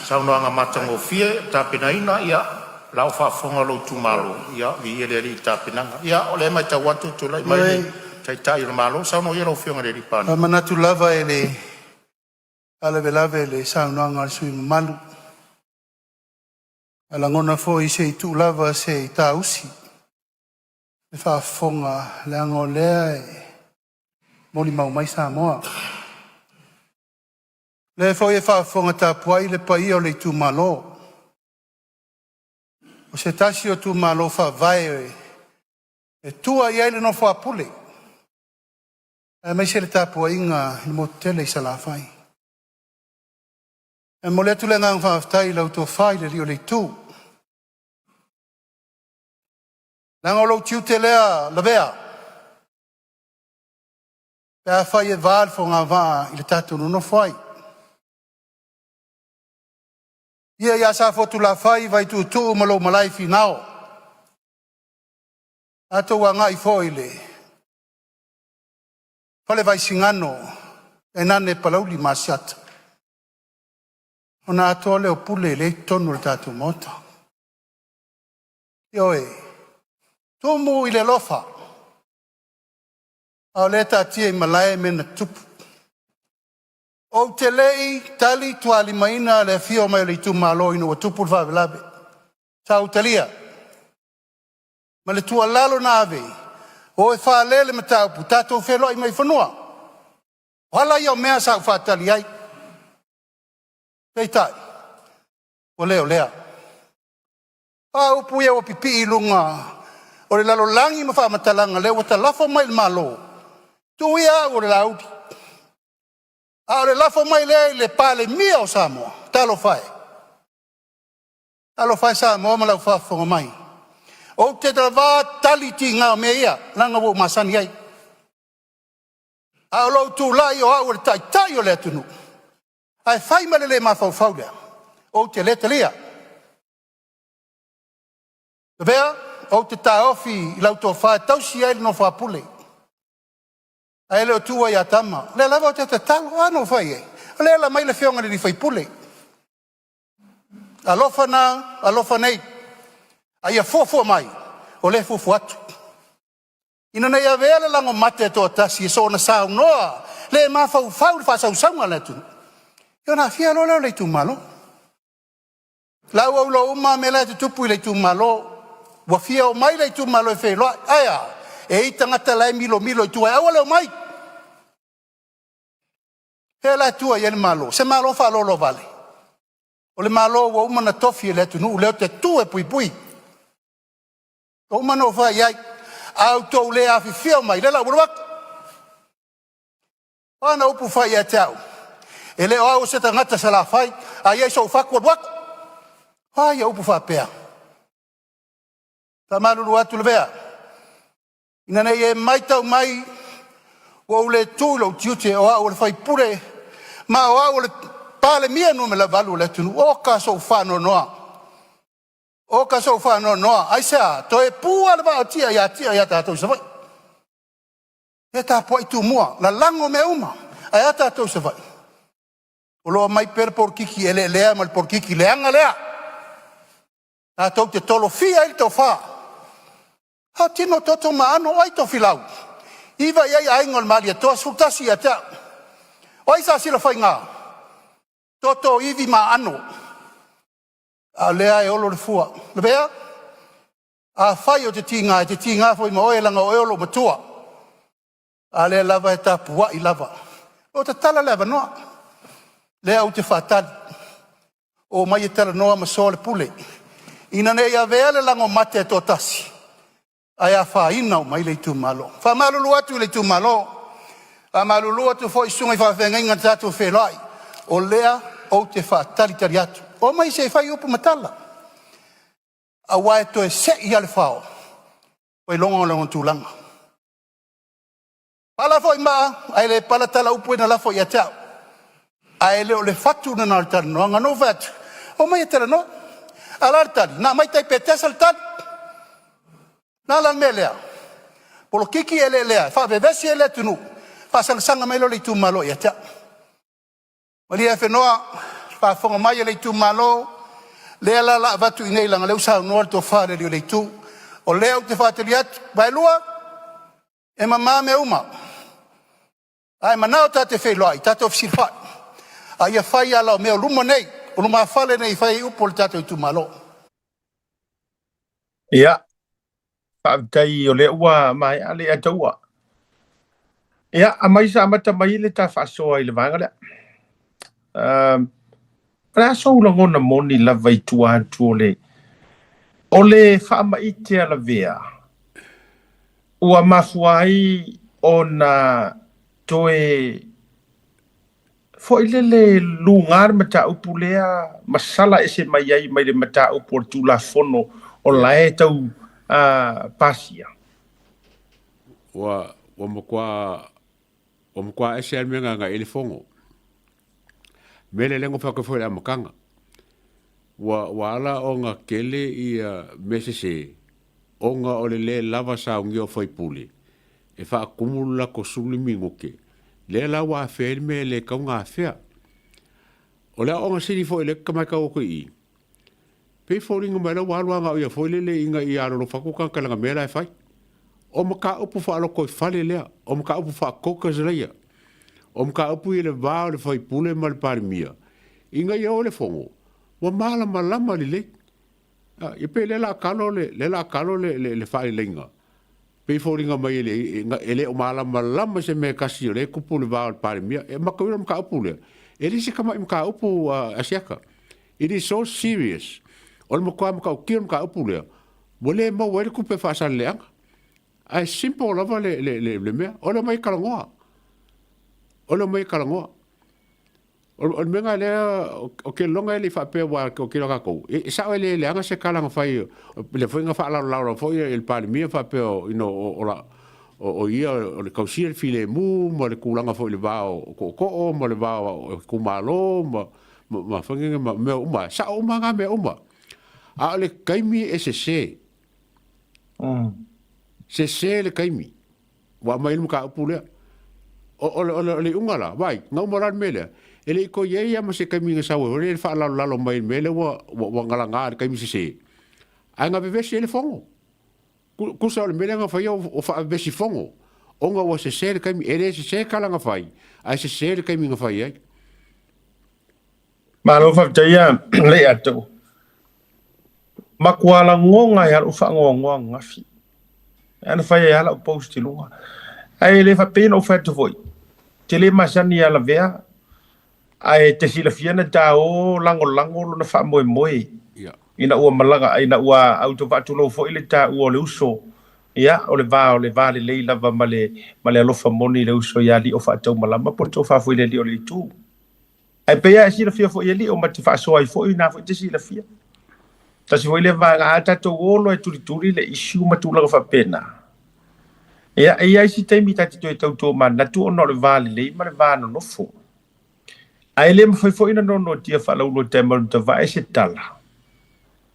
saunoaga matagofie ua tapenaina. Ia o la ua faafofoga lou itumalo, ia viia le Alii i le tapenaga. Ia o lea e matau atu ua tulai mai le Taitai o le Malo. Saunoa ia lau Afioga i le Palemia. Faamanatu lava e le faalavelave i le saunoaga a le sui usufono mamalu. Ae lagona foi se i tuu lava se i saausi le faafofoga leaga o lea e molimau mai Samoa. O lea foi e faafofoga tapuai le paia o le itumalo. O se tasi o itumalo faavae e tua i ai le nofo a Pule, aemaise le tapuaiga i le motu tele i Salafai. E momoli atu le agaga faafetai i lau tofa i le alii o le Itu, leaga o lou tiute lea Lavea, pe afai e va le fogavaa i le tatou nonofo ai. Le paia ia Safotulafai, Vaituutuu ma lou malae i Finao, tatou agai foi i le Fale Vaisigano tainane Palauli ma Asiata, ona atoa lea o pule lea e i totonu o le tatou Maota. Ioe, tumu i le alofa, a o lea e taatia i malae mea na tutupu. Ou te le i talitualimaina le afio mai o le itumalo ina ua tupu le faalavelave, sa ou talia ma le tuualalo na ave, o e faalele le mataupu, tatou feiloai mai i fanua. O ala ia o mea sa ou faatali ai, peitai, ua le o lea. O a upu ia ua pipii i luga o le lalolagi ma faamatalaga lea ua talafo mai i le Malo, tuu ia au o le Laauli, a o le lafo mai lea i le Palemia o Samoa, talofa e. Talofa e Samoa ma lau faafofoga mai, ou te tava tali tiga o mea ia, leaga ua ou masani ai. A o lou tulai o au o le taitai o le atunuu ae fai ma le le mafaufau lea, ou te le talia. Lavea, ou te taofi i lau tofa e tausi ai le nofo a Pule, ae le o tuua ia tama. O lea lava ou te tatalo, a na ou fai i ai? O lea e alaala mai le Afioga i le sui usufono. Alofa na, alofa nei, a ia fuafua mai, o lea e fuafua atu, ina ne i avea le lago mate e toatasi e soona saunoa le mafaufau i le faasausauga a le atunuu, ia ona aafia loa lea o le itumalo. La ua ou iloa uma lava mea la e tutupu i le itumalo. Ua fia omai le itumalo e feiloai, ae a? E i ai tagata la e milomilo i tua e aua le omai. O fea la e tua i ai le Malo? O se Malo faaloaloavale? O le Malo ua uma ona tofi e le atunuu lea ou te tu e puipui. Ua uma ona ou fai i ai, a outou le afifio mai, o lea la ua alu atu. O a ana upu fai ia te au? E le o au o se tagata Salafai, a i ai sou fatu, alu atu. O a ia upu faapea? Faamalulu atu Lavea, ina ne i e matau mai ua ou le tu i lou tiute o au o le faipule ma o au o le Palemia numera 8 o le atunuu. Oka sou faanoanoa, oka sou faanoanoa. Aisea? Toe pu lava le vaa o tia ia tia ia tatou i Savaii. E tapuai Tumua, lalago mea uma. Ae a tatou i Savaii? O lo o aumai pea le polokiki eleelea ma le polokiki leaga lea. Tatou te tolofia ai le tofa. A o tino o toto ma aano, o ai Tofilau? 9 i ai aiga o le Malietoa, 11 ia te au. O ai Siasila Faiga? Toto, ivi ma aano, a o lea e olo le fua. Lavea, afai ou te tiga, e te tiga foi ma oe leaga o oe o lou matua, a lea lava e tapuai lava. O lo o tatala le avanoa, lea ou te faatali, omai e talanoa ma soalepule, ina ne i avea le lago mate e toatasi ae afaina uma ai le itumalo. Faamalulu atu i le itumalo, faamalulu atu foi i susuga i faafeagaiga na tatou feiloai, o lea ou te faatalitali atu. Omai se i fai upu ma tala, aua e toe sei lava le fao ua iloga lona tulaga. Pala foi maa ae le pala tala upu na lafo ia te au. Ae le o le fatu lena o le talanoaga. Na ou fai atu, omai e talanoa. A o le a le tali? Na aumai tai Petesa le tali. O le a la le mea lea? Polokiki eleelea e faavevesi ai le atunuu, faasagasaga mai lea o le itumalo ia te au. Malie Afenoa, le faafofoga mai a le itumalo, lea la o le a avatu i inei leaga o lea ua saunoa le tofa i le alii o le itu. O lea ou te faatali atu, Vaelua, e mama mea uma. A e manao ta te feiloai, tatou fesilafai, a ia fai ala o mea o luma nei, o lumafale nei e fai ai upu o le tatou itumalo. Ia, faafetai o lea ua maea le ataua. Ia, aumai sa amata mai le ta faasoa i le vaega lea. Um, o le a sou lagona moni lava i tua atu o le o le faamaite a Lavea ua mafua ai ona toe foi lele luga le mataupu lea ma sala ese mai ai mai le mataupu o le Tulafono o la e tau pasia? Ua, ua matua, ua matua ese lava le mea na agai ai le Fono. Mea lea lea na fai atu ai foi i le amataga. Ua, ua ala ona tele ia mea sese, ona o le le lava saunia o faipule e faatumu le latou 15 minute, lea la ua afea ai le mea e le tatau ona afea. O le aoaoga sili foi lea e matau atu i i, pei e foliga mai la ua alu lava na o ia foi lele ina ia alolofa atu tagata i lana mea la e fai. O mataupu faalotoifale lea, o mataupu faa-caucus laia, o mataupu i le va o le faipule ma le Palemia, ina ia oo i le fono, ua malamalama lelei. Ia pei o lea la a talo le, lea la a talo le, le, le faaleleiga. Pei foliga mai e le, e le o malamalama i se mea e tasi o lea e tupu i le va o le Palemia. E matauina le mataupu lea, e le se tamai mataupu a Siaka. It is so serious. O le matua matautia o le mataupu lea, ua le maua ai le tupe faasaleleaga. Ae simple lava le, le, le, le mea, o le omai e talanoa. O le omai e talanoa. O, o le mea lena lea, o ke lona e le i faapea ua o ke tatou, e, e sao e le leaga se tala na fai, le foi na faalalolalo foi e le Palemia faapea o, you know, o, o, la, o, o ia o le tausia le filemu ma le tulaga foi i le va o tootoo ma le va o itumalo ma, ma, ma, ma, ma mea uma, sao uma ngā mea uma. A o le taimi e sese, Sese le taimi. Ua aumai ai le mataupu lea. O, o, o, o le iuga la, vai, na uma la le mea lea. E le i toe i ai lava ma se taimi na sau ai foi le faalalolalo mai i le mea lea ua, ua, ua galaga i le taimi sese. Ae na vevesi ai le fono. Tusa o le mea lea na faia ua faavevesi fono, ona ua sese le taimi. E le sese tala na fai, ae sese le taimi na fai ai. Malo faafetai a Leiato. Matua lagona ai lava lou faanoanoa ananafi. Ae na fai ai lava lau post i luga. Ae le faapea ona ou fai atu foi, te le masani ia Lavea, ae te silafia na ta o lagolago lona faamoemoe ina ua malaga, ina ua autofaatulou foi le taua o le uso, ia, o le va o le va lelei lava ma le, ma le alofa moni i le uso ia Lio Faataumalama po o le tofa foi i le alii o le itu. Ae pei lava e silafia foi e Lio ma te faasoa ai foi, na foi te silafia. Tasi foi lea vaega, a tatou o loa e tulituli le issue ma tulaga faapena, ia, e i ai isi taimi ta te toe tautomanatu ona o le va lelei ma le va nonofo. Ae le mafai foi ona nonotia faalauiloa e Manutavae se tala,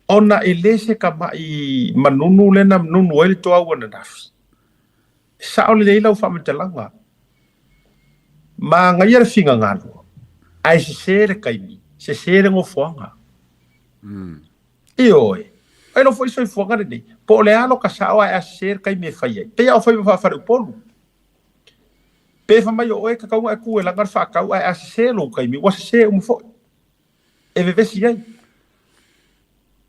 ona e le se tamai manunu lea na nunu ai le toau ananafi. E sao lelei lau faamatalaga. Manaia le finagalo, ae sese le taimi, sese le nofoaga. Ioe, e iloa foi le soifuaga lenei, po o le a loka sao ae a sese le taimi e fai ai. Pei lava o fai ma faafaleupolu. Pe fai mai o oe e tatau ona e tu e laga le faatau ae a sese lou taimi, ua sese uma foi. E vevesi ai.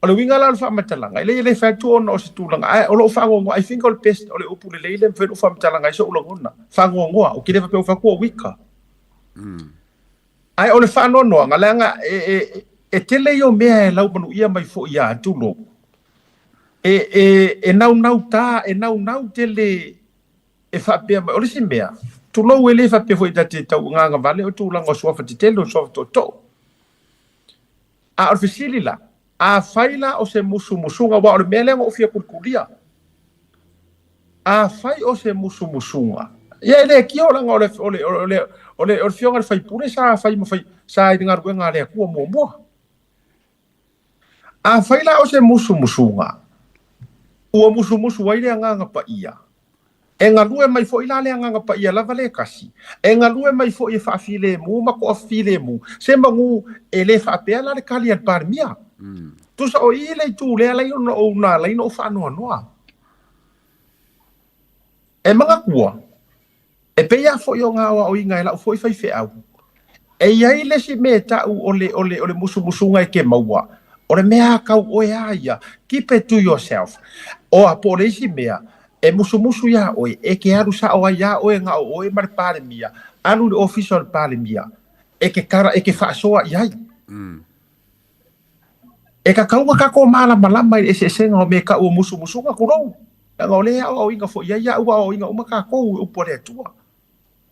O le uiga la o le faamatalaga, e leai e le fai atu ona o se tulaga, ae o lou faanoanoa, I think o le best, o le upu lelei lea e mafai ona ou faamatalaga ai sou lagona, faanoanoa, ou te le faapea ua fai atu ua wika. Ae o le faanoanoaga, leaga e, e, e tele ia o mea e laumanuia mai foi ia tulou, e, e, e naunauta, e naunau tele e faapea mai, o le isi mea, tulou e le faapea foi ta te tauagagavale o tulaga o suafa tetele o suafa tootoo. A o le fesili la, afai la o se musumusuga, aua o le mea lea na ou fia kulikulia, afai o se musumusuga, ia e le tio leaga o le, o le, o le, o le, o le fioga le faipule sa fai ma fai, sa i le galuega a le Atua muamua. Afai la o se musumusuga, ua musumusu ai le Agaga Paia, E galue mai foi la le Agaga Paia lava le tasi, e galue mai foi e faafilemu ma toafilemu, se manu e le faapea la le tali a le Palemia. Tusa o i le itu lea alai ona ou na alai ona ou faanoanoa. E manatua, E pei lava foi o ngā aoaoina e lau foi faifeau, e i ai le isi mea e ta'u o le, o le, o le musumusuga e ke maua, o le mea a kau oe a ia, keep it to yourself. Oa, po o le isi mea, e musumusu iā oe, e ke alu sa'o ai iā oe na o oe ma le Palemia, alu i le ofisa o le Palemia, e ke kara, e ke faasoa i ai. E tatau ona tatou malamalama i le eseesega o mea e tau o musumusuga, tulou, leaga o lea e aoaoina foi i ai au aoaoina uma tatou i upu a le Atua.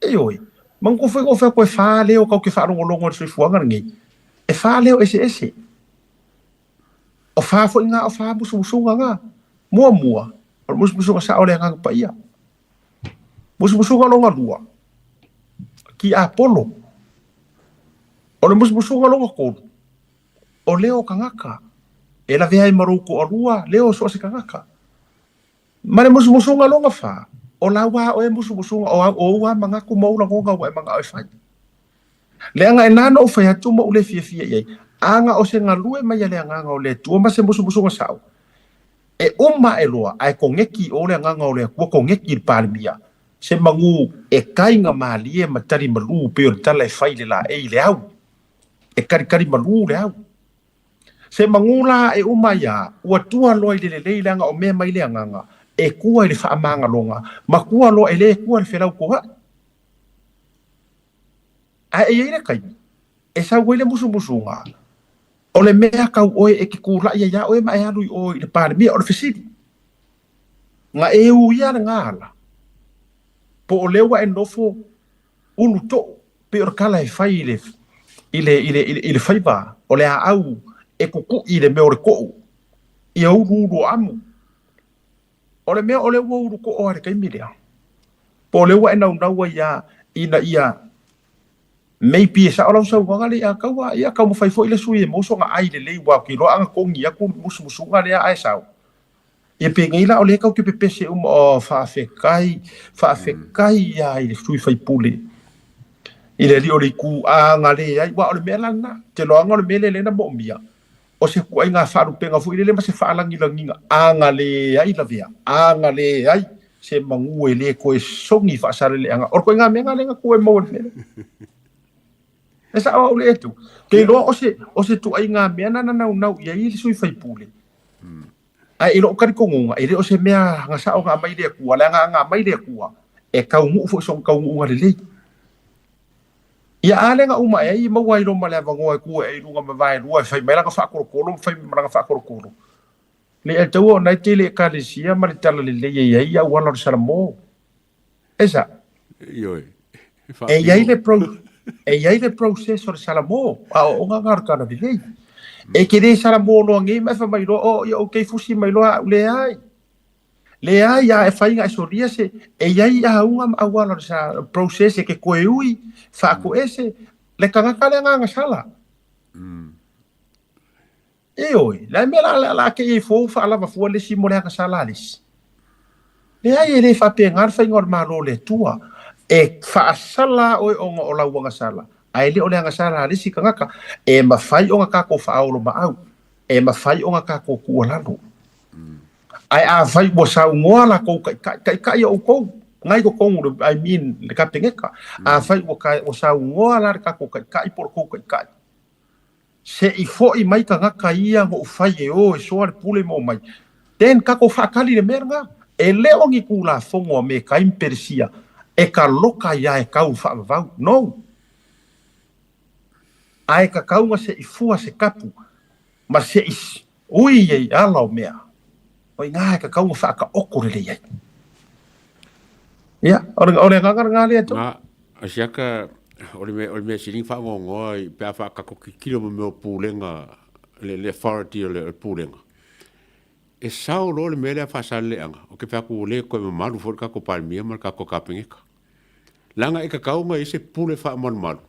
Ioe, manatua foi na ou fai atu e fa leo tatou te faalogologo i le soifuaga lenei, e fa leo eseese. O fa foi na o fa musumusuga na. Muamua, o le musumusuga sao o le Agaga Paia. Musumusuga lona lua, tiapolo. O le musumusuga lona tolu, o leo tagata, e lavea ai ma lou toalua leo o so o se tagata. Ma le musumusuga lona fa, o lau a oe musumusuga, o au, o ou a manatu ma ou lagona ua e manao e fai. Leaga e na na ou fai atu ma ou le fiafia i ai, a na o se galue mai a le Agaga o le Atua ma se musumusuga sao, e uma ae loa ae koneki i o le Agaga o le Atua, koneki i le Palemia, se manu e kaiga malie ma tali malu pei o le tala e fai i le laei i le au. E kalikali malū le au. Se magū la e uma ai a, ua tua loa i le lelei leaga o mea mai le agaga, E kua i le faamagaloga, ma kua loa e le kua i le felautoaʻi. Ae e i ai le taimi e sau ai le musumusuga, o le mea kau oe e te kulaʻi ai iā oe ma e alu i o i le Palemia. O le fesili, na e uia lena ala, po o lea ua e nofo ulu toʻu, pei o le tala e fai i le, i le, i le, i le faiva o le aau e kukuʻi i le mea o le toʻu, ia uluulu o amu. O le mea o lea ua ulu toʻo lava i le taimi lea, po o lea ua e naunau ai lava ina ia maybe e sao lau saunoaga lea ia Kaua, ia taumafai foi le sui e maua sona ai lelei aua ou te iloa ana togi atu le musumusuga lea ae sao. Ia penei la o lea e tau te pepese uma, oh faafetai, faafetai lava i le sui faipule i le alii o le itu a na leai, aua o le mea la lena, ou te iloaina o le mea lea lea na moomia, o se ituaiga faalupega foi lele ma se faalagilagiga a na leai lavea, a na leai se manu e le toe sogi faasaleleaga. O le ituaiga mea lena lea na tu ai maua i le mea lea. E sao au le etu. Ke iloa o se, o se ituaiga mea na na naunau i ai le sui faipule. Ae i lou talitonuga, e le o se mea na sao na aumai le Atua, leaga a na aumai le Atua, e taunuu foi sona taunuuga lelei. Ia a lea na uma ae ai e maua ai loa ma le avanoa e tu ae i luga ma vaelua e fai mai lana faakolokolo ma fai mai ma lana faakolokolo. Le ataua ona e tele ekalesia ma le talalelei e i ai auala o le Salamo. E sa? Ioe. E i ai le pro, e i ai le process o le Salamo, a o ona na o le talalelei. E te le Salamo loa nei ma e fai mai loa, oh, ia okay, fusi mai loa au, leai. Leai, a e fai na e solia se, e i ai auga ma auala o le sa, process e ke koe ui, faakoese, le tagata lea na agasala. Ioe, le a mea la, la, la te i ai fou faalava fua le isi mo le agasala a le isi. Leai, e le faapena le faiga o le Malo o le Atua. E faasala oe ona o lau agasala, ae le o le agasala a le isi tagata. E mafai ona tatou faaolomaau, e mafai ona tatou tuualalo. Ae afai ua saunoa la tou taitai, taitai o outou, na i totonu le, I mean, le Kapeneta. Afai ua, ua saunoa la le tatou taitai po o le tou taitai, se i foi mai tagata ia na ou fai e o e soa le pule ma omai, then tatou faatali i le mea lena. E le o ni Tulafono a Mekai ma Peresia e taloka ai lava e tau i le faavavau. No. Ae tatau na se i fua se tapu ma se i ui i ala o mea, o i ina e tatau ona faataoto lelei ai. Ia, o le, o le agaga lena lea, John. Na, asiaka, o le mea, o le mea sili na faangoangoa i, pe a faatatou tilotilo ma mea o pulega, le, le authority o le, o le pulega, e sao loa le mea lea faasaleleaga, ou te fai atu ua le toe mamalu foi le tatou Palemia ma le tatou Kapeneta. Leaga e tatau ona i ai se pule faamalumalu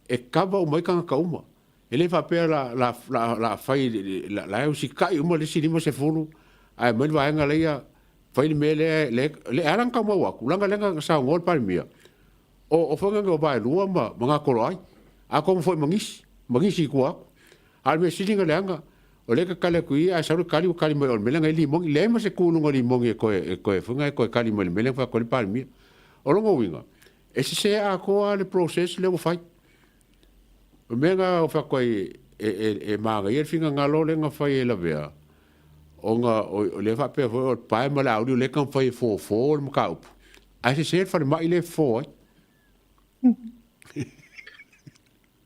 e kava uma ai tagata uma. E le faapea la, la, la, la fai, la, la e usitai uma le isi 50, ae aumai le vaega leia, fai le mea lea, le, le, e ala ona taumau atu, leaga lea na saunoa le Palemia, o, o faiga o Vaelua ma, ma Gatoloai, atonu foi ma nisi, ma nisi i tua atu. A o le mea sili ona leaga, o lea e tatali atu i i, ae sau le tali ua tali mai o le mea lea na i ai limoni. Leai ma se tu i luga o limoni e toe, e toe, foi na e toe tali mai i le mea lea na fai atu ai le Palemia. O lona uiga, e sese atoa lava le process lea ua fai. O le mea lena o fai atu ai e, e, e manaia le finagalo lea na fai e Lavea, ona o lea faapea foi o le pae ma le auli o lea e taumafai e fofo le mataupu, ae sese le falemai lea e fofo ai.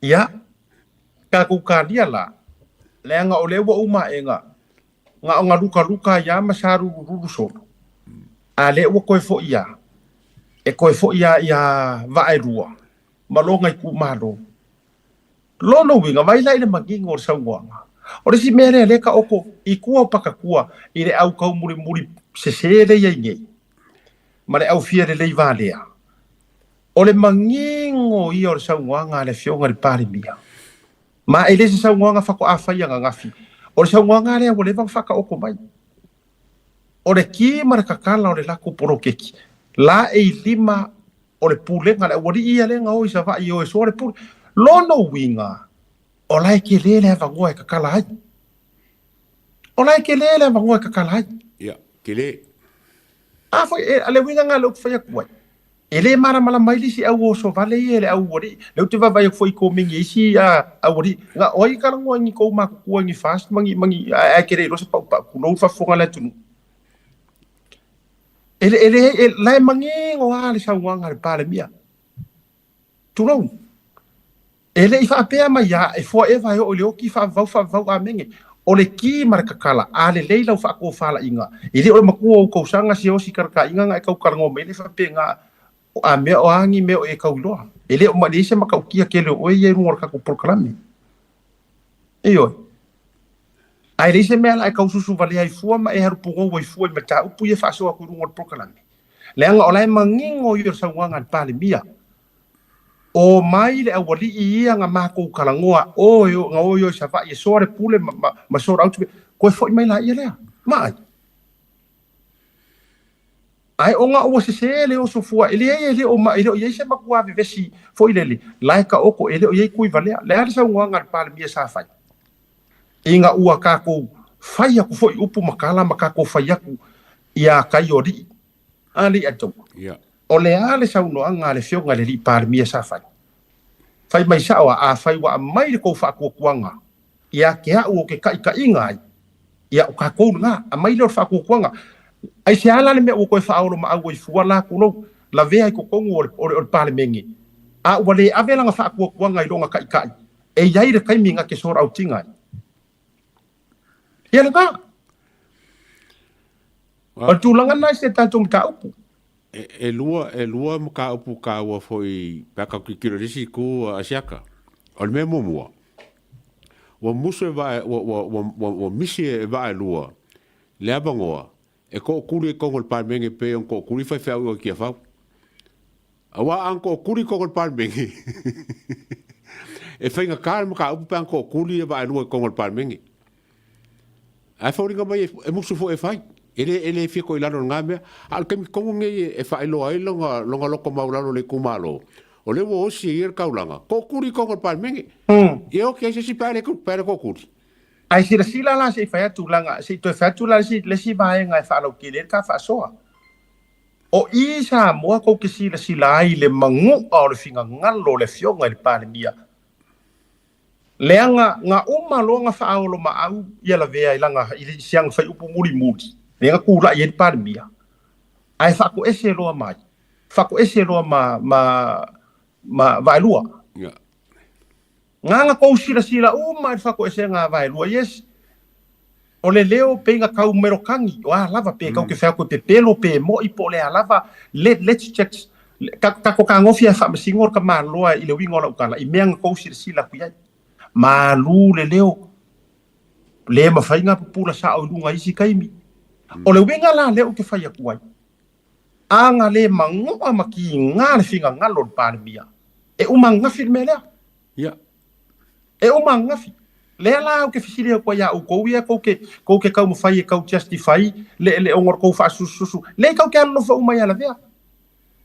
Ia, tatou talia la, leaga o lea ua uma ae na, na o na lukaluka ai lava ma salulululu solo, a lea ua toe foi lava, e toe foi lava ia Vaaelua ma lona itumalo. Lona uiga, vaai la i le manino o le saunoaga. O le isi mea lea lea taoto i tua o Pakatua i le au taumulimuli sese lea i ai nei, ma le au fia lelei valea. O le manino ia o le saunoaga a le Afioga i le Palemia, ma e le se saunoaga faatoa fai ananafi, o le saunoaga lea ua leva ona faataoto mai. O le ki ma le tatala o le latou poloketi, laei lima o le pulega a le aualii ia lea na o i Savaii e o e soa le pule. Lona uiga, o la e tele le avanoa e tatala ai. O la e tele le avanoa e tatala ai. Ia, tele. A foi, e, le uiga lena lea ou te fai atu ai, e le malamalama ai le isi au oso vale ia e le aualii. Lea ou te vaavaai atu foi i komeni a isi aualii, na o ai e talanoa i ni tou matutua i ni fast ma ni, ma ni, ae, ae te le iloa se paupau, tulou le faafofoga a le atunuu. E le, e le, e, la e manino lava le saunoaga a le Palemia. Tulou. E le i faapea mai lava, e forever e oo i le oti, faavavau, faavavau, amene. O le ki ma le kakala, a lelei lau faatofalaiga, e le o le matua o ou tausaga siaosi kalakaiga na e tau talanoa mai ai faapena, o a mea o a ni mea o e tau iloa. E le o leai se matautia tele o oe ia i luga o le tatou polokalame. Ioe. Ae leai se mea la e tau susuvalea ai fua ma e alu pugou ai fua i mataupu ia e faasoa atu i luga o le polokalame. Leaga o la e manino ia o le saunoaga a le Palemia. O mai le aualii ia na matou talanoa o e na o i Savaii e soa le pule ma, ma, ma sort out, koe foi mai laia lea. Maai. Ae ona ua sese le oso fua, e leai e le o ma, e le o i ai se matua vevesi foi lele, la e taoto, e le o i ai tui valea. Le a le saunoaga a le Palemia sa fai? Ina ua tatou fai atu foi upu ma tala ma tatou fai atu ia tai o alii, a alii a taua. Yeah. O le a le saunoaga a le Afioga i le Alii Palemia sa fai? Fai mai sao a, afai ua aumai le tou faatuatuaga ia te au ou te taitaiga ai, ia o tatou lena, aumai lea o le faatuatuaga. Aisea la le mea ua toe faaolomaau ai fua la tulou, lavea i totonu o le, o le, o le Palemene, a ua le ave lana faatuatuaga i lona taitai, e i ai le taimi na te soalautiga ai. Ia lena. O le tulaga lena i se tatou mataupu. E, e lua, e lua mataupu taua foi pe a tatou tilotilo i le isi itu a Asiata. O le mea muamua, ua musu e vaa, ua, ua, ua, ua, ua misi e vaa e lua le avanoa e tootuli ai totonu o le Palemene pei ona tootuli faifeau i o i Tiafau. Aua a na tootuli i totonu o le Palemene, e faigata le mataupu pe a na tootuli e vaa e lua i totonu o le Palemene. Ae foliga mai e musu foi e fai. E le, e le fia toilalo i lena mea. A o le taimi tonu lenei e faailoa ai lona, lona loto maualalo i le itumalo, o lea ua osi e ia le taulaga, tootuli i totonu o le Palemene. Ia oti ai se isi pe a le, pe a le tootuli. Ae silasila la se i fai atu leaga se i toe fai atu la le isi vaega e faalautele ai le ta faasoa. O i Samoa tou te silasila ai i le manu'a o le finagalo o le Afioga i le Palemia, leaga na uma loa na faaolomaau ia lavea i lana i si ana faiupu mulimuli, lea na tula'i ai le Palemia, ae faatoese loa mai, faatoese loa ma ma ma Vaelua. Yeah. Na na tou silasila uma i le faatoesega a Vaelua, yes, o le leo pei na tau melokagi, o a lava, pe kau ke fai atu e pepelo, pe mo'i, po o le a lava, let, let's just, tatou fetagofi ae faamasino le tamaloa i le uiga o lau tala, i mea na tou silasila atu i ai. Malu le leo, le mafai na pupula sao i luga i isi taimi. O le uiga la lea ou te fai atu ai, a na le magoa ma kiga le finagalo o le Palemia, e uma ananafi le mea lea. Ia. E uma ananafi. Lea la ou te fesili atu ai ia outou ia tou te, tou te taumafai e tau justify le, le ona o le tou faasusususu. Lea tou te alolofa uma ia Lavea.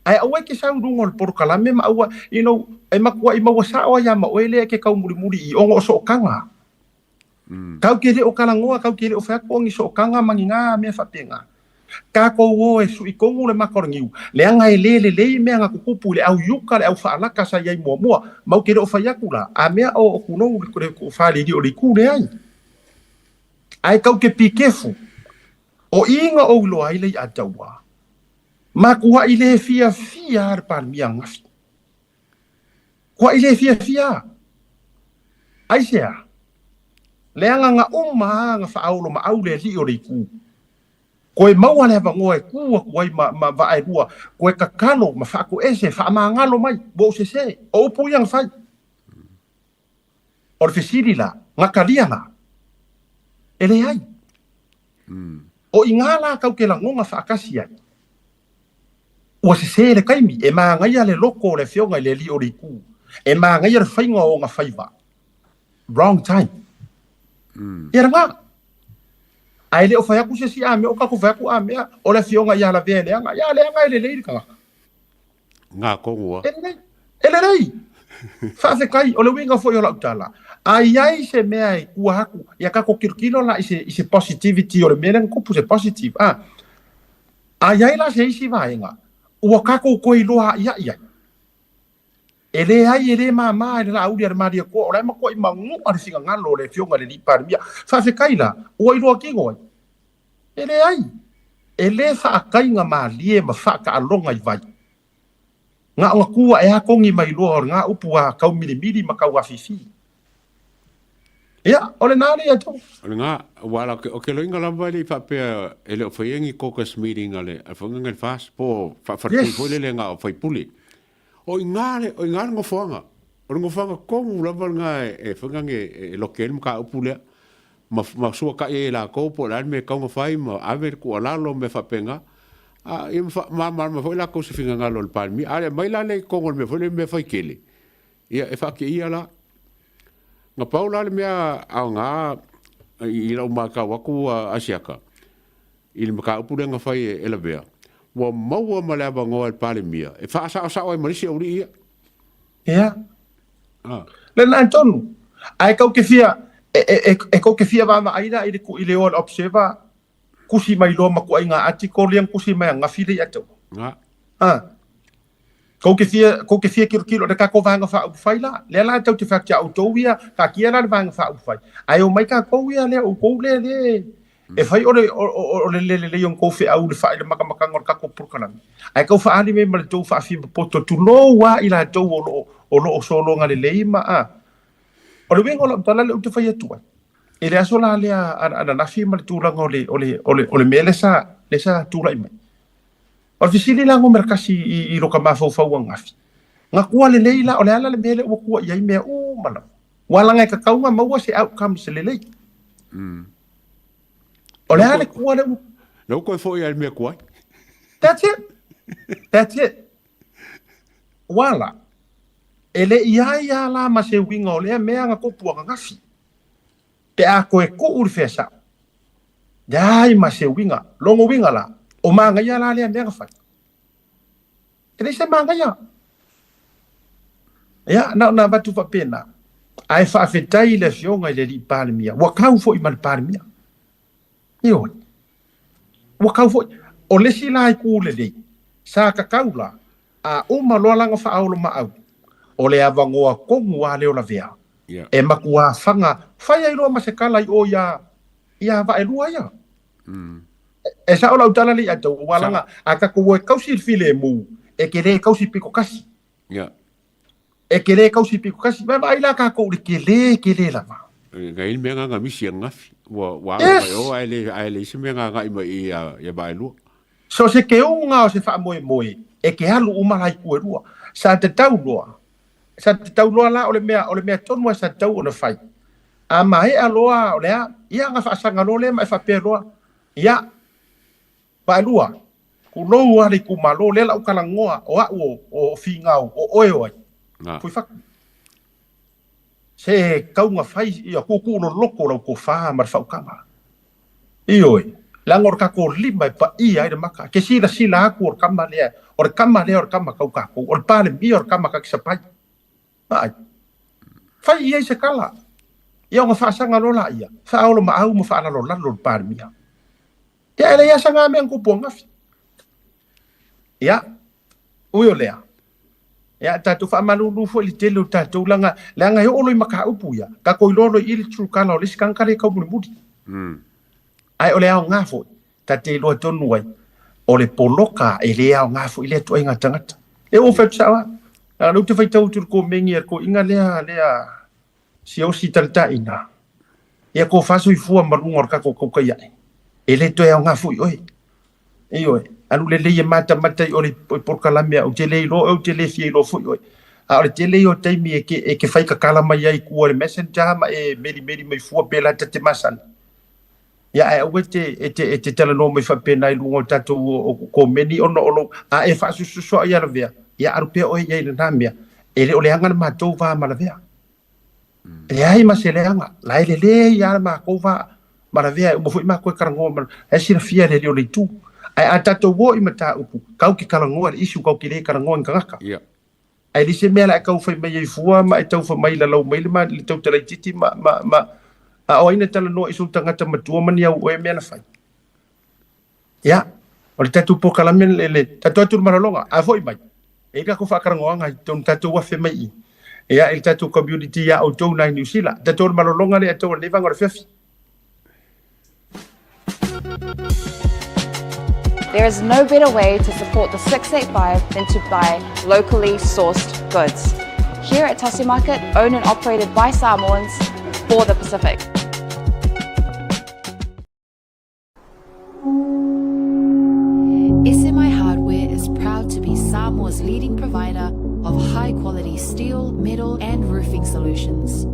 Ae aua e te sau i luga o le polokalame ma aua, you know, e matuai maua sao ai lava ma oe lea e te taumulimuli i ona o sootaga. Kau ke le o talanoa, kau ke le o fai atu o ni sootaga ma ni nā mea faapena. Tatou o e sui tonu le maka o le niu, leaga e le lelei mea na tutupu i le au iuka le au faalaka sa i ai muamua, ma ou te le o fai atu la, a mea o o tulou le faalili o le itu, leai. Ae kau ke be careful, o i na ou iloa ai le i'a taua, matua'i le fiafia a le Palemia ananafi. Kua i le fiafia a. Aisea? Leaga na uma a na faaolomaau le alii o le itu. Koe maua le avanoa e tu atu ai ma, ma Vaaelua, koe tatalo ma faatoese, faamagalo mai, ua ou sese, o upu ia na fai. O le fesili la, na talia la? E leai. O i ngā la kau ke lagona faatasi ai. Ua sese le taimi, e mānaia le loko o le Afioga i le Alii o le Itu, e mānaia le faiga o ona faiva. Wrong time. Ia lena. Ae le o fai atu se isi a mea, o tatou fai atu a mea, o le Afioga ia lavea e leaga. Ia leaga e lelei le tagata. Ngā kongo a. E lelei. E lelei. Faafetai, o le uiga foi o lau tala, a i ai se mea e tua atu, ia tatou tilotilo la i se, i se positivity o le mea lea na tupu, se positive, a. A i ai la se isi vaega, ua tatou toe iloa a'ia'i ai. E leai, e le māmā i le lāuli a le Malietoa, o la e matua'i manu'a le finagalo o le Afioga i le Alii Palemia. Faafetai la, ua iloa kino ai. E leai. E le faakaiga malie ma faakaaloga i vai. Na o na kua e akongi mai loa o lena upu a kaumilimili ma kauafifi. Ia, o lena le ia tou. O lena, aua la, o ke loiga lava e le i faapea e le o faia ni caucus meeting a le foiga le FAST po o faafalepuli foi lele na o faipule. O i ina le, o i ina le nofoaga. O le nofoaga tonu lava lena e foiga e loke ai le mataupu lea. Ma, ma suatai ai e latou po o le a le mea e tatau ona fai ma ave le tuualalo ma mea faapena. A, ia ma faamalamalama foi latou se finagalo o le Palemia. A le aumai la lea i totonu o le mea foi lea, mea fai tele, ia e faateia la. Na pau la le mea aoga i lau matau atu a Asiata i le mataupu lea na fai e Lavea, ua maua ma le avanoa e le Palemia e faasaosao ai ma le isi aualii ia. Ia. Ah. Lena e tonu. Ae tou te fia, e, e, e, e tou te fia vaavaai la i le, i le o a le Observer, kusi mai loa ma kuaiga article ia na kusi mai ananafi lea ia te au. Ah. Ah. Tou te fia, tou te fia tilotilo i le tatou Vaega Faaupufai la. Lea la tou te fai atu ia outou ia, taatia la le Vaega Faaupufai. Ae omai tatou ia lea, outou lea, lea e fai o le, o, o, o le le lelei o ni tou feau i le faa, i le matamataga o le tatou polokalame. Ae tau faaali mai ma le tou faafimapoto, tulou lava i latou o lo o, o lo o sologa lelei ma, a. O le uiga o lau tala lea ou te fai atu ai, i le aso la lea ananafi ma le tulaga o le, o le, o le, o le mea lea sa, lea sa tulai mai. O le fesili la numera kasi i, i lo ka mafaufau ananafi, na kua lelei la, o le a la le mea lea ua kua i ai mea uma lava? Ua laga e tatau ona maua se outcomes lelei. O le a le kua lea ua... Lea ua toe foi lava i le mea tuai. That's it. That's it. Ua la, e le i ai lava la ma se uiga o lea mea na tupu ananafi. Pe a toe tuu le fea sao, leai ma se uiga. Lona uiga la, o manaia la lea mea na fai. E leai se manaia. Ia, na ona avatu faapena. Ae faafetai i le Afioga i le Alii Palemia, ua kau foi ma le Palemia. Ioe. Ua kau foi. O le isi la itu lelei, sa tatau la, a uma loa lana faaolomaau, o le avanoa tonu lava lea o Lavea, e matua faga fai ai loa ma se tala i o ia, ia Vaelua ia. E sao lau tala lea ia te au, aua leaga a tatou o e tausi le filemu, e te le tausi pito tasi. E te le tausi pito tasi. Vaavaai la tatou i le tele tele lava. Na i ai le mea na na misi ananafi. Ua ua alo mai o ae le ae leai se mea na agai mai i ia ia Vaelua. So se keuga o se faamoemoe e te alu uma la i itu e lua. Sa tatau loa, sa tatau loa la o le mea o le mea tonu lava sa tatau ona fai. A maea loa o le a, ia ona faasaga loa lea ma e faapea loa, ia, Vaelua, tulou lava le itumalo, lea la ou talanoa, o au o, o Finau, o oe o ai? Fuifatu. Se tau na fai, ia tuutuu loloto lau tofa ma le faautaga. Ioe, leaga o le tatou lima e paia ai le maka. Ke silasila atu o le tama lea, o le tama lea o le tama tau tatou, o le Palemia o le tama ta te sapai. Vaai. Fai i ai se tala. Ia ona faasaga loa laia, faaolomaau ma faalalolalo le Palemia. Ia e leai lava sa mea na tupu ananafi. Ia, ui o lea, ia tatou faamalulu foi i le tele o tatou leaga, leaga e oo loa i mataupu ia, tatou iloa loa i i le true colour o le isi tagata lea e taumulimuli. Ae o le aoga foi, ta te iloa tonu ai, o le poloka e le aoga foi lea ituaiga tagata. E ua fai atu sao lava. Leaga o lea ou te faitau atu i le komeni a le toeaina lea, lea Siaosi talitaina, ia tofa soifua ma luga o le tatou tautai ae, e le toe aoga foi oe. Ioe, alu lelei e matamata i o le polokalame a ou te le iloa oe, ou te le fia iloa foi oe. A o le tele ia o taimi e ke, e ke fai tatala mai ai i tua i le messenger ma e melimeli mai fua pēlā ta te masani. Ia ae aua e te, e te, e te talanoa mai faapena i luga o tatou o, o komeni ona o lou, a e faasososoaʻi ia Lavea, ia alu pea oe i ai i lena mea. E le o leaga le matou va ma Lavea. E leai ma se leaga, la e lelei lava le matou va ma Lavea, e uma foi matou e talanoa ma, la e silafia e le alii o le itu. Ae a tatou o i mataupu, tatou te talanoa i le issue, tatou te le talanoa i ni tagata. Ae leai se mea la e tau fai mai ai fua ma e tau fai mai lalau mai le, le tautala itiiti ma, ma, ma, a o ai na talanoa i sou tagata matua ma ni au oe mea na fai. Ia, o le tatou polokalame le, le tatou atu le malologa, a foi mai, e i ai le tatou faatalanoaga i totonu tatou afe mai i, ia, i le tatou community ia outou nai Niu Sila. Tatou le malologa lea tou lenei vaega o le afiafi. There is no better way to support the 685 than to buy locally sourced goods. Here at Tasi Market, owned and operated by Samoans for the Pacific. SMI Hardware is proud to be Samoa's leading provider of high quality steel, metal, and roofing solutions.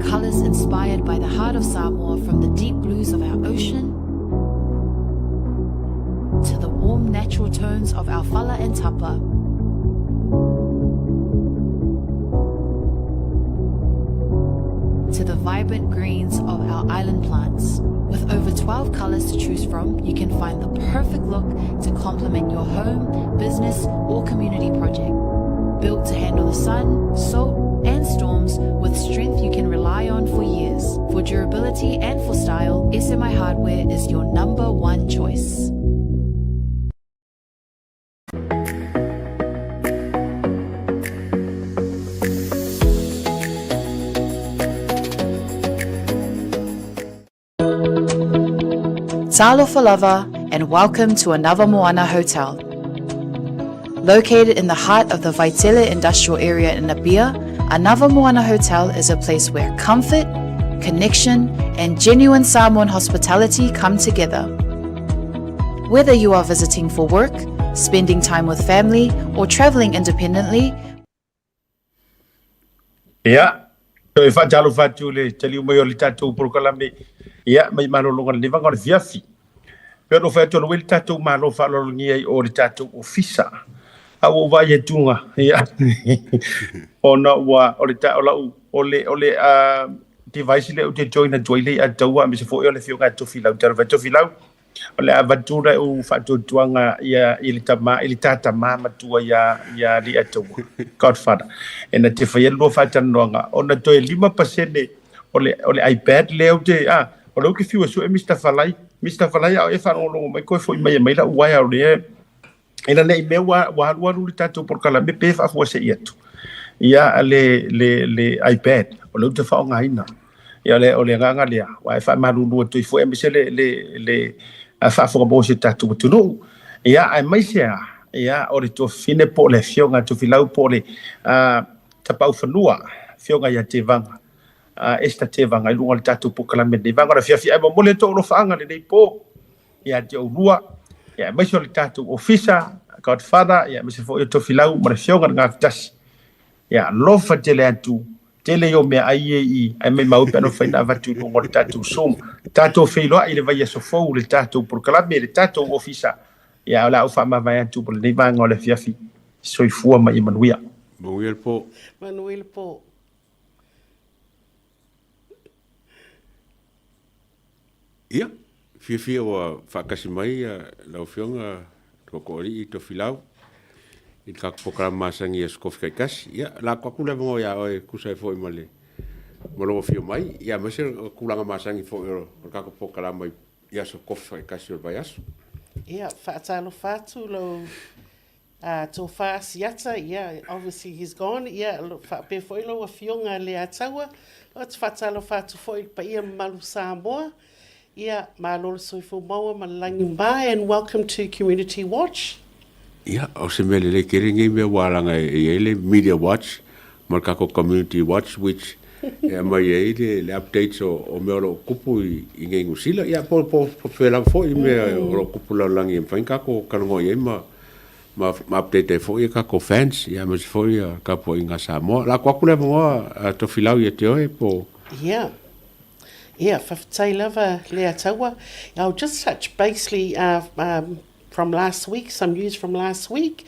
Colors inspired by the heart of Samoa from the deep blues of our ocean to the warm natural tones of our fala and tapa. To the vibrant greens of our island plants. With over 12 colors to choose from, you can find the perfect look to complement your home, business, or community project. Built to handle the sun, salt, and storms with strength you can rely on for years. For durability and for style, SMI Hardware is your number one choice. Talofa lava and welcome to another Moana Hotel. Located in the heart of the Vaitele industrial area in Apia, Anava Moana Hotel is a place where comfort, connection, and genuine Samoan hospitality come together. Whether you are visiting for work, spending time with family, or traveling independently, Ia, toe faatalofa atu i le taliu mai o le tatou polokalame, ia, mai malologa lenei vaega o le afiafi. Pei ona ou fai atu, o le uei le tatou Malo faaaloalogia i o i le tatou Ofisa. A ua ou vaai atuga, ia, ona ua, o le, o lau, o le, o le device lea ou te join atu ai le ia taua, aemaise foi o le afioga ia Tofilau. Talofa e Tofilau. O le a avatu lau faatuatuaga ia i le tama i le ta tama matua ia ia Aliiataua, Godfather, e na te faia le lua faatalanoaga ona toe 5% o le o le iPad lea ou te a o lea ou te fiu e sue Mister Falai, Mister Falai a o e faalogologo mai koe foi mai e aumai lau uaea o lea ina ne i mea ua ua alualu le tatou polokalame pe faafuasei atu ia le le le iPad o lea ou te faaaogaina. Ia o le o le agaga lea aua e faamalulu atu ai foi aemaise le le le faafofoga maua o si o tatou atunuu. Ia aemaise lava ia o le tuafafine po o le afioga a Tofilau po o le Tapaaufanua, afioga ia Tevaga, Esther Tevaga i luga o le tatou polokalame lenei vaega o le afiafi. Ae momoli atu ou alofaaga lenei po ia te oulua, ia aemaise o le tatou ofisa, Godfather, ia aemaise foi o Tofilau ma le afioga i le Gafatasi. Ia alofa tele atu, tele i o meaai ia i ae maimau pe ana mafai ona avatu i luga o le tatou Zoom. Tatou feiloai i le vaiaso fou i le tatou polokalame, le tatou ofisa. Ia o le a ou faamavae atu mo lenei vaega o le afiafi. Soifua ma ia manuia. Manuia le po. Manuia le po. Ia, fiafia ua faatasi mai lau Afioga Tootooalii Tofilau i le tatou polokalame masani i Aso Tofi taitasi. Ia, lako atu le avanoa ia oe e tusa ai foi ma le ma lou afio mai, ia aemaise o tulaga masani foi o le tatou polokalame i Aso Tofi taitasi o le vaiaso. Ia, faatalofa atu lou Tofa Asiata, yeah, obviously he's gone, yeah, faapea foi lau Afioga Leataua, ou te faatalofa atu foi i le paia mamalu Samoa, yeah, malo le soifua maua ma le lagi ma, and welcome to Community Watch. Ia, o se mea lelei tele lenei mea ua alaga e i ai le Media Watch ma le tatou Community Watch which e aumai ai le, le updates o, o mea o lo o tupu i, i nei Niu Sila. Ia, po, po, po fea lava foi mea o lo o tupu lalolagi e mafai ona tatou talanoa i ai ma, ma, ma update ai foi e tatou fans, ia aemaise foi ia tapuaiga a Samoa. Lako atu le avanoa a Tofilau ia te oe po... Yeah. Yeah, whawhetai lava Lea Taua. I'll just touch basely uh, um, from last week, some news from last week.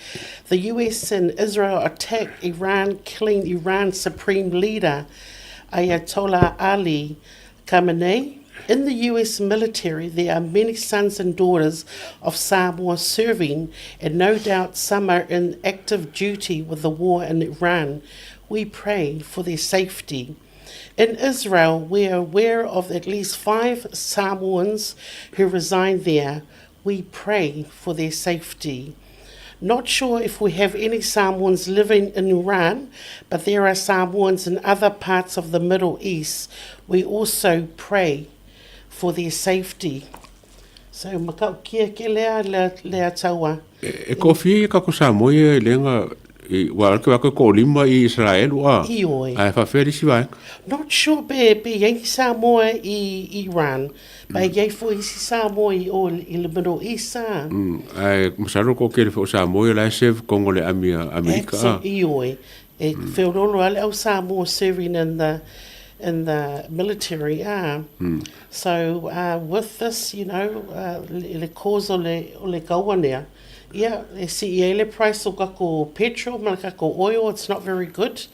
The US and Israel attack Iran, killing Iran's supreme leader, Ayatollah Ali Khamenei. In the US military, there are many sons and daughters of Samoa serving, and no doubt some are in active duty with the war in Iran. We pray for their safety. In Israel, we are aware of at least five Samoans who reside there. We pray for their safety. Not sure if we have any Samoans living in Iran, but there are Samoans in other parts of the Middle East. We also pray for their safety. So matautia kele a le lea taua. E toafia ia tatou Samoa ia i lega i ua ake ake toalima i Israel ua Ioe. ae faafefea le isi vaega. Not sure pe pe i ai ni Samoa i Iran, pe i ai foi isi Samoa i o i le Middle East a. Mm, ae masalo toatele foi o Samoa ia la e serve totonu o le ami a Amerika a. Ioe. E feoloolo lava le au Samoa serving in the in the military a. So with this you know i le cause o le o le kaua nea, ia e sii ai le price o kako petrol ma le kako oil, it's not very good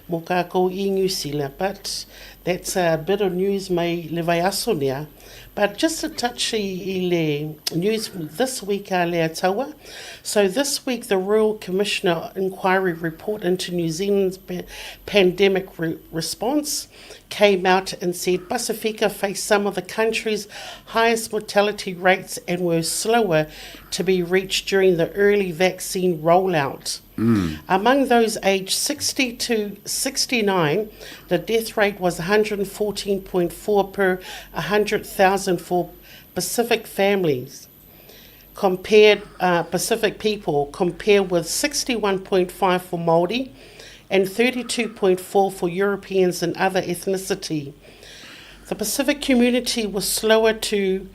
mo kakou i New Zealand but that's a bit of news mai le vaiaso nea. But just to touch i i le news this week a le Ataua, so this week the Royal Commissioner Inquiry report into New Zealand's pandemic re response came out and said Pasifika faced some of the country's highest mortality rates and were slower to be reached during the early vaccine rollout. Among those aged 60 to 69, the death rate was 114.4 per 100,000 for Pacific families. Compared uh, Pacific people compared with 61.5 for Māori and 32.4 for Europeans and other ethnicity. The Pacific community was slower to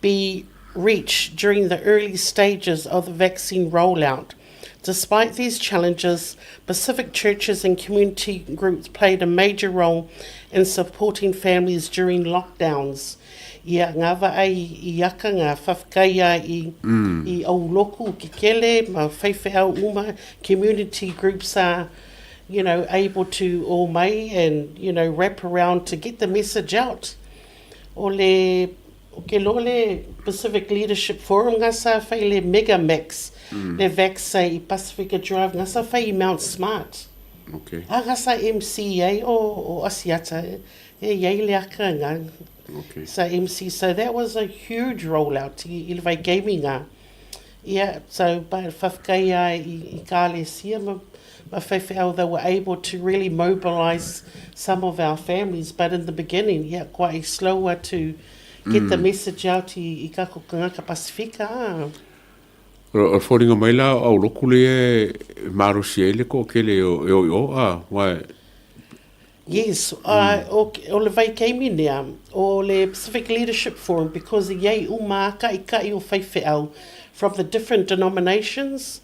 be reached during the early stages of the vaccine rollout. Despite these challenges, Pacific churches and community groups played a major role in supporting families during lockdowns. Ia, ngā vaai i aka, ngā whawhakaia i, i auloku kekele, ma whaiwheau uma, community groups are, you know, able to o mai and, you know, wrap around to get the message out. O le O ke loa le Pacific Leadership Forum nga sa fai le Mega Max, le vax i Pasifika Drive, nga sa fai i Mount Smart. Okay. A nga sa MC ai o, o Asiata, e iai le aka nga Okay. sa MC. So that was a huge rollout i, i le vai gaming nga. Yeah, so but whawhekai ai i, i ka alesia ma, ma whaiwheau, they were able to really mobilise some of our families, but in the beginning, yeah, quite slower to get the message out i, i kako kangaka Pasifika. Ah. O le foliga mai la o auloku lea e malosi ai le toatele e o i o, a, ua Yes, o, o le vaikaimi nea, o le Pacific Leadership Forum, because i ai uma kaʻikaʻi o faifeau from the different denominations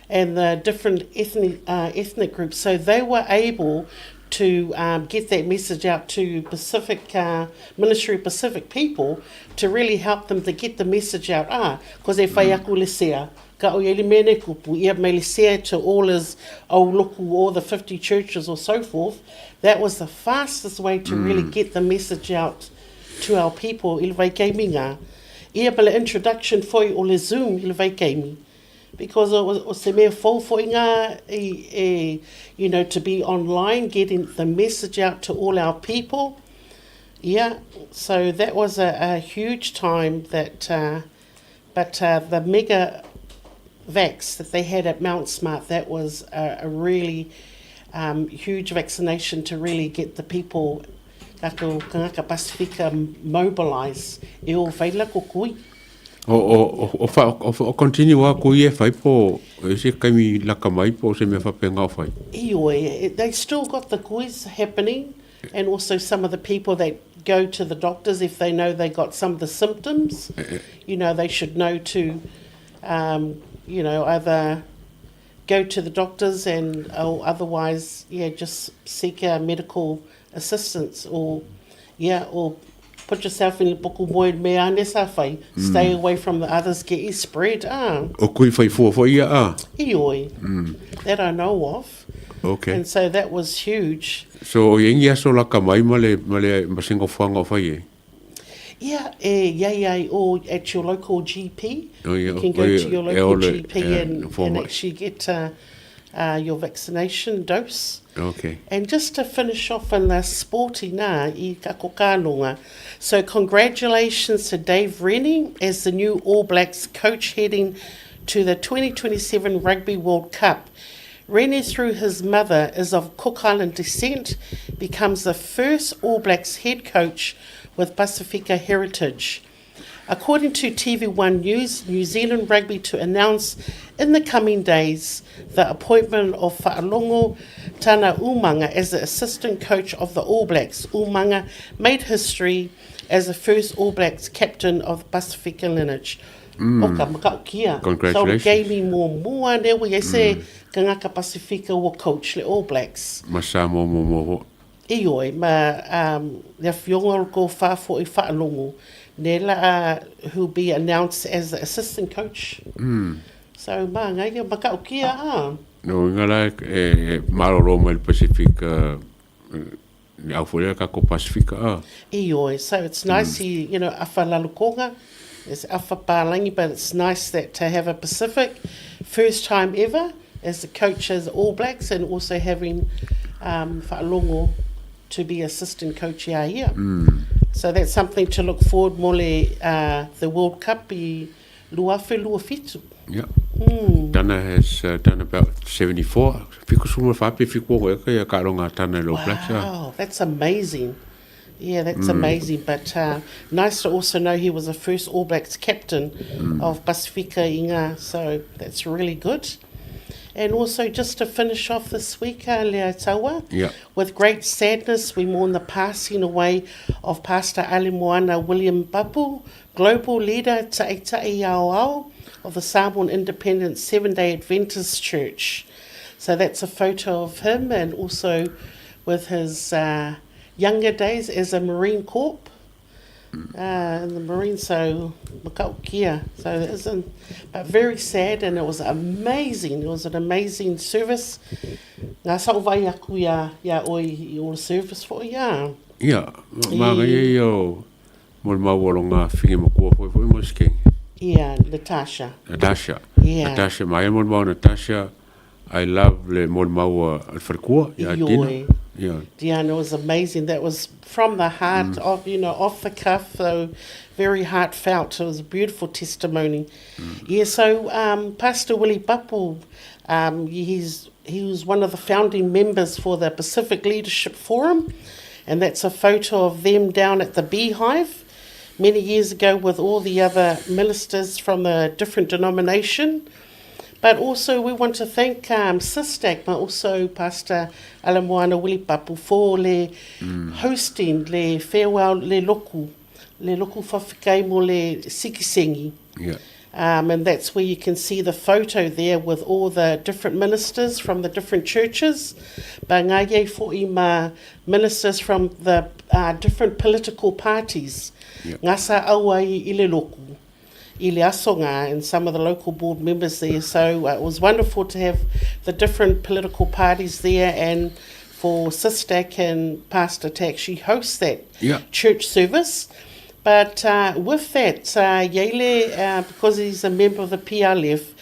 and the different ethnic, uh, ethnic groups. So they were able to um, get that message out to Pacific, uh, Ministry of Pacific people to really help them to get the message out. Ah, because e whai aku le sea, Ka oi ai le mea nei kupu, ia mei le sea to all his auloku, all the 50 churches or so forth, that was the fastest way to really get the message out to our people i le vaikaimi ngā. Ia ma le introduction foi o le Zoom i le vaikaimi. Because o, o se mea fou foi ngā i, e, you know, to be online, getting the message out to all our people. Yeah, so that was a, a huge time that uh, But uh, the mega vax that they had at Mount Smart, that was a, a really um, huge vaccination to really get the people kako kangaka Pasifika mobilise e o whaila ko kui. O, o, o, o, wha, o, o continue a kui e whai po, e se kaimi laka mai po se mea whapenga o whai. Ioe, they still got the kuis happening and also some of the people that go to the doctors if they know they got some of the symptoms, you know, they should know to, um, you know, either go to the doctors and or otherwise, yeah, just seek a medical assistance or, yeah, or put yourself in puku moe me ane sa whai, stay away from the others, get you spread, ah. O kui whai fua fo ia, ah. Ioi, that I know of. Okay. And so that was huge. So, o iengi aso laka mai ma le, ma le masinga fuanga o whai e? Yeah, e iai ai or at your local GP. Oh, yeah, You can go oh, yeah, to your e local ole, GP yeah, and, and formal. actually get uh, uh, your vaccination dose. Okay. And just to finish off in the sporty nā, i ka kokanonga. So congratulations to Dave Rennie as the new All Blacks coach heading to the 2027 Rugby World Cup. Rennie, through his mother, is of Cook Island descent, becomes the first All Blacks head coach with Pasifika heritage. According to TV1 News, New Zealand Rugby to announce in the coming days the appointment of Fa'alogo Tana Umanga as the assistant coach of the All Blacks. Umanga made history as the first All Blacks captain of Pasifika lineage. Mm. Oka, makaukia. Congratulations. So, gave me more mua ne ua se mm. kangaka Pasifika ua coach le All Blacks. Ma Samoa mo mo ho. Ioe, ma um, le afioga o le kou faafo'i faalogo, ne la a who'll be announced as the assistant coach. Mm. So, māngaia, makaukia a. No uiga la e, e malolo mai le Pasifika, le au foi lea kako Pasifika a. Ioe, so it's nice mm. he, you know, afa lalokonga, it's afa pālangi, but it's nice that to have a Pacific, first time ever, as the coach as All Blacks and also having um, Fa'alogo to be assistant coach ia ia. Mm. So that's something to look forward mo le uh, the World Cup i luafe luafitu. Yeah. Mm. Tana has uh, done about 74. Fiku suma whape fiku o eka ia karonga tana i All Blacks. Wow, that's amazing. Yeah, that's mm. amazing. But uh, nice to also know he was the first All Blacks captain mm. of Pasifika Inga. So that's really good. And also, just to finish off this week, uh, Leotawa, yeah. with great sadness, we mourn the passing away of Pastor Alimoana William Papu, global leader Ta'itai Ao of the Samoan Independent Seven-day Adventist Church. So that's a photo of him and also with his uh, younger days as a Marine Corp. Uh, in the Marine, so makaukia. So it isn't, but very sad, and it was amazing. It was an amazing service. Ngā sa vai aku ia, ia oi i all service for ia. Ia, maga ia ia o mo le mau ngā whingi makua foi foi mo skengi. Ia, Natasha. Natasha. Yeah. Natasha, mai mo le mau Natasha, I love le molimau a le falekua ia Dina. Yeah. Diana was amazing. That was from the heart, mm. of, you know, off the cuff, so very heartfelt. It was a beautiful testimony. Mm. Yeah, so um, Pastor Willie Papu, um, he's, he was one of the founding members for the Pacific Leadership Forum, and that's a photo of them down at the Beehive many years ago with all the other ministers from the different denomination. But also we want to thank um, SISTAC, but also Pastor Alamoana Wilipapu for le mm. hosting le farewell le loku, le loku whawhikai mo le sikisengi. Yeah. Um, and that's where you can see the photo there with all the different ministers from the different churches. Ba fo'i ma ministers from the uh, different political parties. Yeah. Ngasa aua i le loku i le asonga and some of the local board members there. So uh, it was wonderful to have the different political parties there and for SISTAC and Pastor to actually host that yeah. church service. But uh, with that, uh, Yele, uh, because he's a member of the PLF,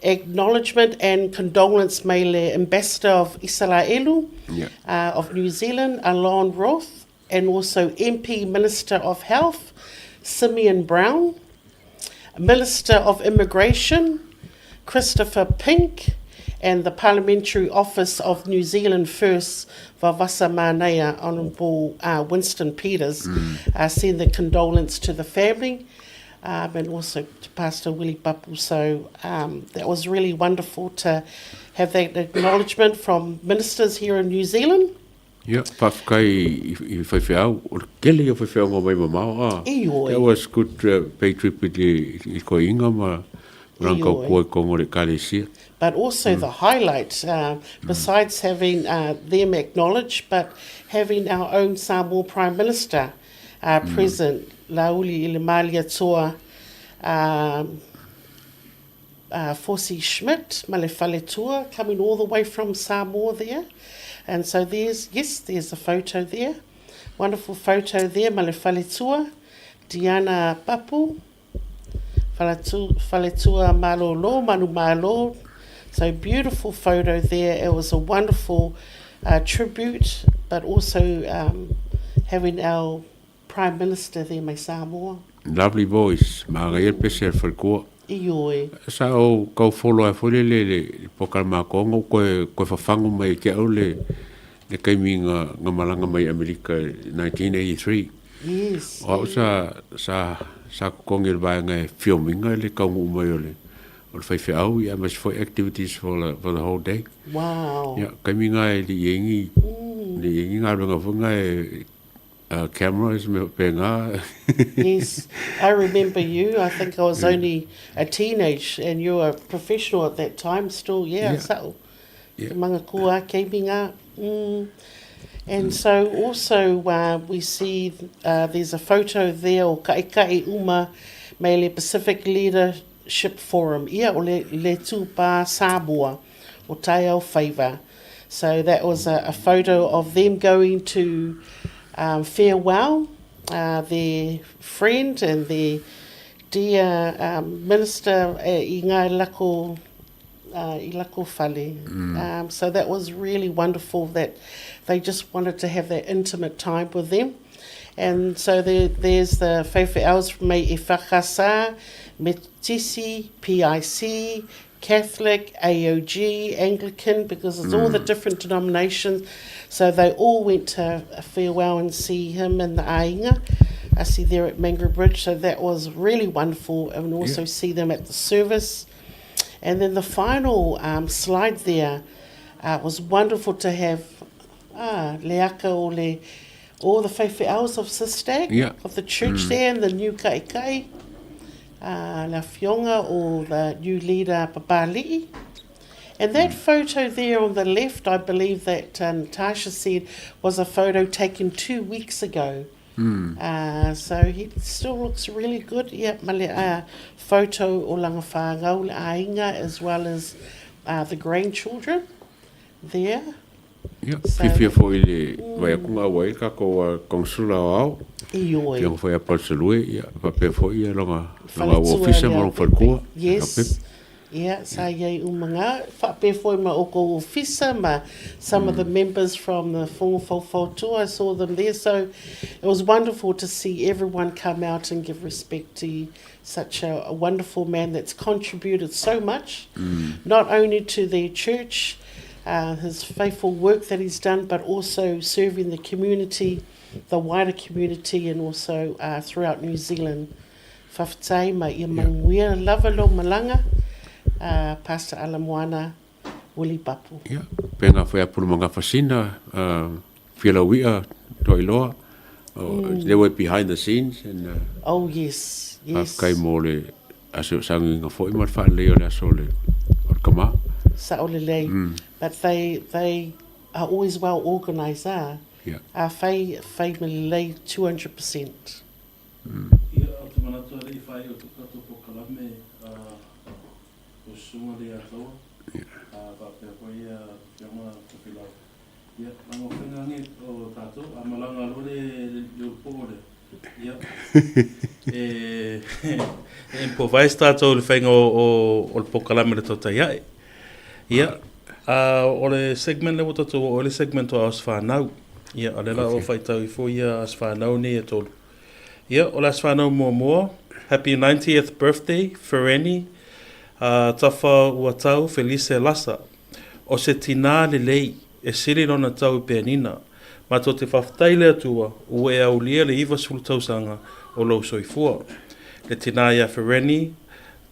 acknowledgement and condolence mele Ambassador of Israelu yeah. uh, of New Zealand, Alon Roth, and also MP Minister of Health, Simeon Brown, Minister of Immigration, Christopher Pink, and the Parliamentary Office of New Zealand First, Vavasa Manea, Honourable uh, Winston Peters, mm. uh, send the condolence to the family um, and also to Pastor Willie Papu. So um, that was really wonderful to have that acknowledgement from ministers here in New Zealand. Ia, faafetai i faifeau, o le tele ia o faifeau nga mai mamao a. Ioe. That was good uh, pay trip i le i koinga ma rang kau kua i kongo le ekalesia. But also mm. the highlight, uh, besides mm. having uh, them acknowledged, but having our own Samoa Prime Minister uh, mm. present, Lauli Ilimaliatua, um, uh, Fosi Schmidt, Malefaletua, coming all the way from Samoa there. And so there's, yes, there's a photo there. Wonderful photo there, Malefaletua, Diana Papu, Faletua Malolo, Manu Malo. So beautiful photo there. It was a wonderful uh, tribute, but also um, having our Prime Minister there mai Samoa. Lovely voice, magaia le pese a le falekua. Ioe. Sa ou kau follow ai foi lele le le polokalame a Kongo koe koe fafagu mai ia te au le le taimi nga nga malaga mai Amerika 1983. Yes. O au sa sa sa totogi e le vaega e film ina le taunuu mai o le o le faifeau ia aemaise foi activities for the, for the whole day. Wow. Ia, taimi na e le i ai ni, le i ai ni galuega foi na e cameras me faapena. Yes, I remember you. I think I was only a teenage and you were a professional at that time still. Yeah, Yeah. so Yeah. Mga kua keimi ngā. And so also we see there's a photo there o Kaʻikaʻi Uma mei le Pacific Leadership Forum. Ia o le, le tūpā Samoa o Taiao Favour. So that was a, a photo of them going to um, farewell uh, their friend and their dear um, minister i ngā lako uh, i lako fale. Mm. Um, so that was really wonderful that they just wanted to have that intimate time with them. And so there, there's the Faifeaus from me Whakasa, Metisi, PIC, Catholic, AOG, Anglican, because it's mm. all the mm. different denominations. So they all went to farewell and see him in the Ainga. I see there at Mangere Bridge. So that was really wonderful. And also yeah. see them at the service. And then the final um, slide there uh, was wonderful to have ah, le aka o le, all the faifeaus of Sistag, yeah. of the church mm. there and the new kaikai, uh, la fionga or the new leader Papali'i. And that mm. photo there on the left, I believe that uh, Natasha said, was a photo taken two weeks ago. Mm. Uh, so he still looks really good. Yeah, male, uh, photo o langa whāngau le āinga as well as uh, the grandchildren there. Ia, fiafia foi i le vaai atu nga ua i ai le tatou Councillor Aoao, Ioe. Afioga foi ia Paul Selue, ia faapea foi ia lona lona Faletua ofisa ma lea lona faletua, Yes. Leaupepe. Ia, sa i ai uma ngā, faapea foi ma oukou ofisa ma some of the members from the Fogofofotua, I saw them there, so it was wonderful to see everyone come out and give respect to such a, a wonderful man that's contributed so much, not only to their church, uh, his faithful work that he's done, but also serving the community, the wider community, and also uh, throughout New Zealand. Whawhetai ma ia manuia lava lo malanga, uh, Pastor Alamoana Willie Bapu. Ia, pena foi a pulu magafasina, uh, Fialauia, Toailoa, oh, they were behind the scenes and uh, Oh yes, yes. faafetai mo le aso sagiga foi ma le faalelei o le aso o le o le kama. Sa'o lelei. But they they are always well organised ah. Yeah. A fai fai ma lelei 200%. Ia, ou te manatu alii whai o to tatou pokalame a o Susuga Leiataua, a faapea foi ia Afioga Tofilau. Ia, langa o faiga ange o tatou, a malaga loa le le ulu po'o lea, ia, e e improvise tatou i le faiga o o o le pokalame le tautai a'e. Ia, a o le segment lea ua tatou oo ai le segment o Aso Fanau. Ia, o lea la o faitau ifo ia Aso Fanau nei e tolu. Ia, o le aso whanau muamua, Happy 90th birthday, Fereni, uh, Tafa Uatau Felice Lasa. O se tinā lelei, e sili lona tau i Peanina. Matou te whawhetai le Atua, ua e aulia le 90 tausaga o lou soifua. Le tinā ia Fereni,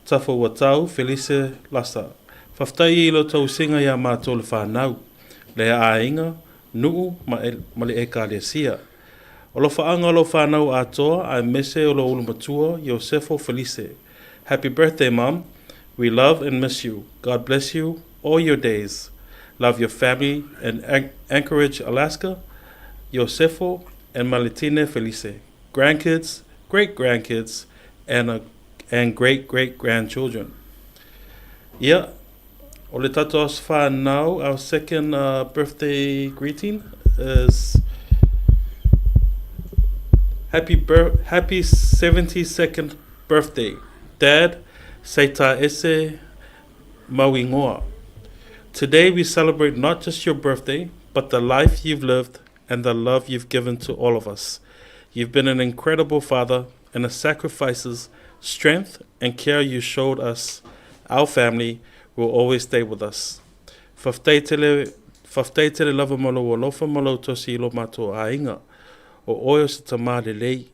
Tafa Uatau Felice Lasa. Whawhetai i lo tausinga iā mātou le whanau, le āinga, nuu ma, e, ma le ekalesia. O lo whaanga lo whanau atoa aemaise o lo ulu matua Iosefo Felice. Happy birthday mom. We love and miss you. God bless you all your days. Love your family in Anchorage, Alaska. Iosefo and Maletine Felice. Grandkids, great grandkids, and a, and great great grandchildren. Ia, o le tatou aso whanau, our second uh, birthday greeting is happy bir happy 72nd birthday, Dad Seita Ese Mauingoa. Today we celebrate not just your birthday, but the life you've lived and the love you've given to all of us. You've been an incredible father, and the sacrifices, strength, and care you showed us, our family, will always stay with us. Whawhetai tele, whawhetai tele lava ma lou alofa ma lou tosi i lo matou aiga. O oe o se tamā lelei.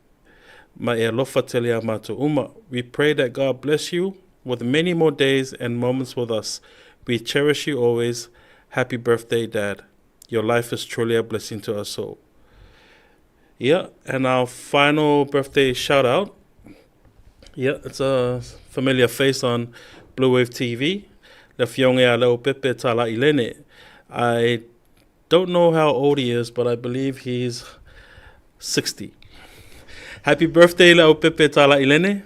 Ma e alofa tele iā mātou uma. We pray that God bless you with many more days and moments with us. We cherish you always. Happy birthday, Dad. Your life is truly a blessing to us all. Yeah, and our final birthday shout out. Yeah, it's a familiar face on Blue Wave TV. Le Fionge a Leo Pepe Talailene. I don't know how old he is, but I believe he's 60. Happy birthday, Leo Pepe Talailene.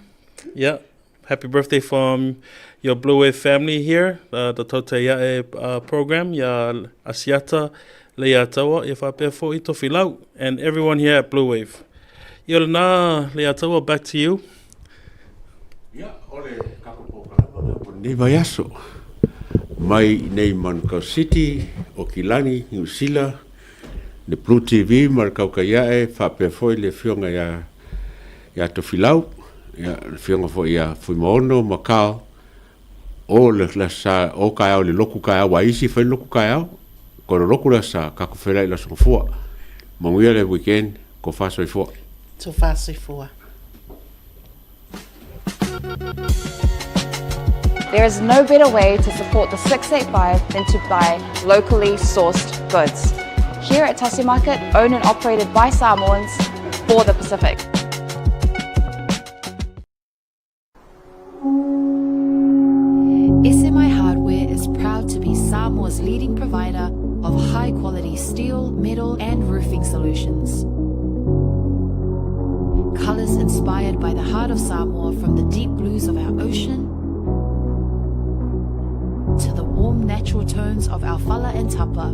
Yeah, happy birthday from your Blue Wave family here, the Tautai Ae program, ia Asiata, Leiataua, ia faapea fo'i Tofilau, and everyone here at Blue Wave. Ia o lena, Leiataua, back to you. Ia, o le tatou polokalama lea mo lenei vaiaso, mai i nei Manukau City, Okilani, Niu Sila, le Blue TV ma le Kaukaiae, faapea foi le afioga ia ia Tofilau, ia le afioga foi ia Fuimaono ma Carl, o le le sa o kaeao le loku kaeao a isi fai loku kaeao, ko le loku le sa ka ko fela i le aso fua. Manuia le weekend, ko fa soifua. Tofa soifua. There is no better way to support the 685 than to buy locally sourced goods. Here at Tasi Market, owned and operated by Samoans for the Pacific. SMI Hardware is proud to be Samoa's leading provider of high quality steel, metal, and roofing solutions. Colors inspired by the heart of Samoa from the deep blues of our ocean to the warm natural tones of our fala and tapa.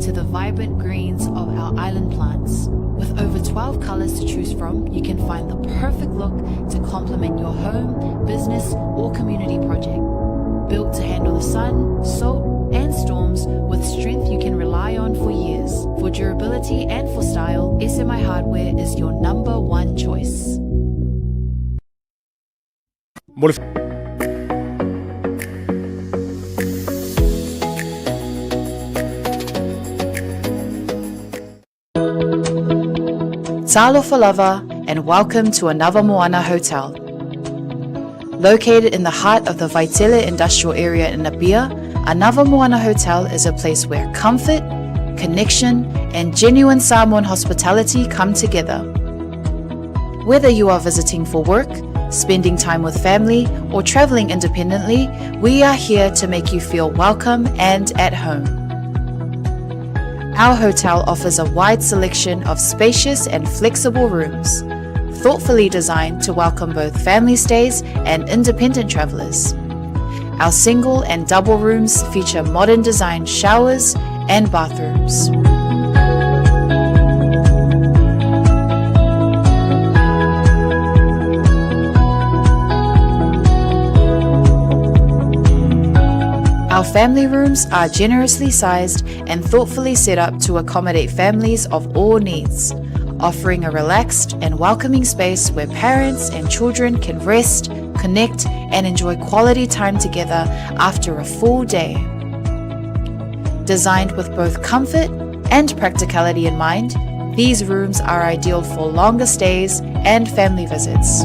To the vibrant greens of our island plants. With over 12 colors to choose from, you can find the perfect look to complement your home, business, or community project. Built to handle the sun, salt, and storms with strength you can rely on for years. For durability and for style, SMI Hardware is your number one choice. Mo le Talofa lava and welcome to another Moana Hotel. Located in the heart of the Vaitele industrial area in Apia, Another Moana Hotel is a place where comfort, connection, and genuine Samoan hospitality come together. Whether you are visiting for work, spending time with family, or traveling independently, we are here to make you feel welcome and at home. Our hotel offers a wide selection of spacious and flexible rooms, thoughtfully designed to welcome both family stays and independent travelers. Our single and double rooms feature modern design showers and bathrooms. Our family rooms are generously sized and thoughtfully set up to accommodate families of all needs, offering a relaxed and welcoming space where parents and children can rest, connect, and enjoy quality time together after a full day. Designed with both comfort and practicality in mind, these rooms are ideal for longer stays and family visits.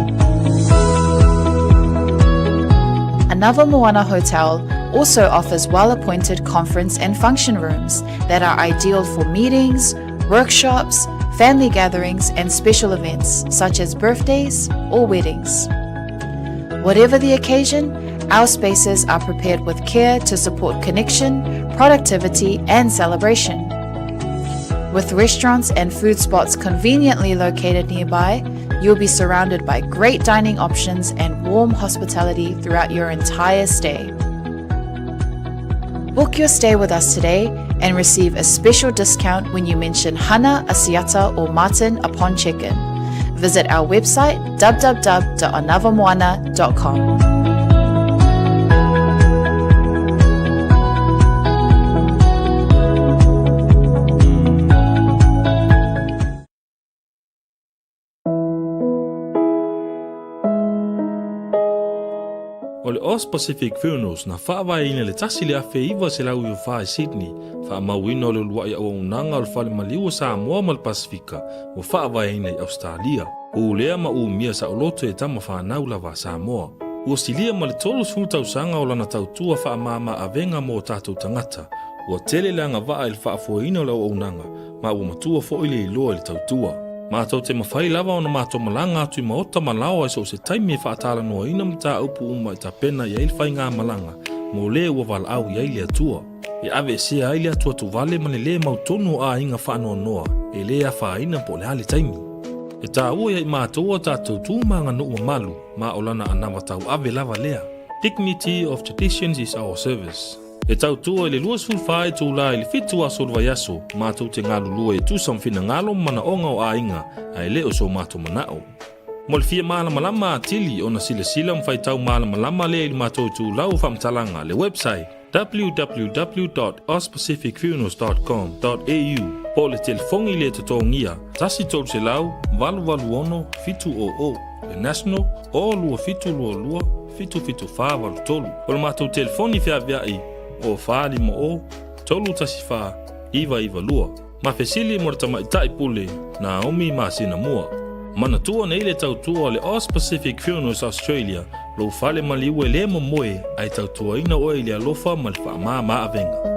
Another Moana Hotel also offers well appointed conference and function rooms that are ideal for meetings, workshops, family gatherings, and special events such as birthdays or weddings. Whatever the occasion, our spaces are prepared with care to support connection, productivity, and celebration. With restaurants and food spots conveniently located nearby, you'll be surrounded by great dining options and warm hospitality throughout your entire stay. Book your stay with us today and receive a special discount when you mention Hana, Asiata, or Martin upon check-in. Visit our website www.anavamoana.com. O le Aus Pacific Funerals na faavaeina i le 1994 i Sydney, faamauina o le uluai auaunaga o le fale maliu o Samoa ma le Pasefika ua faavaeina i Ausetalia. Pulea ma umia saoloto e tama fanau lava a Samoa. Ua silia ma le 30 tausaga o lana tautua faamama avega mo o tatou tagata. Ua tele le agavaa i le faafoeina o le auaunaga, ma ua matua foi le iloa i le tautua. Matou te mafai lava ona matou malaga atu i maota ma laoa i so o se taimi e faatalanoaina mataupu uma e tapena i ai le faigamalaga mo le ua valaau i ai le Atua. E aveesea ai le atuatuvale ma le lē mautonu o aiga faanoanoa e lē afaina po o le a le taimi. E taua ia i matou a tatou tu ma aganuu mamalu ma o lana anava tauave lava lea. Dignity of traditions is our service. E tautua i le 24 itula i le 7 aso o le vaiaso, matou te galulue e tusa ma finagalo ma manaoga o aiga, ae le o so matou manao. Mo le fia malamalama atili ona silasila ma faitau malamalama lea i le matou itulau o faamatalaga, le website, www.auspacificfunerals dot com dot au po o le telefoni le totogia 1 300 886 700, le national, o 2722 77483. O le matou telefoni feaveai o 450 314 992. Ma fesili mo le tamaitai pule Naomi masina mua. Manatua nei le tautua o le Aus Pacific Funerals Australia, lou fale maliu e le momoe ae tautuaina oe i le alofa ma le faamama avega.